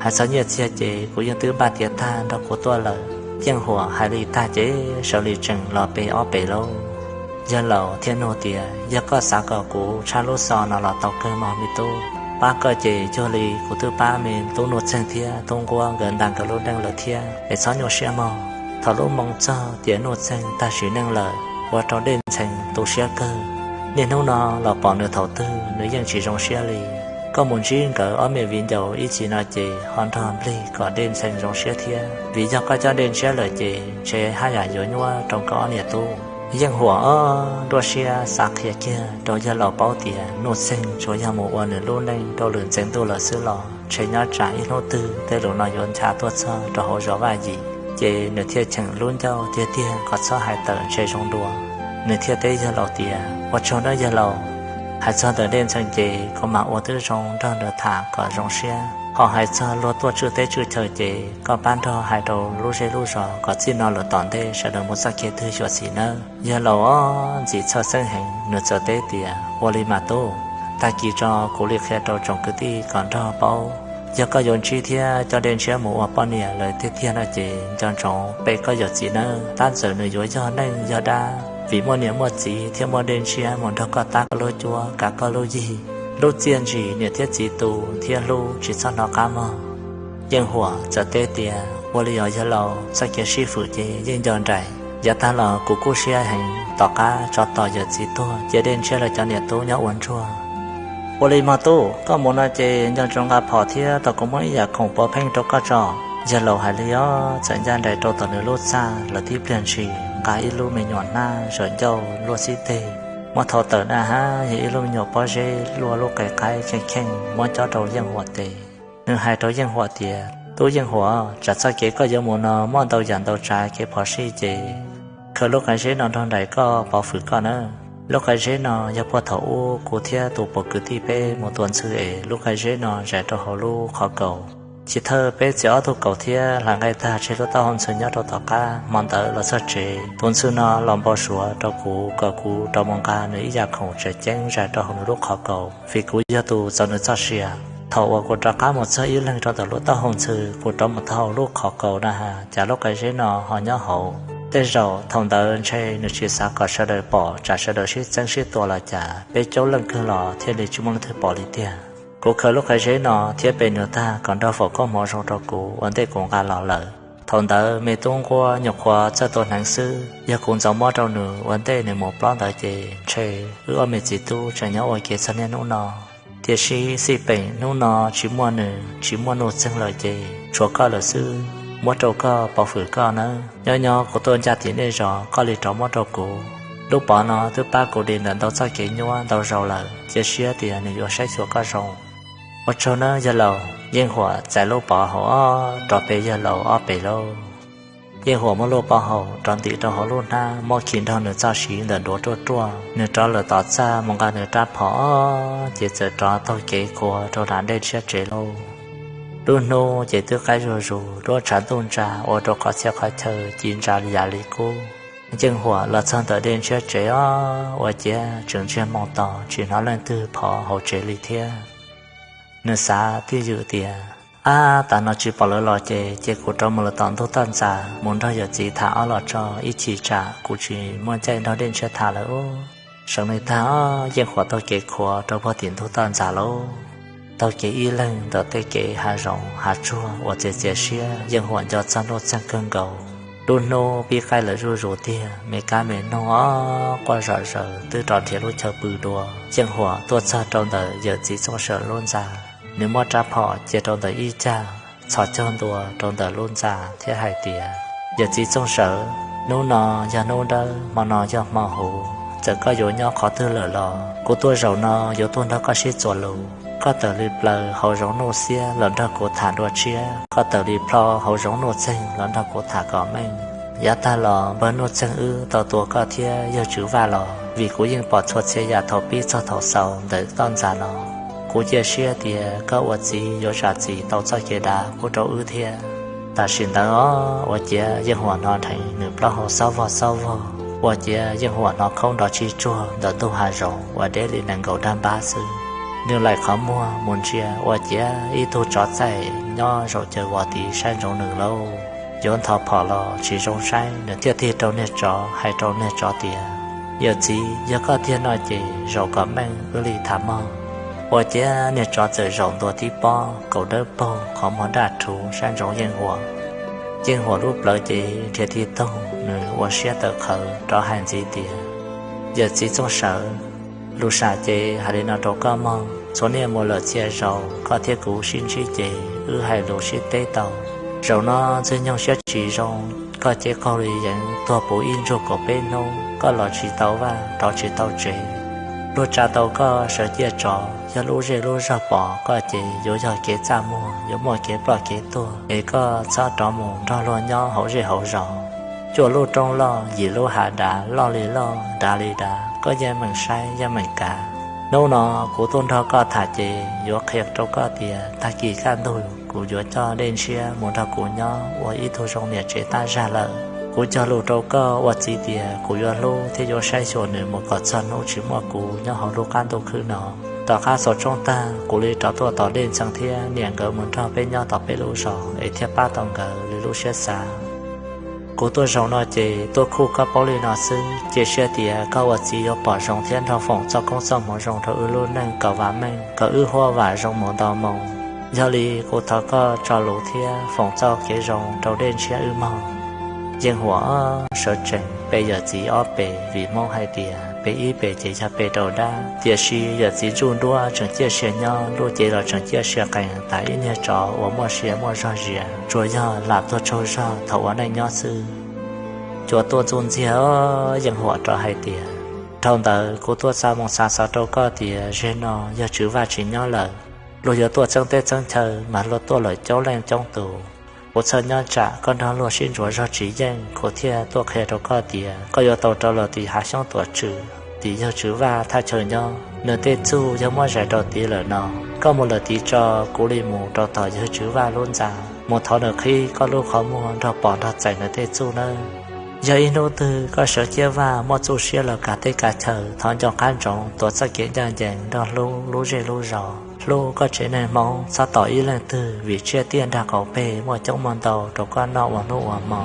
Hais txog nyiaj txiag ces kuv yeej twb npaj tiav tag nrog kuv tuaj lawm. Yeej Huam hais li tag ces sawv li tseem los pe ob pem lauj. Yawg laus thiaj nug tias, Yog koj xav kom kuv tshaj lub xov no los tau kawg mog me tub. Pab koj ces cuag li kuv twb pab me tub Nuj Txeeg thiab tub Nquab nkawd nta nkawd lub neej lawm thiab, es txhob nyuaj siab mog. Thaum lub moo txog tias Nuj Txeeg tag sim neej lawm, ua rau Dej Ntxhee tu siab kawg. Niaj hnub no los pom nws thaum twg nws yeej tsis zoo siab li. Koj mus ntsib nkawd ob me viv ncaus ib chim no ces ho nrog nplig kom Dej Ntxhee zoo siab thiab, vim yog koj coj Dej Ntshiab lawm ces ntshe haj yam yuav nyuaj rau nkawd ob niam tub. Yeej Huam ob nruab siab xav qhia kiag rau yawg laus paub tias Nuj Txeeg tsuas yog mus ua nws lub neej rau lwm ntxeev ntuj lawm xwb los ntshe nyob tsam ib hnub twg tej lus no yuav ncha tuaj txog rau hauv zos Vaj Yim, ces nws thiaj cheem lub ncauj tiag tiag kom txhob hais tawm ntshe zoo dua. Nws thiaj teb yawg laus tias, Ua tsaug nawb yawg laus. Hais txog ntawm Dej Ntxhee ces kuv mam ua tib zoo nrog nws tham kom zoo siab. Ho hais txog luag tuaj tswj teb tswj chaw ces koj pab nrog hais rau lub zej lub zos kom txij no lawm tom ntej sawv daws mus txoj kev twg xyuam xim nawb. Yawg laus ob ntxim txhawj xeeb heev, nws txawm teb tias, Ua li mas tub, tag kis tso kuv li qhia rau tsoom kwv tij kom nrog paub. Yog koj yuav ntsib thiab coj Dej Ntshiab mus ua poj niam lawm tiag tiag no ces nco ntsoov pe koj yawm txiv nawb. Tab ntxawm nws yuav yog neej yog dab, vim muaj niam muaj txiv thiab muaj Dej Ntshiab mus nrog koj tab koj lub cuab kav koj lub yig. Lub txiaj ntsim niam thiab txiv tu thiab hlub tsis txhob hnov qab mog. Yeej Huam txawm teb tias, Ua li os yawg laus, txoj kev sib fwm ces yeej nco nraim. Yav tag los kuv kuj siab heev, tom qab tsov tom yawm txiv tuag ces Dej Ntshiab lawv cov niam tub nyob ua ntsuag. Ua li mog tub, koj mus no ces nco ntsoov nqa phom thiab tos kuv muab ib yam khoom pov pheej rau koj tso. Yawg laus hais li os, txawm ncaj nraim rau tom nws lub txaj, lawv tib pliag ntshis nqa ib lub me nyuam hnab zom ncauj luaj xib teg, muab thau tawm na hab yog ib lub me nyuam pob zeb luaj lub qe qaib kheej kheej muab cob rau Yeej Huam tes. Nws hais rau Yeej Huam tias, Tub Yeej Huam, tsam txoj kev koj yuav mus no muaj ntau yam ntau tsav kev phom sij ces khaws lub qe zeb no nrog nraim koj pov fwm koj nawb. Lub qe zeb no yog puag thaum ub kuv thiab tus pog kwv tij peb mus tua ntxhw es lub qe zeb no zais rau hauv lub qhov kaus. Chiv thawj peb txiav ob tug kaus thiab hlais nqaij tag tseg lub taub hau ntxhw nyob rau tom qab, hmo ntawd los txog tsev tus ntxhw no los npau suav rau kuv kom kuv rov mus nqa nws ib yam khoom tseem ceeb zais rau hauv nws lub qhov kaus, vim kuv yog tus txaus nws txoj sia. Thaum uas kuv rov qab mus txog ib leeg rau ntawm lub taub hau ntxhw, kuv rov mus tau hauv lub qhov kaus na has cas lub qe zeb no ho nyob hauv. Tej zaum thaum ntawd ntshe nws tsis xav kom sawv daws pom, tsam sawv daws sib txeeb sib tua los cas peb caub leej kawg los thiaj li tsis muaj leej twg pom li tiag. Kuv khaws lub qe zeb no thiab pe nws tag kom nrog foom koob hmoov zoo rau kuv ua ntej kuv nqa los lawm. Thaum ntawd me tub nquab nyuam qhuav txawj tua hneev xwb, yog kuv ntxov mob rau nws ua ntej nws mus plob ntawd ces ntshe wb ob me txiv tub tseem nyob ua ke txog niaj hnub no. Tiam sis xij peem hnub no tsis muaj nws tsis muaj Nuj Txeeg lawm ces tshuav koj lawm xwb, muab rau koj pov fwm koj nawb. Nyob nyob kuv tuaj ncaj tim nej zos koj li rov muab rau kuv. Lub pov no twb pab kuv dim ntawm ntau txoj kev nyuaj ntau zaus lawm, cia siab tias nws yuav saib xyuas koj zoo. Ua tsaug nawb yawg laus. Yeej Huam txais lub pov hauv ob rov pe yawg laus ob pes lauj. Yeej Huam muab lub pov hauv rov ntim rau hauv lub hnab, muab khi nrog nws txoj siv ntawm duav ruaj ruaj, nws rov lawm tom txaj mus nqa nws rab phom ob ces txawm rov taug kev khuav rau nram Dej Ntshiab tsev lauj. Lub hnub ces twb qaib zuj zus, duab tshav ntuj ntsa ua rau qhov txhia qhov chaw ci ntsa li yav li kub. Yeej Huam los txog ntawm Dej Ntshiab tsev ob ua ciav tseem ntsiag moo to tsis hnov leej twg phov hauv tsev li thiab. Nws xav twj ywm tias, Ab, tas no tsis pom lawv los ces cia kuv rov mus lawm tom ntug toj ntxas mus nrog yawm txiv tham ob los tso, ib chim tsam kuv tsis muaj caij nrog Dej Ntshiab tham lawm ub. Seev li tag ob, Yeej Huam taug kev khuav rau puag tim ntug toj ntxas lauj. Taug kev ib leeg ntawm tej kev hav zoov hav tsuag uas txias txias siab, Yeej Huam nco txog Nuj Txeeg kawg nkaus. Lub hnub pib qaij lawm zuj zus tiag, me kab me noog ob quaj zom zaws twb rov nrhiav lub chaw pw dua. Yeej Huam tuaj txog rau ntawm yawm txiv Txooj Sawm lub ntxa, nws muab rab phom cia rau ntawm ib cag, txhos caug ntua rau ntawm lub ntxa thiab hais tias, Yawm txiv Txooj Sawm, hnub no yog hnub dawb, hmo no yog hmo huv, txawm koj yuav nyob qhov twg lawm los kuv tuaj zaum no yuav tuaj nrog koj sib txuas lus. Koj tawm li plaws hauv zoov Nuj Xiab los nrog kuv tham dua tshiab, koj tawm li plho hauv zoov Nuj Txeeg los nrog kuv tham kom meej. Yav tag los npawg Nuj Txeeg wb tau tua koj thiab yawg Tswv Vaj los vim kuv yeej pom txhua txhia yam thaum pib txog thaum xaus ntawm toj ntxas no. Kuv cia siab tias koj ua txiv yuav zam txim tau txoj kev dav pub rau wb thiab. Tam sim ntawd os, ua ciav Yeej Huam hnov dheev nws plaub hau xob vog xob vog, ua ciav Yeej Huam hnov khaub nrov tsig tsuag ntawm ntug hav zoov uas deb li nees nkaum dag npab xwb. Nws laim qhov muag mus ntsia ua ciav ib tug tsov txaij nyob zaum caws vos tid saib ntsoov nws lauj. Yuav nthos phom los tsis zoo saib, nws thiaj tig rau niag tsov hais rau niag tsov tias, Yawm txiv, yog koj tiag no ces zaum kom meej wb li tham mog. Ua ciav niag tsov txawm zaum ntua tib pob, kaus dawb paug, qhov muag daj rhuv saib ntsoov Yeej Huam. Yeej Huam lub plawv ces nrhiav tiv toog, nws ua siab tawv qhawv rov hais ntxiv tias, Yawm txiv Txooj Sawm, lus sam ces hais li no rau koj mog, txhua niaj mus lawm txhia zaus koj thiab kuv sib ntsib ces wb hais lus sib teb tau. Zaum no Ntxwg Nyoog siab tsis zoo, koj cev qaug li yeev tuag puv ib ntsuag kaum peb hnub, koj los tsis tau vaj rov tsis tau tsev. Luag tsa tau koj sawv ciaj tsov, yog lub zej lub zog pom koj ces yuav yog kev txaj muag, yuav muaj kev ploj kev tuag, es koj txhob rov mus nrog luag nyob hauv zej hauv zos. Cuaj lub roob loj, yim lub hav dav, loj li loj, dav li dav, koj yeej meem saib yeej meem kav. Hnub no kuv tuaj nrog koj tham ces yuav qhia rau koj tias tag kis kaj ntug kuv yuav coj Dej Ntshiab mus nrog kuv nyob ua ib tug zoo niam tsev tab zag lawm. Kuv cog lus rau koj ua txiv tias kuv yuav hlub thiab yuav saib xyuas nws mus kom txog hnub tsis muaj kuv nyob hauv lub qab ntuj khwb no. Tom qab xaus tsoob tag kuv li rov tuaj tos Dej Ntxeeg thiab niam nkawd mus nrog peb nyob tom peb lub zos es thiaj pab tau nkawd li lub siab xav. Kuv tuaj zaum no ces tuaj khuj koj paub li no xwb, cia siab tias koj ua txiv yuav pom zoo thiab nrog foom txoj koob txoj hmoov zoo rau wb lub neej kom vam meej, kom wb huaj vam zoo mus nto moo. Yog li kuv thov koj tso lus thiab foom txoj kev zoo rau Dej Ntshiab wb mog. Yeej Huam sawv tsees pe yawm txiv ob pes, vim Hmoob hais tias pe ib pes ces yog pe rau dab. Tiam sis yawm txiv ntsuj duab tseem ciaj sia nyob, lub cev los tseem ciaj sia qees tas ib niag tsov uas muaj sia muaj zog zias, tsuas yog lam tuag tsaug zog thaum ua neej nyob xwb. Cua tuaj ntxuj ntxiag, Yeej Huam rov hais tias, dhau ntawd kuv tuaj xa moo xa xov rau koj tias zeg no yawg Tswv Vaj tsis nyob lawm, luag yuav tuaj txeeb teb txeeb chaw mas luag tuaj lawm coob leej coob tus. Kuv txhawj nyob tsam koj nrog luag sib ntsuas zog tsis yeej, kuv thiaj tuaj qhia rau koj tias koj yuav tau rov los tim hav xyoob tuam tswm, tim yawg Tswv Vaj thaj chaw nyob. Nws tej txuj yog muab zais rau tid lawm no, koj mus lawm tid tso, kuv li mus rau tom yawg Tswv Vaj lub ntxa, mus thov nws qhib koj lub qhov muag nrog pom nrog txais nws tej txuj nawb. Yog ib hnub twg koj sawv ciaj vaj muaj txuj siab los kav teb kav chaw, thov nco qab ntsoov tuav txoj kev ncaj ncees nrog hlub lub zej lub zos, hlub koj tsev neeg Hmoob, txhob tom ib leej twg vim tsiaj tiaj nrag qaum peg muaj coob muaj ntau rau koj noj ua hnub ua hmo.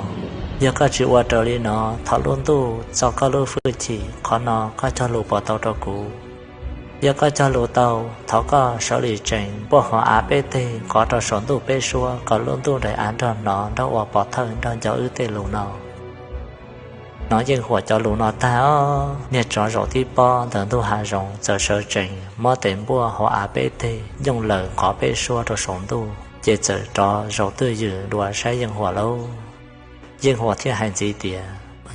Yog koj tsis ua raws li no, thaum lub ntuj txo koj lub hwj chim, qhov no koj cog lus puas tau rau kuv? Yog koj cog lus tau, thov koj sawv li tsees npuaj hauv av peb teg nqov rau saum ntuj peb suab kom lub ntuj nraim av nrog hnov nrog ua pov thawj nrog nco wb tej lus no. Hnov Yeej Huam cov lus no tag, niag tsov zaum tib pob ntawm ntug hav zoov txawm sawv tsees muab tes npuaj hauv av peb teg nyooj lawm nqov peb suab rau saum ntuj, ces txawm rov zaum twj ywm dua saib Yeej Huam lauj. Yeej Huam thiaj hais ntxiv tias,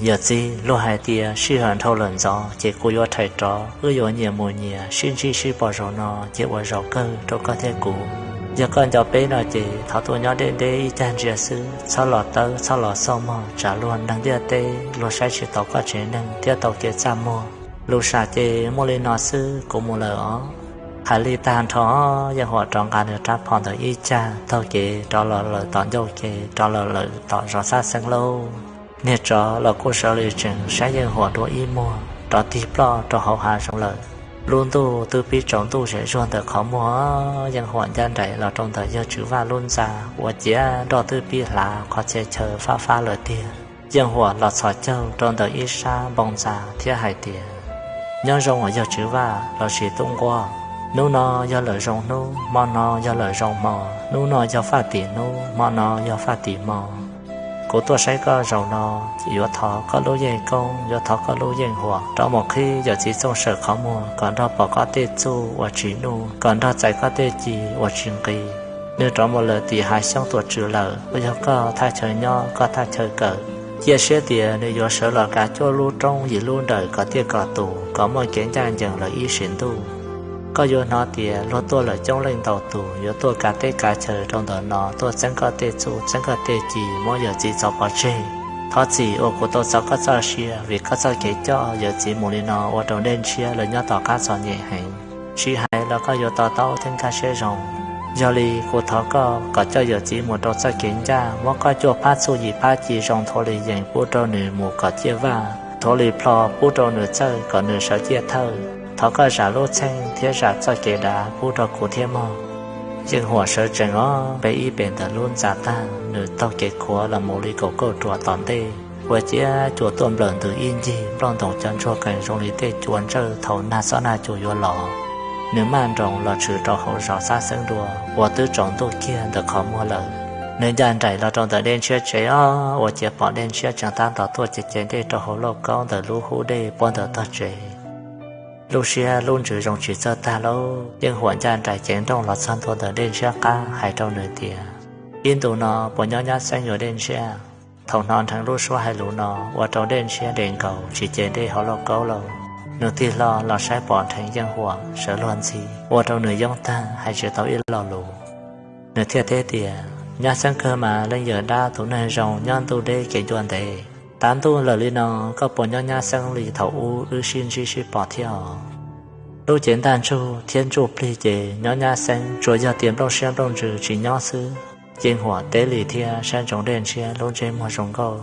yawm txiv, luag hais tias sij hawm nrhau lawm ntxov ces kuv yuav rhais rov, wb yuav nyias mus nyias, sib ntsib sib pom zaum no ces ua zaum kawg rau koj thiab kuv. Yog koj nco peb no ces thov tuaj nyob deb deb ib cag ntsia xwb, txhob los tawb txhob los xauj mog, tsam luag neeg ntiaj teb luag saib tsis taus koj tsev neeg thiab tau kev txaj muag. Lus sam ces muaj li no xwb, kuv mus lawm os. Hais li tag nrho, Yeej Huam rov nqa nws rab phom ntawm ib cag taug kev rov los lawm tom ncauj ke, rov los lawm tom zos Xab Xeeb lauj. Niag tsov los kuj sawv li tsees saib Yeej Huam dua ib muag rov tig ploj rau hauv hav zoov lawm. Lub ntuj twb pib tsaus ntuj zem zuag ntawm qhov muag, Yeej Huam ncaj nraim los rau ntawm yawg Tswv Vaj lub ntxa, ua ciav nroj twb pib hlav qhov txhia chaw fab fab lawm tiag. Yeej Huam los txhos caug rau ntawm ib sab npoo ntxa thiab hais tias, nyob zoo yawg Tswv Vaj lossis tub nquab, hnub no yog lawm zoo hnub, hmo no yog lawm zoo hmo, hnub no yog faj tim hnub, hmo no yog faj tim hmo. Kuv tuaj saib koj zaum no, yuav thov koj lub yeej koob, yuav thov koj lub yeej huam rov mus qhib yawm txiv Txooj Sawm qhov muag kom nrog pom koj tej txuj uas tsis nuj, kom nrog txais koj tej ci uas tsis nqis. Nws rov mus lawm tim hav xyoob tuam tswm lawm, uas yog koj thaj chaw nyob koj thaj chaw kawm. Cia siab tias nws yuav sawv los kav cuaj lub roob yim lub nrawm kom tiaj kom tus, kom muaj kev ncaj ncees lawm ib sim ntuj. Koj yuav hnov tias luag tuaj lawm coob leej ntau tus, yuav tuaj kav teb kav chaw rau ntawm no, tuaj txeeb koj tej txuj txeeb koj tej ci, muab yawm txiv txov pov tseg. Thov txim uas kuv tau txo koj txoj sia, vim koj txoj kev coj yawm txiv mus li no ua rau Dej Ntshiab lawv nyob tom qab txom nyem heev. Tsis hais los koj yuav to taub thiab nkag siab zoo. Yog li kuv thov koj kom coj yawm txiv mus rau txoj kev ncaj, muab koj cuaj phab txuj yim phab ci zoo nthuav li yees pub rau nws mus kom ciaj vaj, nthuav li plho pub rau nws txawj kom nws sawv ciaj thawj. Thov koj zam lub txheej thiab zam txoj kev dav pub rau kuv thiab mog. Yeej Huam sawv tsees ob npe ib pes ntawm lub ntxa tag, nws taug kev khuav los mus li kaum kauj ruam tom ntej, ua ciav cua tuaj nplawm ntws ib ncig, nplooj ntoos cov ntsuag qees zoo li tej cua ntsawj thaum nag xob nag cua yuav los. Nws maj nroos los tshwm rau hauv zos Xab Xeeb dua uas twb tsaus ntuj kiag ntawm qhov muag lawm. Nws ncaj nraim los rau ntawm Dej Ntshiab tsev ob, ua ciav pom Dej Ntshiab tseem tab tom tuaj cev cev dej rau hauv lauj kaub ntawm lub hub dej puab ntawm tog tsev. Lub siab lub ntsws zoo tsis txawj tag lauj, Yeej Huam ncaj nraim ceev nrooj los txog ntua ntawm Dej Ntshiab qab hais rau nws tias, ib ntus no puas nyob nyab xeeb yuav Dej Ntshiab? Thaum hnov nrheev lub suab hais lus no ua rau Dej Ntshiab dev nkaus tsis cev dej hauv lauj kaub lauj. Nws tig hlo los saib pom nrheev Yeej Huam sawv luag ntxhi, ua rau nws yoob tag hais tsis tau ib lo lus. Nws thiaj teb tias, nyab xeeb kawg mas leej yawm dab tus neeg zoo nyob ntuj deb kev ncua ntev. Tav ntuj lawm li no koj puas nyob nyab xeeb li thaum ub wb sib ntsib sib pom thiab os? Lub cev ntaj ntsug thiab ntsuj plig ces nyob nyab xeeb, tsuas yog tias nplooj siab nplooj ntsws tsis nyob xwb. Yeej Huam teb li thiab saib ntsoov Dej Ntshiab lub ntsej muag zoo nkauj.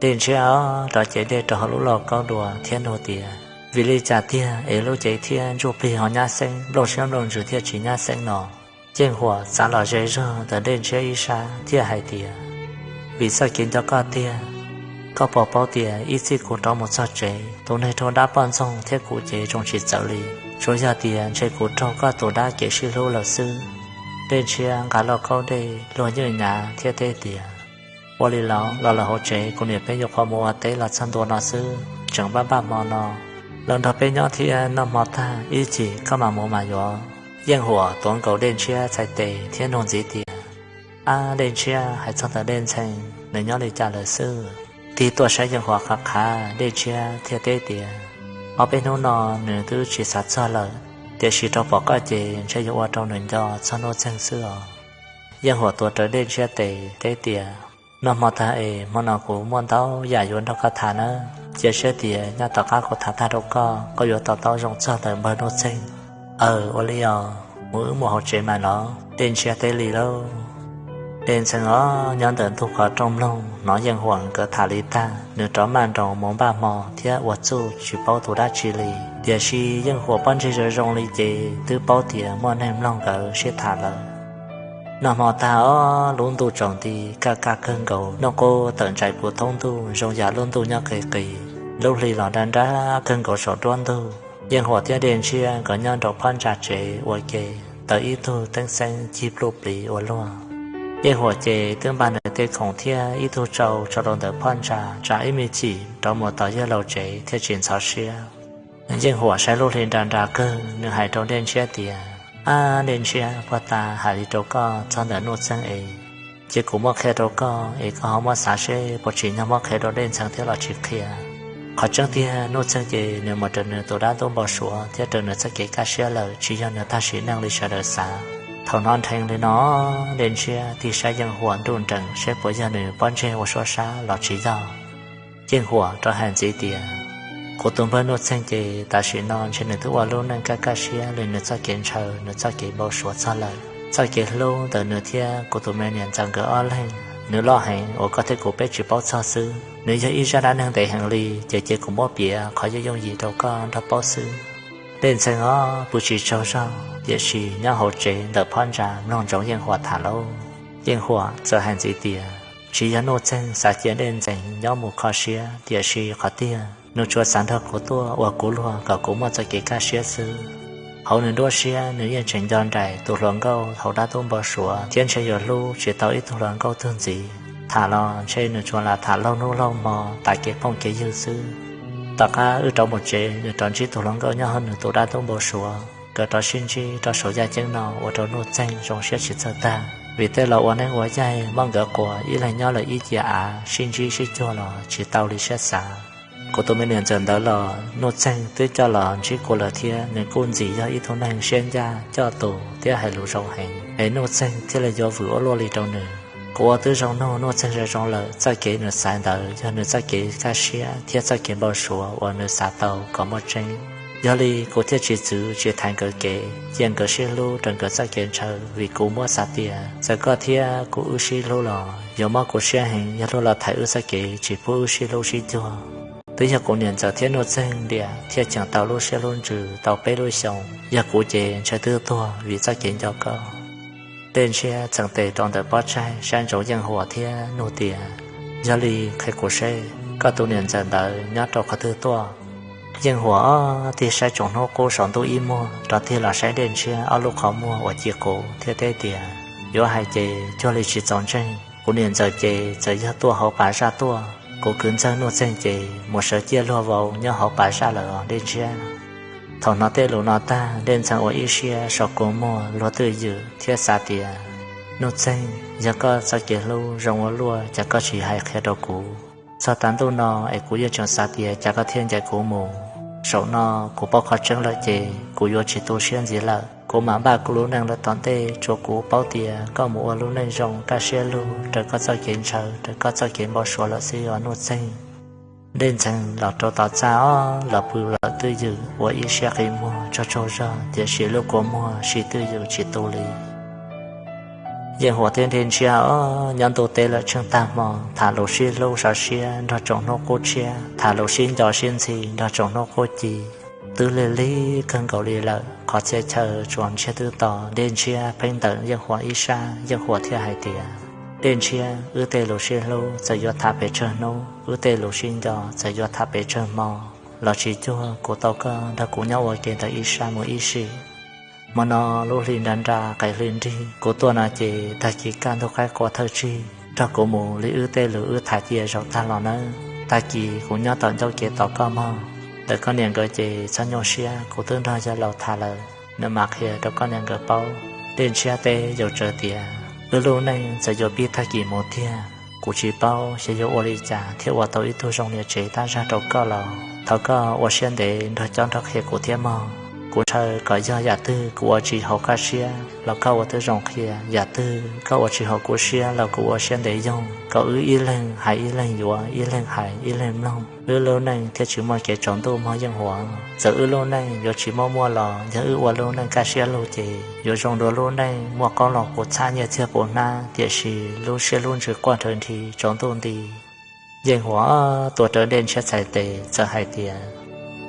Dej Ntshiab rov cev dej rau hauv lub lauj kaub dua thiab nug tias, vim li cas tiag es lub cev thiab ntsuj plig ho nyab xeeb, nplooj siab nplooj ntsws thiaj tsis nyab xeeb no? Yeej Huam txav los ze zog ntawm Dej Ntshiab ib sab thiaj hais tias, vim txoj kev nco koj tiag. Koj puas paub tias ib txij kuv rov mus txog tsev, tus neeg raug dab poj ntxoog thiab kuv ces zoo tsis txawv li. Tsuas yog tias ntshe kuv raug koj tus dab kev sib hlub lawm xwb. Dej Ntshiab nqa lauj kaub dej luag yeej nyav thiab teb tias, ua li los los lawm hauv tsev, kuv niam peb yuav qhuav mus ua teb los txog ntua no xwb, tseem npaj npaj hmo no, los nrog peb nyob thiab noj hmo tag ib chim koj mam mus mas yuav. Yeej Huam tuav nkaus Dej Ntshiab txhais tes thiab nug ntxiv tias, ab, Dej Ntshiab, hais txog ntawm Dej Ntxhee, nws nyob li cas lawm xwb? Tig tuaj saib Yeej Huam qhov qhav, Dej Ntshiab thiaj teb tias, ob peb hnub no nws twb tsis xav txog lawm, tiam sis rau pom koj ces ntshe yuav ua rau nws nco txog Nuj Txeeg xwb os. Yeej Huam tuav rawv Dej Ntshiab tes teb tias, noj hmo tag es hmo no kuv muaj ntau yam yuav nrog koj tham nawb, cia siab tias nyob tom qab kuv tham tag rau koj, koj yuav to taub zoo txog ntawm npawg Nuj Txeeg. Aws, ua li os, mus wb mus hauv tsev mas los. Dej Ntshiab teb li lauj. Dej Ntxhee os, nyob ntawm ntug qhov rooj mloog hnov Yeej Huam nkawd tham li tag, nws rov maj nroos mus npaj hmo thiab ua txuj tsis paub tus dab tsi li. Tiam sis Yeej Huam pob ntseg zoo zoo li ces twb paub tias muaj neeg mloog nkawd sib tham lawm. Noj hmo tag os, lub ntuj tsaus nti kaj kaj kawg nkaus, noj qub tawm ntsais puv thoob ntuj zoo yam lub ntuj nyob qis qis, lub hli los nra nra kawg nkaus saum nruab ntug. Yeej Huam thiab Dej Ntshiab nkawd nyob nraum phab ntsa tsev ua ke, taws ib tug teeb xeeb cig pluj pliv ua luaj. Yeej Huam ces twb npaj nws tej khoom thiab ib tug tsau tso rau ntawm phab ntsa, tsam ib me chim rov mus tom yawg laus tsev thiaj tsis ntxhov siab. Yeej Huam saib lub hli nra nra kawg, nws hais rau Dej Ntshiab tias, ab, Dej Ntshiab, puag ta hais li rau koj txog ntawm Nuj Txeeg es, ces kuv muab qhia rau koj es koj ho muab xav seb puas tsim nyog muab qhia rau Dej Ntxhee thiab los tsis qhia. Qhov tseeb tiag Nuj Txeeg ces nws mus raws nws tus dab ntub npau suav thiab raws nws txoj kev kaj siab lawm, tsis yog nws tag sim neej li sawv daws xav. Thaum hnov nrhee li no, Dej Ntshiab tig saib Yeej Huam nruj nreem seb puas yog nws pob ntseg ua suab sab los tsis yog. Yeej Huam rov hais ntxiv tias, kuv tus npawg Nuj Txeeg ces tam sim no ntshe nws twb ua lub neej kaj kaj siab li nws txoj kev ntshaw nws txoj kev npau suav txog lawm. Txoj kev hlub ntawm nws thiab kuv tus me niam ntxawm nkawd ob leeg, nws loj heev uas koj thiab kuv peb tsis paub txog xwb. Nws yog ib zaj dab neeg ntev heev li, ces cia kuv muab piav qhov yooj yooj yim rau koj nrog paub xwb. Dej Ntxhee os, pw tsis tsaug zog, tiam sis nyob hauv tsev ntawm phab ntsa mloog ntsoov Yeej Huam tham lauj. Yeej Huam txawm hais ntxiv tias, tsis yog Nuj Txeeg xav cia Dej Ntxhee nyob mus kho siab, tiam sis qhov tiag nws tsuas xav nrog kuv tuaj ua kuv luag kom kuv muaj txoj kev kaj siab xwb. Hauv nws nruab siab nws yeej tseem nco nraim tus hluas nkauj hauv dab ntub npau suav thiab ntshe yuav hlub tsis tau ib tug hluas nkauj tug ntxiv. Tham los ntshe nws tsuas lam tham laug hnub laug hmo tas kev phooj kev ywg xwb. Tom qab wb rov mus tsev, nws rov ntsib tus hluas nkauj nyob hauv nws tus dab ntub npau suav, nkawd rov sib ntsib rau saum yaj ceeb no ua rau Nuj Txeeg zoo siab tsis txawj tag, vim tej laus ua neeb ua yaig muab nkawd quas ib leeg nyob lawm ib ce av, sib ntsib sib cuag los tsis tau li siab xav. Kuv tus me niam ntxawm ntawd los Nuj Txeeg twb coj los ntsib kuv lawm thiab nws kuj ntxim yog ib tug neeg siab ncaj coj tus thiab hais lus zoo heev, es Nuj Txeeg thiaj li yuav vwm ua luaj li rau nws. Kuv ua twb zoo nug Nuj Txeeg zoo zoo lawm, txoj kev nws xaiv ntawd yog nws txoj kev kaj siab thiab txoj kev npau suav uas nws xav tau kom muaj tseeb. Yog li kuv thiaj tsis txwv tsis thaiv nkawd kev, cia nkawd sib hlub raws nkawd txoj kev ntshaw, vim kuv muab xav tias txawm koj thiab kuv wb sib hlub los yuav mob kuv siab heev yog luag los thaiv wb txoj kev tsis pub wb sib hlub sib cuag. Twb yog kuv niam ntxawm thiab Nuj Txeeg ntiam thiaj cheem tau lub siab lub ntsws tau peb lub xyoos, yog kuv ces ntshe twb tuag vim txoj kev nco koj. Dej Ntshiab txeem tes rau ntawm pob tsaig saib ntsoov Yeej Huam thiab nug tias, yog li qhia kuv seb, koj tus niam ntxawm ntawd nyob rau qhov twg tuaj? Yeej Huam ob tig saib tsoom hnub qub saum ntuj ib muag, rov tig los saib Dej Ntshiab ob lub qhov muag uas ci quv thiab teb tias, yuav hais ces cuag li tsis txaus ntseeg. Kuv niam ntxawm ces txawm yog tuaj hauv pas zaj tuaj, kuv kwv ntxawg Nuj Txeeg ces mus sawv ciaj luag vauv nyob hauv pas zaj lawm os Dej Ntshiab. Thaum hnov tej lus no tag, Dej Ntxhee ua ib siab so kua muag luag twj ywm thiab xav tias, Nuj Txeeg, yog koj txoj kev hlub zoo ua luaj cas koj tsis hais qhia rau kuv? Txog tav ntuj no es kuv yeej tseem xav tias cas koj thiaj ncaim kuv mus. Zaum no kuv paub qhov tseeb lawm ces kuv yuav tsis tu siab ntxiv lawm. Kuv mam npaj kuv lub neej lawm tom ntej, tsuas kuv paub tias koj mus ua lub neej zoo kaj siab lug raws koj txoj kev ntshaw raws koj txoj kev npau suav lawm xwb os Nuj Txeeg. Dej Ntxhee los rau tom txaj ob los pw lawm twj ywm ua ib siab qi muag tsaug tsaug zog, tiam sis lub kua muag sib twj ywm tsis tu li. Yeej Huam thiab Dej Ntshiab ob nyob ntuj teb lawm tsheej tag hmo, tham lus sib hlub sov siab nrog tsoom hnub qub tshiab, tham lus sib nco sib ntxhi nrog tsoom hnub qub ci. Twb lig lig kawg nkaus li lawm, qhov txhia chaw tsuas ntsiag twb to, Dej Ntshiab pheej ntawm Yeej Huam ib sab, Yeej Huam thiaj hais tias, Dej Ntshiab, wb tej lus sib hlub txawm yuav tham pes tsawg hnub, wb tej lus sib nco txawm yuav tham pes tsawg hmo, los tsis cuag kuv tau koj nrog kuv nyob ua ke ntawm ib sab mus ib sim. Hmo no lub hli nra nra qaim hli nrig, kuv tuaj no ces tag kis kaj ntug qaib qua thawj tsig, nrog kuv mus li wb tej lus wb tham cia zaum tag los nawb. Tag kis kuv nyob tom ncauj kev tos koj mog. Ntawm koj niam nkawd ces txhob nyuaj siab, kuv twb nrog yawg laus tham lawm, nws mam qhia rau koj niam nkawd paub. Dej Ntshiab teb yaus tsawv tias, wb lub neej txawm yuav pib tag kis mus tiag, kuv tsis paub xyov yuav ua li cas thiaj ua tau ib tug zoo niam tsev tab zag rau koj los thov koj ua siab ntev nrog cob nrog qhia kuv thiab mog. Kuv ntshaw kom yog yam twg kuv ua tsis haum koj siab los koj ua tib zoo qhia, yam twg koj ua tsis haum kuv siab los kuv ua siab ntev yoog, kom wb ib leeg hais ib leeg yuav, ib leeg hais ib leeg mloog. Wb lub neej thiaj tsis muaj kev tsaus ntuj mog Yeej Huam. Txawm wb lub neej yuav tsis muaj muaj los yog wb ua lub neej kaj siab lug ces yuav zoo dua lub neej muaj qoob loo puv txhab nyiaj txiag puv hnab, tiam sis lub siab lub ntsws quaj nrhawv nthi tsaus ntuj nti. Yeej Huam tuav rawv Dej Ntshiab txhais tes txawm hais tias,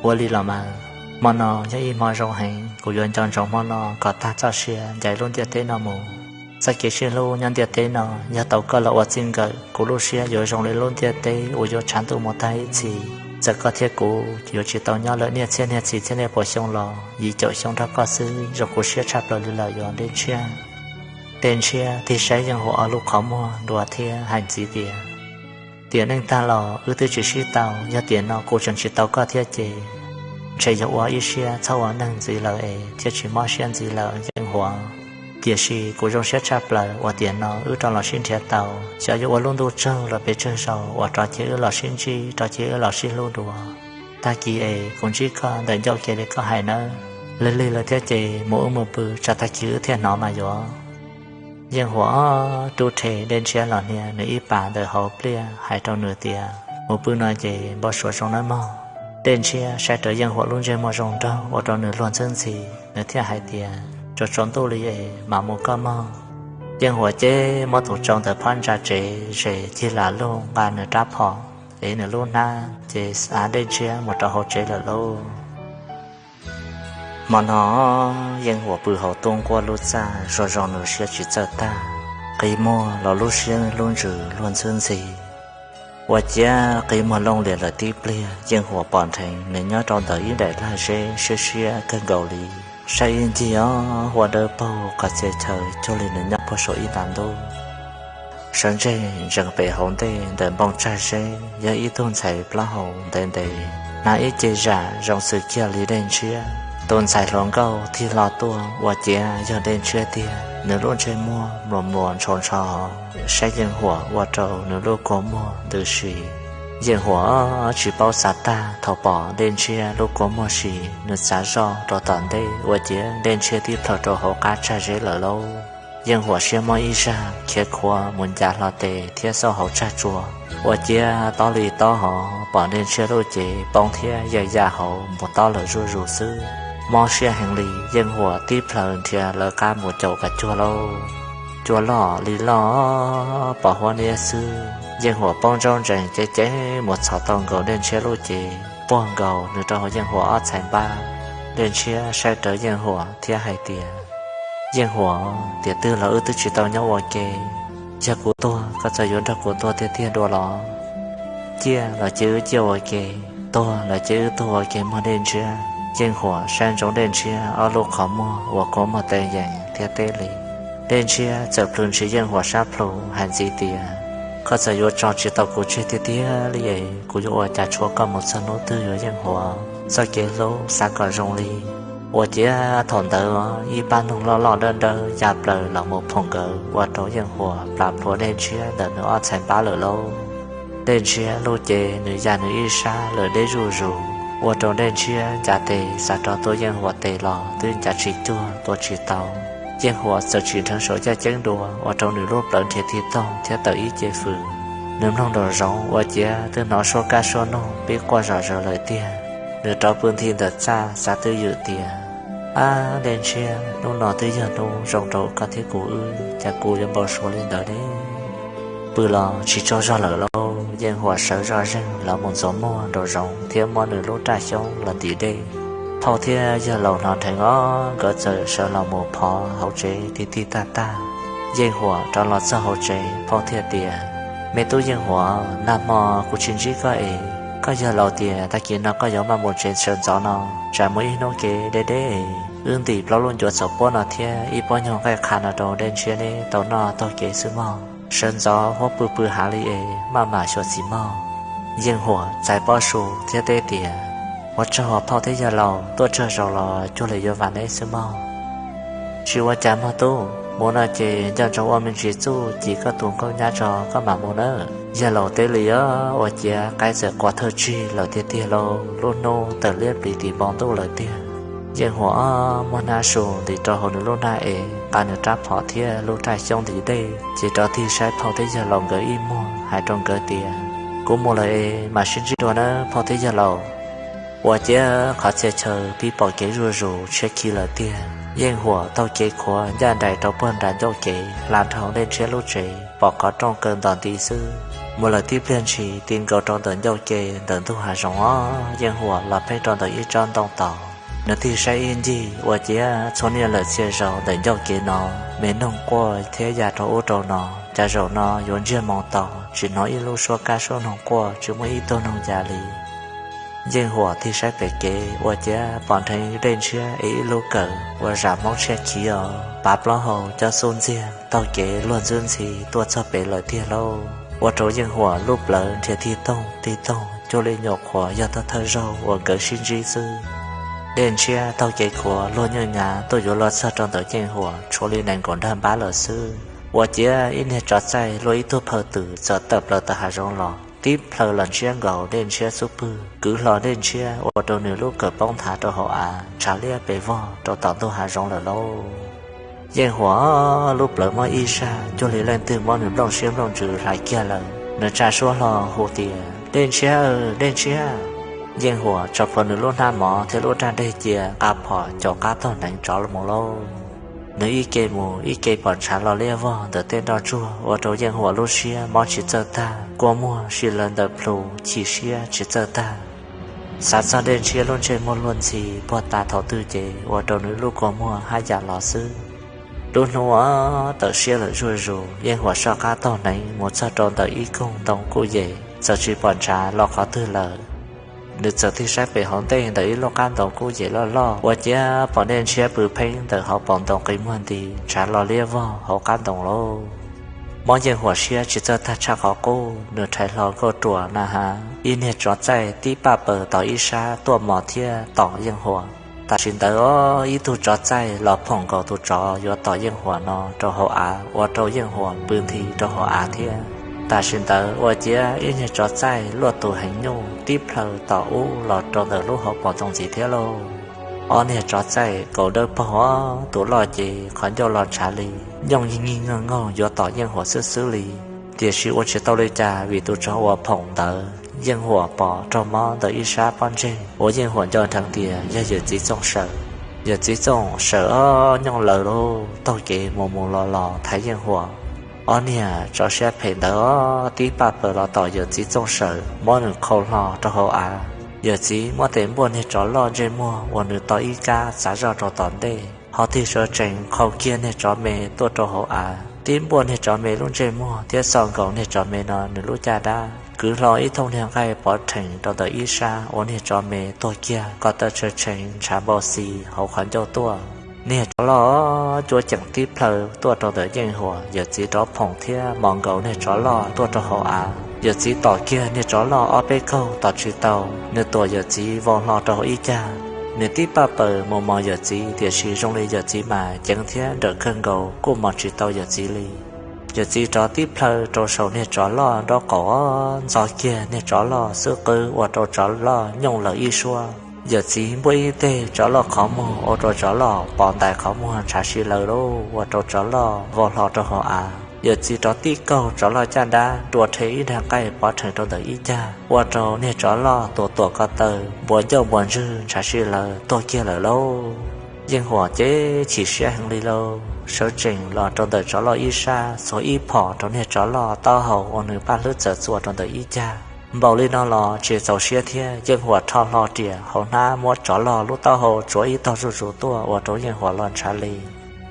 ua li los mas, hmo no yog ib hmo zoo heev, kuv yuav nco ntsoov hmo no kom tag txoj sia ncaim lub ntiaj teb no mus. Txoj kev sib hlub nyob ntiaj teb no yog tau koj los ua txij nkawm, kuv lub siab yuav zoo li lub ntiaj teb uas yuav tshav ntuj mus tag ib txhis. Txawm koj thiab kuv yuav tsis tau nyob lawm niaj txhiab niaj txhis txhiab niaj puas xyoo los yim caum xyoo nrog koj xwb zoo kuv siab tshaj plaws li lawm yuav Dej Ntshiab. Dej Ntshiab tig saib Yeej Huam ob lub qhov muag dua thiab hais ntxiv tias, tiam neej tag los wb twb tsis sib tau, yog tiam no kuv tseem tsis tau koj thiab ces ntshe yog ua ib siab txhob ua neeg ntxiv lawm es thiaj tsis mob siab ntxiv lawm Yeej Huam. Tiam sis kuv zoo siab tshaj plaws uas tiam no wb rov los sib nrhiav tau, xyov yuav ua lub ntuj tsaug los pes tsawg zaus uas rov cia wb los sib ntsib, rov cia wb los sib hlub dua. Tag kis es kuv ntsib koj ntawm ncauj kev li koj hais nawb. Lig lig lawm thiab ces mus wb mus pw, tsam tag kis wb thiaj hnov mas yuav. Yeej Huam rub rhe Dej Ntshiab los hnia nws ib pas ntawm hauv pliaj hais rau nws tias, mus pw no ces npau suav zoo nawb mog. Dej Ntshiab saib rawv Yeej Huam lub ntsej muag zoo nraug ua rau nws luag ntxhwb ntxhi, nws thiaj hais tias, tsaus tsaus ntuj li es mam mus koj mog. Yeej Huam ces muab tus tsau ntawm phab ntsa tsev zes cig lam lug nqa nws rab phom, ev nws lub hnab ces xa Dej Ntshiab mus rau hauv tsev lawm lauj. Hmo no Yeej Huam pw hauv tub nquab lub txaj zoo zoo nws siab tsis txawj tag, qi muag los lub siab lub ntsws luag ntxhwb ntxhi. Ua ciav qi muag looj lias lawm tib pliag, Yeej Huam pom nrheev nws nyob rau ntawm ib daim lag zeb siab siab kawg nkaus li. Saib ib ncig os, huab dawb paug qhov txhia chaw cuag li nws nyob puag saum ib nta ntub. Sawv ntseg ntsees pem hauv ntej ntawm npoo tsag zeb yog ib tug ntxhais plaub hau ntev ntev, hnav ib ce zam zoo xws kiag li Dej Ntshiab. Tus ntxhais hluas nkauj tig hlo tuaj ua ciav yog Dej Ntshiab tiag, nws lub ntsej muag mluas mluas ntshau ntshau saib Yeej Huam ua rau nws lub kua muag ntws si. Yeej Huam tsis paub xav tag thaum pom Dej Ntshiab lub kua muag si, nws txav zoj rau tom ntej ua ciav Dej Ntshiab tib plhaw rau hauv qab tsag zeb lawm lauj. Yeej Huam siab mob ib zag khiav khuav mus ncav hlo tes thiab xauj hauv tsag tsua. Ua ciav tob li tob hov pom Dej Ntshiab lub cev poob thiab ya ya hauv mus tob lawm zuj zus xwb. Mob siab heev li, Yeej Huam tib plhaw nrhiav lawv qab mus caum kom cuag lauj. Cua loj li loj, pom huab niab xwb, Yeej Huam poob ntsaub ntsees cev cev mus txhos tau nkaus Dej Ntshiab lub cev puag nkaus nws rau hauv Yeej Huam ob txhais npab. Dej Ntshiab saib rawv Yeej Huam thiab hais tias, Yeej Huam, tiam twg los wb twb tsis tau nyob ua ke, yog kuv tuag koj txawm yuav nrog kuv tuag tiag tiag dua los? Ciaj los cia wb ciaj ua ke, tuag los cia wb tuag ua ke mog Dej Ntshiab. Yeej Huam saib ntsoov Dej Ntshiab ob lub qhov muag uas kua muag teb yees thiab teb li. Dej Ntshiab txawm plhws ntshis Yeej Huam sab plhu hais ntxiv tias, koj txawm yuav tso tsis tau kuv tseg tiag tiag li es kuv yuav ua cas tshua koj mus txog hnub twg yuav Yeej Huam. Txoj kev hlub xav kom zoo li. Ua ciav thaum ntawd ib pab noog loj loj dawb dawb ya plaws los mus phoom nkawd ua rau Yeej Huam plam plhuav Dej Ntshiab ntawm nws ob txhais npab lawm lauj. Dej Ntshiab lub cev nws ya nws ib sab lawm deb zuj zus, ua rau Dej Ntshiab ncav tes xav rov tua Yeej Huam tes los twb ncav tsis cuag tua tsis tau. Yeej Huam txawm tsim nrhawv saum yaj ceeb dua ua rau nws lub plawv nrhiav tig toog thiab tawm ib ce fws. Nws mloog nraum zoov ua ciav twb hnov suab kab suab noog pib quaj zom zaws lawm tiag. Nws rov pw nthi ntawm txaj xav twj ywm tias, ab Dej Ntshiab, hnub no twb yog hnub zoo rau koj thiab kuv wb, cas kuv yuav npau suav li ntawd ne? Pw los tsis tsaug zog lawm lauj. Yeej Huam sawv zoj zeeg los mus ntxuav muag nraum zoov thiab muab nws lub raj xyoob los ntim dej. Phauj thiab yawg laus hnov nrheev os, nkawd txawm sawv los mus phov hauv tsev tig tig tag tag. Yeej Huam rov los txog hauv tsev, phauj thiaj tias, Me tub Yeej Huam, nag hmo kuv tsis ntsib koj es, koj yawg laus tias tag kis no koj yuav maj mus tsev sawv ntxov no, tsam muaj ib hnub kev deb deb es wb ntim plaub lub ncuav txhaum puab no thiab ib pob nyuag nqaij qha no rau Dej Ntshiab neb tau noj taug kev xwb mog. Sawv ntxov huab pw pw hav li es maj mam xyuas txiv mog. Yeej Huam txais pob su thiab teb tias, Ua tsaug os phauj thiab yawg laus, tuaj tsawg zaus los cuag li yuav vam neb xwb mog. Tsis ua cas mog tub, mus no ces nco ntsoov ua me ntsis txuj ci koj tus nkauj nyab tso koj mam mus nawb. Yawg laus teb li os, ua ciav qaib txawm qua thawj tsig lawm tiag tiag lauj, lub hnub tawm liab pliv tim npoo ntuj lawm tiag. Yeej Huam ob muab hnab su ntim rau hauv nws lub hnab ev, nqa nws rab phom thiab lub raj xyoob ntim dej ces rov tig saib phauj thiab yawg laus nkawd ib muag hais rau nkawd tias, Kuv mus lawm es mam sib ntsib dua nawb phauj thiab yawg laus. Ua ciav qhov txhia chaw pib pom kev zuj zus tshiab khiv lawm tiag. Yeej Huam taug kev khuav ncaj nraim rau puag nram ncauj kev hla dhau Dej Ntshiab lub tsev pom qhov rooj kaw ntos nti xwb. Mus lawm tib pliag ntshis ti nkaus rau ntawm ncauj ke ntawm ntug hav zoov os, Yeej Huam los pheej rau ntawm ib tsob ntoo tod. Nws tig saib ib ncig ua ciav txhua niaj lawm txhia zaus ntawm ncauj kev no me noog quaj thiab ya rau ub rau no, cas zaum no yuav ntsiag moo to tsis hnov ib lub suab kab suab noog quaj tsis muaj ib tug noog ya li. Yeej Huam tig saib pem kev ua ciav pom nrheev Dej Ntshiab ev ib lub kawm ua zam Hmoob tshiab khiv os, pav plaub hau coj xub ntxiag taug kev luag ntxwb ntxhi tuaj txog pem lawm tiag lauj. Ua rau Yeej Huam lub plawv nrhiav tig toog tig toog cuag li nyuam qhuav yog thawj thawj zaug uas nkawd sib ntsib xwb. Dej Ntshiab taug kev khuav luag nyuj nyav tuaj yuav luag txog rau ntawm Yeej Huam tshuav li nees nkaum nrag npab lawm xwb. Ua ciav ib niag tsov txaij luaj ib tug phaw twm txawm tawm plaws tawm hav zoov los tib plhaw los ntsiab nkaus Dej Ntshiab xub pwg, kwv hlo Dej Ntshiab ua rau nws lub kawm poob nthav rau hauv av ntshav liab pes vog rau tom ntug hav zoov lawm lauj. Yeej Huam lub plawv mob ib zaj cuag li leej twg muab nws nplooj siab nplooj ntsws hlais kiag lawm. Nws tsa suab hlo hu tias, Dej Ntshiab, Dej Ntshiab! Yeej Huam tso plhuav nws lub hnab mov thiab lub raj deg cia nqa phom caum qab taug hneev rov mus lauj. Nws ib ke mus ib ke pom ntshav los liab vog ntawm tej nroj tsuag ua rau Yeej Huam lub siab mob tsis txawj tag, kua muag si lawv ntawm plhu chim siab tsis txawj tag. Xav txog Dej Ntshiab lub ntsej muag luag ntxhi puag ta thaum twg ces ua rau nws lub kua muag haj yam los xwb. Lub hnub tawm siab lawm zuj zus, Yeej Huam soj qab taug hneev mus txog rau ntawm ib koog ntoo kuj yem, txawm tsis pom ntshav los qhov twg lawm. Nws txawm tig saib pem hauv ntej ntawm ib lub qab ntoo kuj yem loj loj ua ciav pom Dej Ntshiab pw pheeb ntawm hauv paus ntoo qi muag nti ntshav los liab vog hauv qab ntoo lauj. Mob Yeej Huam siab tsis txawj tag tshaj qhov qub, nws rhais hlo nkauj ruam na has ib niag tsov txaij tib paj paws tom ib sab tuaj mos thiab tom Yeej Huam. Tam sim ntawd ib tug tsov txaij los phoom nkaus tus tsov yuav tom Yeej Huam no rau hauv av ua rau Yeej Huam pw nthi rau hauv av thiab. Tam sim ntawd ua ciav ib niag tsov txaij luaj tus heev nyuj tib plhaw tom ub los rau ntawm lub hauv paus ntoo ntxiv thiab lauj. Ob niag tsov txaij kaus dawb paug, tus loj ces qhov ncauj los ntshav li nyooj yig nyig nyooj nkaug yuav tom Yeej Huam xwb xwb li. Tiam sis ua tsis tau li cas vim tus tsov uas phoom ntawd Yeej Huam pom raug mob ntawm ib sab pob ntseg uas Yeej Huam nco dheev tias yog yawm txiv Txooj Sawm. Yawm txiv Txooj Sawm ob nyooj laws lauj, taug kev mus mus los los thaiv Yeej Huam. Ob niag tsov siab phem ntawd ob tib paj paws los tom yawm txiv Txooj Sawm muab nws khau hlo rau hauv av. Yawm txiv muab tes npuaj niag tsov loj ntsej muag uas nws tau ib kab txav zoj rau tom ntej, ho tig sawv tsees khau kiag niag tsov me tuaj rau hauv av, tib npuaj niag tsov me lub ntsej muag thiab xo nkaus niag tsov me no nws lub caj dab, kwv hlo ib thooj niag nqaij pov rhees rau ntawm ib sab ua niag tsov me tuag kiag ko taw tshee tshee ntshav npau xi hauv qhov ncauj tuaj. Niag tsov loj cuab ceem tib plhaw tuaj rau ntawm Yeej Huam, yawm txiv rov phoom thiab mos nkaus niag tsov loj tuaj rau hauv av. Yawm txiv tom kiag niag tsov loj ob peb kaug tom tsis tau, nws tuam yawm txiv vau hlo rau hauv ib cag. Nws tib paj paws mus mos yawm txiv tiam sis zoo li yawm txiv mas ceev thiab nrawm kawg nkaus kuj mos tsis tau yawm txiv li. Yawm txiv rov tib plhaw rau saum niag tsov loj nraub qaum ob ntxo kiag niag tsov loj xub qwb ua rau tsov loj nyooj lawm ib suab. Yawm txiv npuaj ib teg tsov loj qhov muag ua rau tsov loj pos ntais qhov muag ntshav si lawm lauj, ua rau tsov loj vau hlo rau hauv av. Yawm txiv rov tib kaug tsov loj caj dab dua rhe ib nrag nqaij pov rhees rau ntawm ib cag, ua rau niag tsov loj tuam tuam ko taw npuas ncauj npuas ntswg ntshav si lawm tuag kiag lawm lauj. Yeej Huam ces chim siab heev li lauj, sawv tsees los rau ntawm tsov loj ib sab txuas ib phom rau niag tsov loj taub hau uas nws paj hlwb txawm txuas rau ntawm ib cag. Npaum li no los tsis txaus siab thiab, Yeej Huam rho hlo riam hauv hnab muab tsov loj lub taub hau tsuav ib tog zuj zus tuaj ua rau Yeej Huam los ntshav li.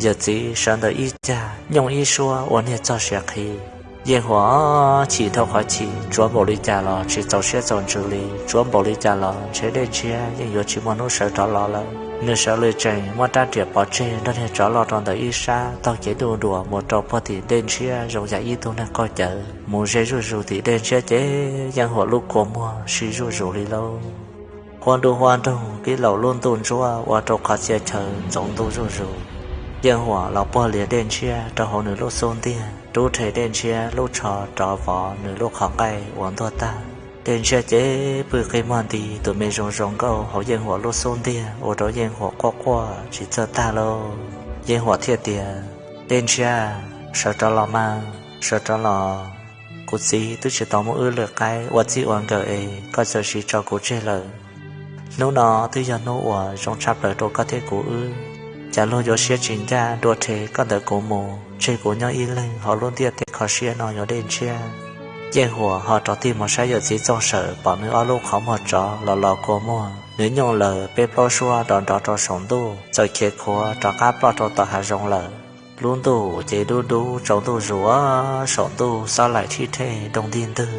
Yawm txiv sawv ntawm ib cag nyooj ib suab ua niag txog siav qhi. Yeej Huam chim dhau qhov chim, tsuav npaum li cas los tsis txaus siab txaus ntsws li, tsuav npaum li cas los ntshe Dej Ntshiab yeej yuav tsis muaj hnub sawv rov los lawm. Nws sawv li tsees muab rab riam pov tseg nrog niag tsov loj rau ntawm ib sab, taug kev duj duas mus rau puag tim Dej Ntshiab zoo yam ib tug neeg qaug cawv mus ze zuj zus tim Dej Ntshiab ces Yeej Huam lub kua muag sib zuj zus li lauj. Huab nruj huab nroog pib laum lub ntuj ntsuab ua rau qhov txhia chaw ntxoov ntuj zuj zus. Yeej Huam los puag lias Dej Ntshiab rau hauv nws lub xub ntiag, rub rhe Dej Ntshiab lub tsho rov vov nws lub qhov nqaij uas ntuag tag. Dej Ntshiab ces pw qi muag nti, tus me zoo zoo nkauj hauv Yeej Huam lub xub ntiag ua rau Yeej Huam quaj quaj tsis txawj tag lauj. Yeej Huam thiaj tias, Dej Ntshiab, sawv rov los mas, sawv rov los. Kuv txiv twb tsis tau muab wb lwm qaib ua txij ua nkawm es koj txawm siv tso kuv tseg lawm. Hnub no twb yog hnub uas zoo tshaj plaws rau koj thiab kuv wb. Cas luag yuav siab tsis ncaj dua rhe koj ntawm kuv mus tseg kuv nyob ib leeg hauv lub ntiaj teb kho siab no yuav Dej Ntshiab. Yeej Huam ho rov tig mus saib yawm txiv Txooj Sawm, pom nws ob lub qhov muag tsov los los kua muag, nws nyooj laws peb plaub suab nrov nrov rau saum ntuj, txawm khiav khuav rov qab ploj rau tom hav zoov lawm. Lub ntuj ces dub dub tsaus ntuj zus, saum ntuj xob laim thib rhe nroo ntig ntwg.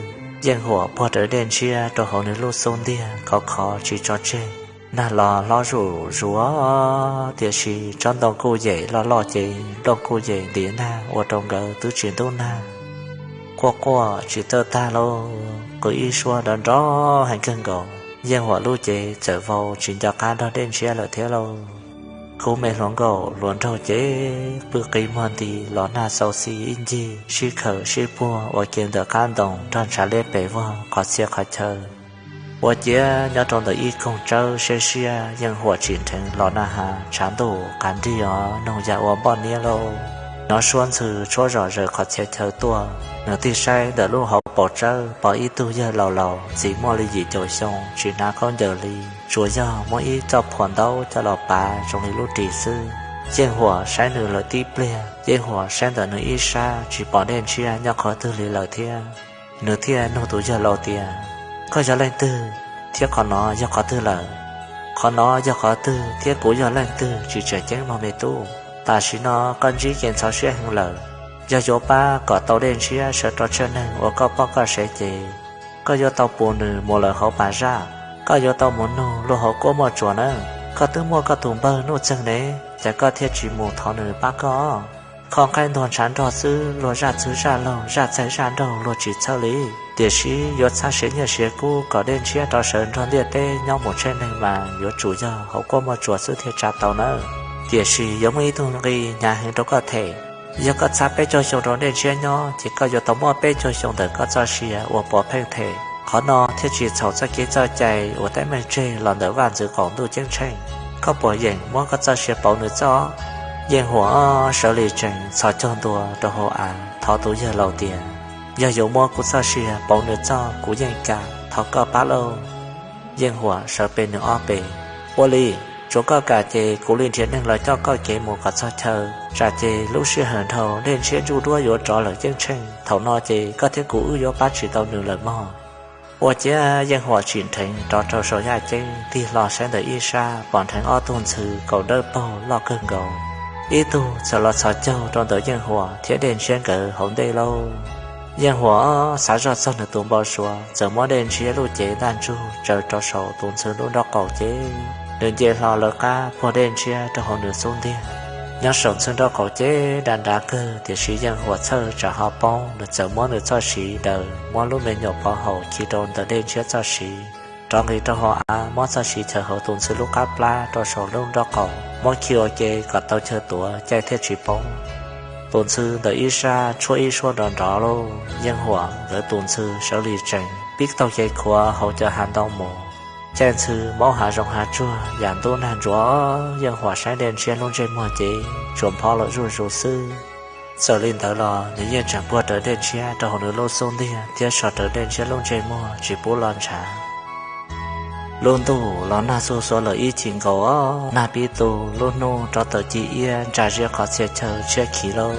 Yeej Huam puag rawv Dej Ntshiab rau hauv nws lub xub ntiag khov khov tsis tso tseg. Nag los hlob zuj zus, tiam sis tsob ntoo kuj yem loj loj ces nplooj kuj yem ntim nag ua rau nkawd twb tsis ntub nag. Quaj quaj tsis txawj tag lauj, qw ib suab nrov nrov heev kawg nkaus. Yeej Huam lub cev txawm vau tsis nco qab nrog Dej Ntshiab lawm thiab lauj. Khub me hluas nkauj hluas nraug ces pw qi muag nti los nag xau xi ib ncig sib khawm sib puag ua ke ntawm qab ntoo nrog ntshav liab pes vog qhov txhia qhov chaw. Ua ciav nyob rau ntawm ib koog tsawb siab siab, Yeej Huam tsim nrheev los nag has tshav ntuj qav nrig os, noog yam ua npoj niab lauj. Hnov suab ntxhw tshuab zom zaws qhov txhia chaw tuaj, nws tig saib ntawm lub hauv paus tsawb pom ib tug yawg laus laus ntxim muaj li yim caum xyoo tsis hnav khaub ncaws li, tsuas yog muab ib txoj phuam ntaub coj los pav zoo li lub ris xwb. Yeej Huam saib nws lawm tib pliag, Yeej Huam saib ntawm nws ib sab tsis pom Dej Ntshiab nyob qhov twg li lawm thiab. Nws thiaj nug tus yawg laus tias, Koj yog leej twg, thiab qhov no yog qhov twg lawm? Qhov no yog qhov twg thiab kuv yog leej twg tsis tseem ceeb mog me tub. Tam sim no koj ntsib kev ntxhov siab heev lawm. Yog yuav pab kom tau Dej Ntshiab sawv rov tshiab neeg ua koj poj koj sev ces koj yuav tau pus nws mus lawm hauv pas zaj. Koj yuav tau mus nug luag hauv kuab muaj tsuas nawb. Koj twb muaj koj tus npawg Nuj Txeeg ne, cas koj thiaj tsis mus thov nws pab koj? Kho nqaij ntuag ntshav nrog xwb, luag zaj txwg zaj laug, zaj txaij zaj nraug luag tsis txhawj li. Tiam sis yuav txhaj siav nyiaj siav kub kom Dej Ntshiab rov sawv nrog ntiaj teb nyob mus tshiab neeg mas yuav tsum yog hauv kuab muaj tsuas xwb thiaj tsa tau nawb. Tiam sis yuav muaj ib tug nqi hnyav heev rau koj them. Yog koj txhab peb caug xyoo rau Dej Ntshiab nyob ces koj yuav tau muab peb caug xyoo ntawm koj txoj sia ua pov pheej them. Qhov no thiaj tsis txhaum txoj kev txoj cai uas teeb meem tseg los ntawm vaj ntxwv qaum ntuj ceeb tsheej. Koj puas yeem muab koj txoj sia pauv nws txoj? Yeej Huam sawv li tsees txhos caug ntua rau hauv av thov tus yawg laus tias, Yog yuav muab kuv txoj sia pauv nws txoj kuv yeej kam, thov koj pab lauj. Yeej Huam sawv pe nws ob pe, Ua li, tsuav koj kam ces kuv li nrhiav neeg los coj koj kev mus kom txog chaw, tsam ces lub sij hawm dhau Dej Ntshiab ntsuj duab yuav rov lawm ceeb tsheej, thaum no ces koj thiab kuv wb yuav pab tsis tau nws lawm mog. Ua ciav Yeej Huam tsim nrheev rov rau saum yaj ceeb tig hlo saib ntawm ib sab pom nrheev ob tug ntxhw kaus dawb paug loj kawg nkaus. Ib tug txawm los txhos caug rau ntawm Yeej Huam thiab Dej Ntshiab nkawd hauv ntej lauj. Yeej Huam xav zoj txog nws tus npau suav txawm muab Dej Ntshiab lub cev ntaj ntsug tsaws rau saum tus ntxhw lub nraub qaum ces nws nce hlo lawv qab puag Dej Ntshiab rau hauv nws xub ntiag. Nyob saum ntxhw nraub qaum ces dav dav kawg tiam sis Yeej Huam txhawj tsam ho poob, nws txawm muab nws txoj siv daws muab lub me nyuam pov haum khi rau ntawm Dej Ntshiab txoj siv, rov nqis rau hauv av muab txoj siv chaws hauv tus ntxhw lub qab plab rau saum lub nraub qaum, muab khi ua ke kom tau chaw tuav caij thiaj tsis poob. Tus ntxhw ntawm ib sab tshuab ib suab nrov nrov lauj, Yeej Huam nkawd tus ntxhw sawv li tsees pib taug kev khuav hauv cov hav ntoo mus. Caij ntxhw maub hav zoov hav tsuag yam ntub nag ntsuav, Yeej Huam saib Dej Ntshiab lub ntsej muag ces tsuas nphob lawm zuj zus xwb. Txawm li ntawd los nws yeej tseem puag rawv Dej Ntshiab rau hauv nws lub xub ntiag thiab so rawv Dej Ntshiab lub ntsej muag tsis pub los ntshav. Lub ntuj los nag xuj xuav lawm ib chim nkaus, nag pib tu, lub hnub rov tawm ci iab ntsa ziab qhov txhia chaw tshiab khiv lauj.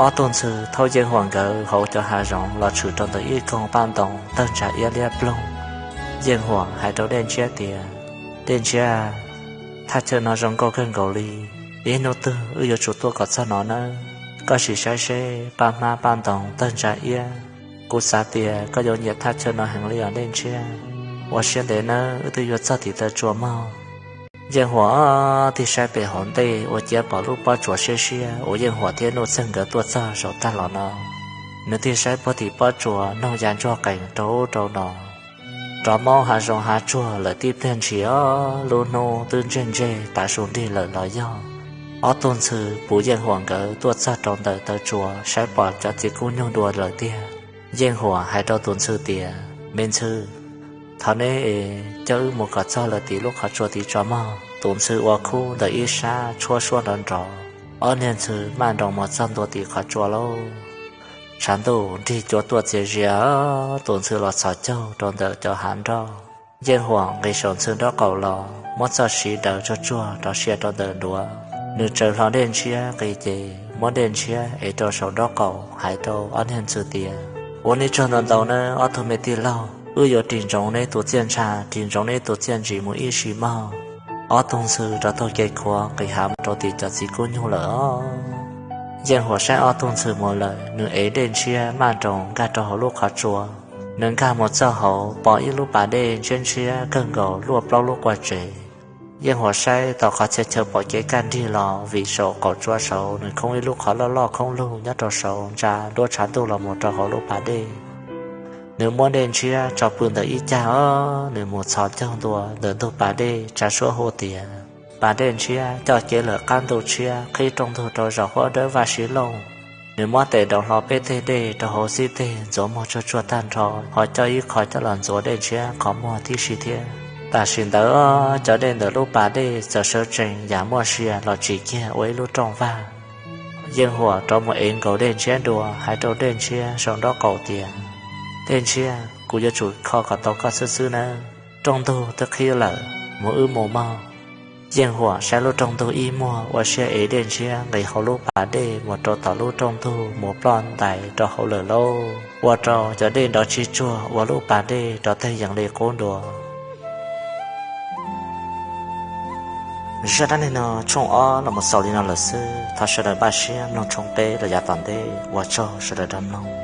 Ob tug ntxhw thauj Yeej Huam nkawd hauv cov hav zoov los tshwm rau ntawm ib koog paj ntoo tawg ntsa iab liab ploog. Yeej Huam hais rau Dej Ntshiab tias, Dej Ntshiab, thaj chaw no zoo nkauj kawg nkaus li. Ib hnub twg wb yuav tsum tuaj kom txog no nawb. Koj sim saib seb paj hmab paj ntoos tawg ntsa iab, kuv xav tias koj yuav nyiam thaj chaw no heev li os Dej Ntshiab. Ua siab ntev nawb, wb twb yuav txog tim taw tsua mog. Yeej Huam tig saib pem hauv ntej ua ciav pom lub pob tsuas siab siab uas Yeej Huam thiab Nuj Txeeg nkawd tuaj txog saum tag los no. Nws tig saib puag tim pob tsuas noog ya ntsuag qees rau ub rau no. Rov maub hav zoov hav tsuag lawm tib pliag ntshis os, lub hnub twb ntseg ntseg tav su nrig lawm los yog. Ob tug ntxhw puv Yeej Huam nkawd tuaj txog rau ntawm taw tsua saib pom cov txiv kub nyug dua lawm tiag. Yeej Huam hais rau tus ntxhw tias, Me ntxhw, thov neb es coj wb mus kom txog lawm tim lub qhov tsua tim tso mog. Tus ntxhw ua khub ntawm ib sab tshuab suab nrov nrov, ob niag ntxhw maj nroos mus txog ntua tim qhov tsua lauj. Tshav ntuj nrig cua tuaj txias zias, tus ntxhw los txhos caug rau ntawm cov hav nroj. Yeej Huam nqis saum ntxhw nraub qaum los muab txoj siv daws tsuag tsuag rau sia rau ntawm duav. Nws tsaws hlo Dej Ntshiab qis ces muab Dej Ntshiab ev rau saum nraub qaum hais rau ob niag ntxhw tias, Ua nej tsaug ntau ntau nawb ob tug me tij laug, wb yuav ris ntsoov neb tus txiaj ntsha, ris ntsoov neb tus txiaj ntsim mus ib sim mog. Ob tug ntxhw rov taug kev khuav nqis hav mus rau tim cov txiv kub nyug lawm os. Yeej Huam saib ob tug ntxhw mus lawm, nws ev Dej Ntshiab maj nroos nkag rau hauv lub qhov tsua. Nws nkag mus txog hauv pom ib lub pas dej ntshiab ntshiab kawg nkaus luaj plaub lub qua tsev. Yeej Huam saib tau qhov txhia chaw pom kev kaj nrig los vim saum qaum tsua saud nws khoob ib lub qhov loj loj khoob lug nyob rau saud ntsa nruab tshav ntuj los mus rau hauv lub pas dej. Nws muab Dej Ntshiab tso pw ntawm ib cag os, nws mus txhos caug ntua ntawm ntug pas dej tsa suab hu tias, Pas Dej Ntshiab, coj kev lawm qab ntuj tshiab, qhib rooj ntug rau zaum huab dawb vaj sib looj. Nws muab tes daus hlo peb teg dej rau hauv xib teg ntxuav muag tsuag tsuag tag nrho, ho coj ib qho coj los ntxuav Dej Ntshiab qhov muag tib si thiab. Tam sim ntawd cov dej ntawm lub pas dej txawm sawv tsees yam muaj sia los tsim kiag ua ib lub rooj vag. Yeej Huam rov mus ev nkaus Dej Ntshiab dua hais rau Dej Ntshiab saum nraub qaum tias, Dej Ntshiab, kuv yuav tsum kho kom tau koj xwb xwb nawb. Rooj ntug twb qhib lawm, mus wb mus mog. Yeej Huam saib lub rooj ntug ib muag ua siab ev Dej Ntshiab nqis hauv lub pas dej mus rau tom lub rooj ntug mus ploj ntais rau hauv lawm lauj. Ua rau cov dej nrov tsis tsuag ua lub pas dej rov tawg yees li qub dua. Zaj dab neeg no tshooj ob los mus xaus li no lawm xwb, thov sawv daws npaj siab mloog tshooj peb los yav tom ntej, ua tsaug sawv daws rov mloog.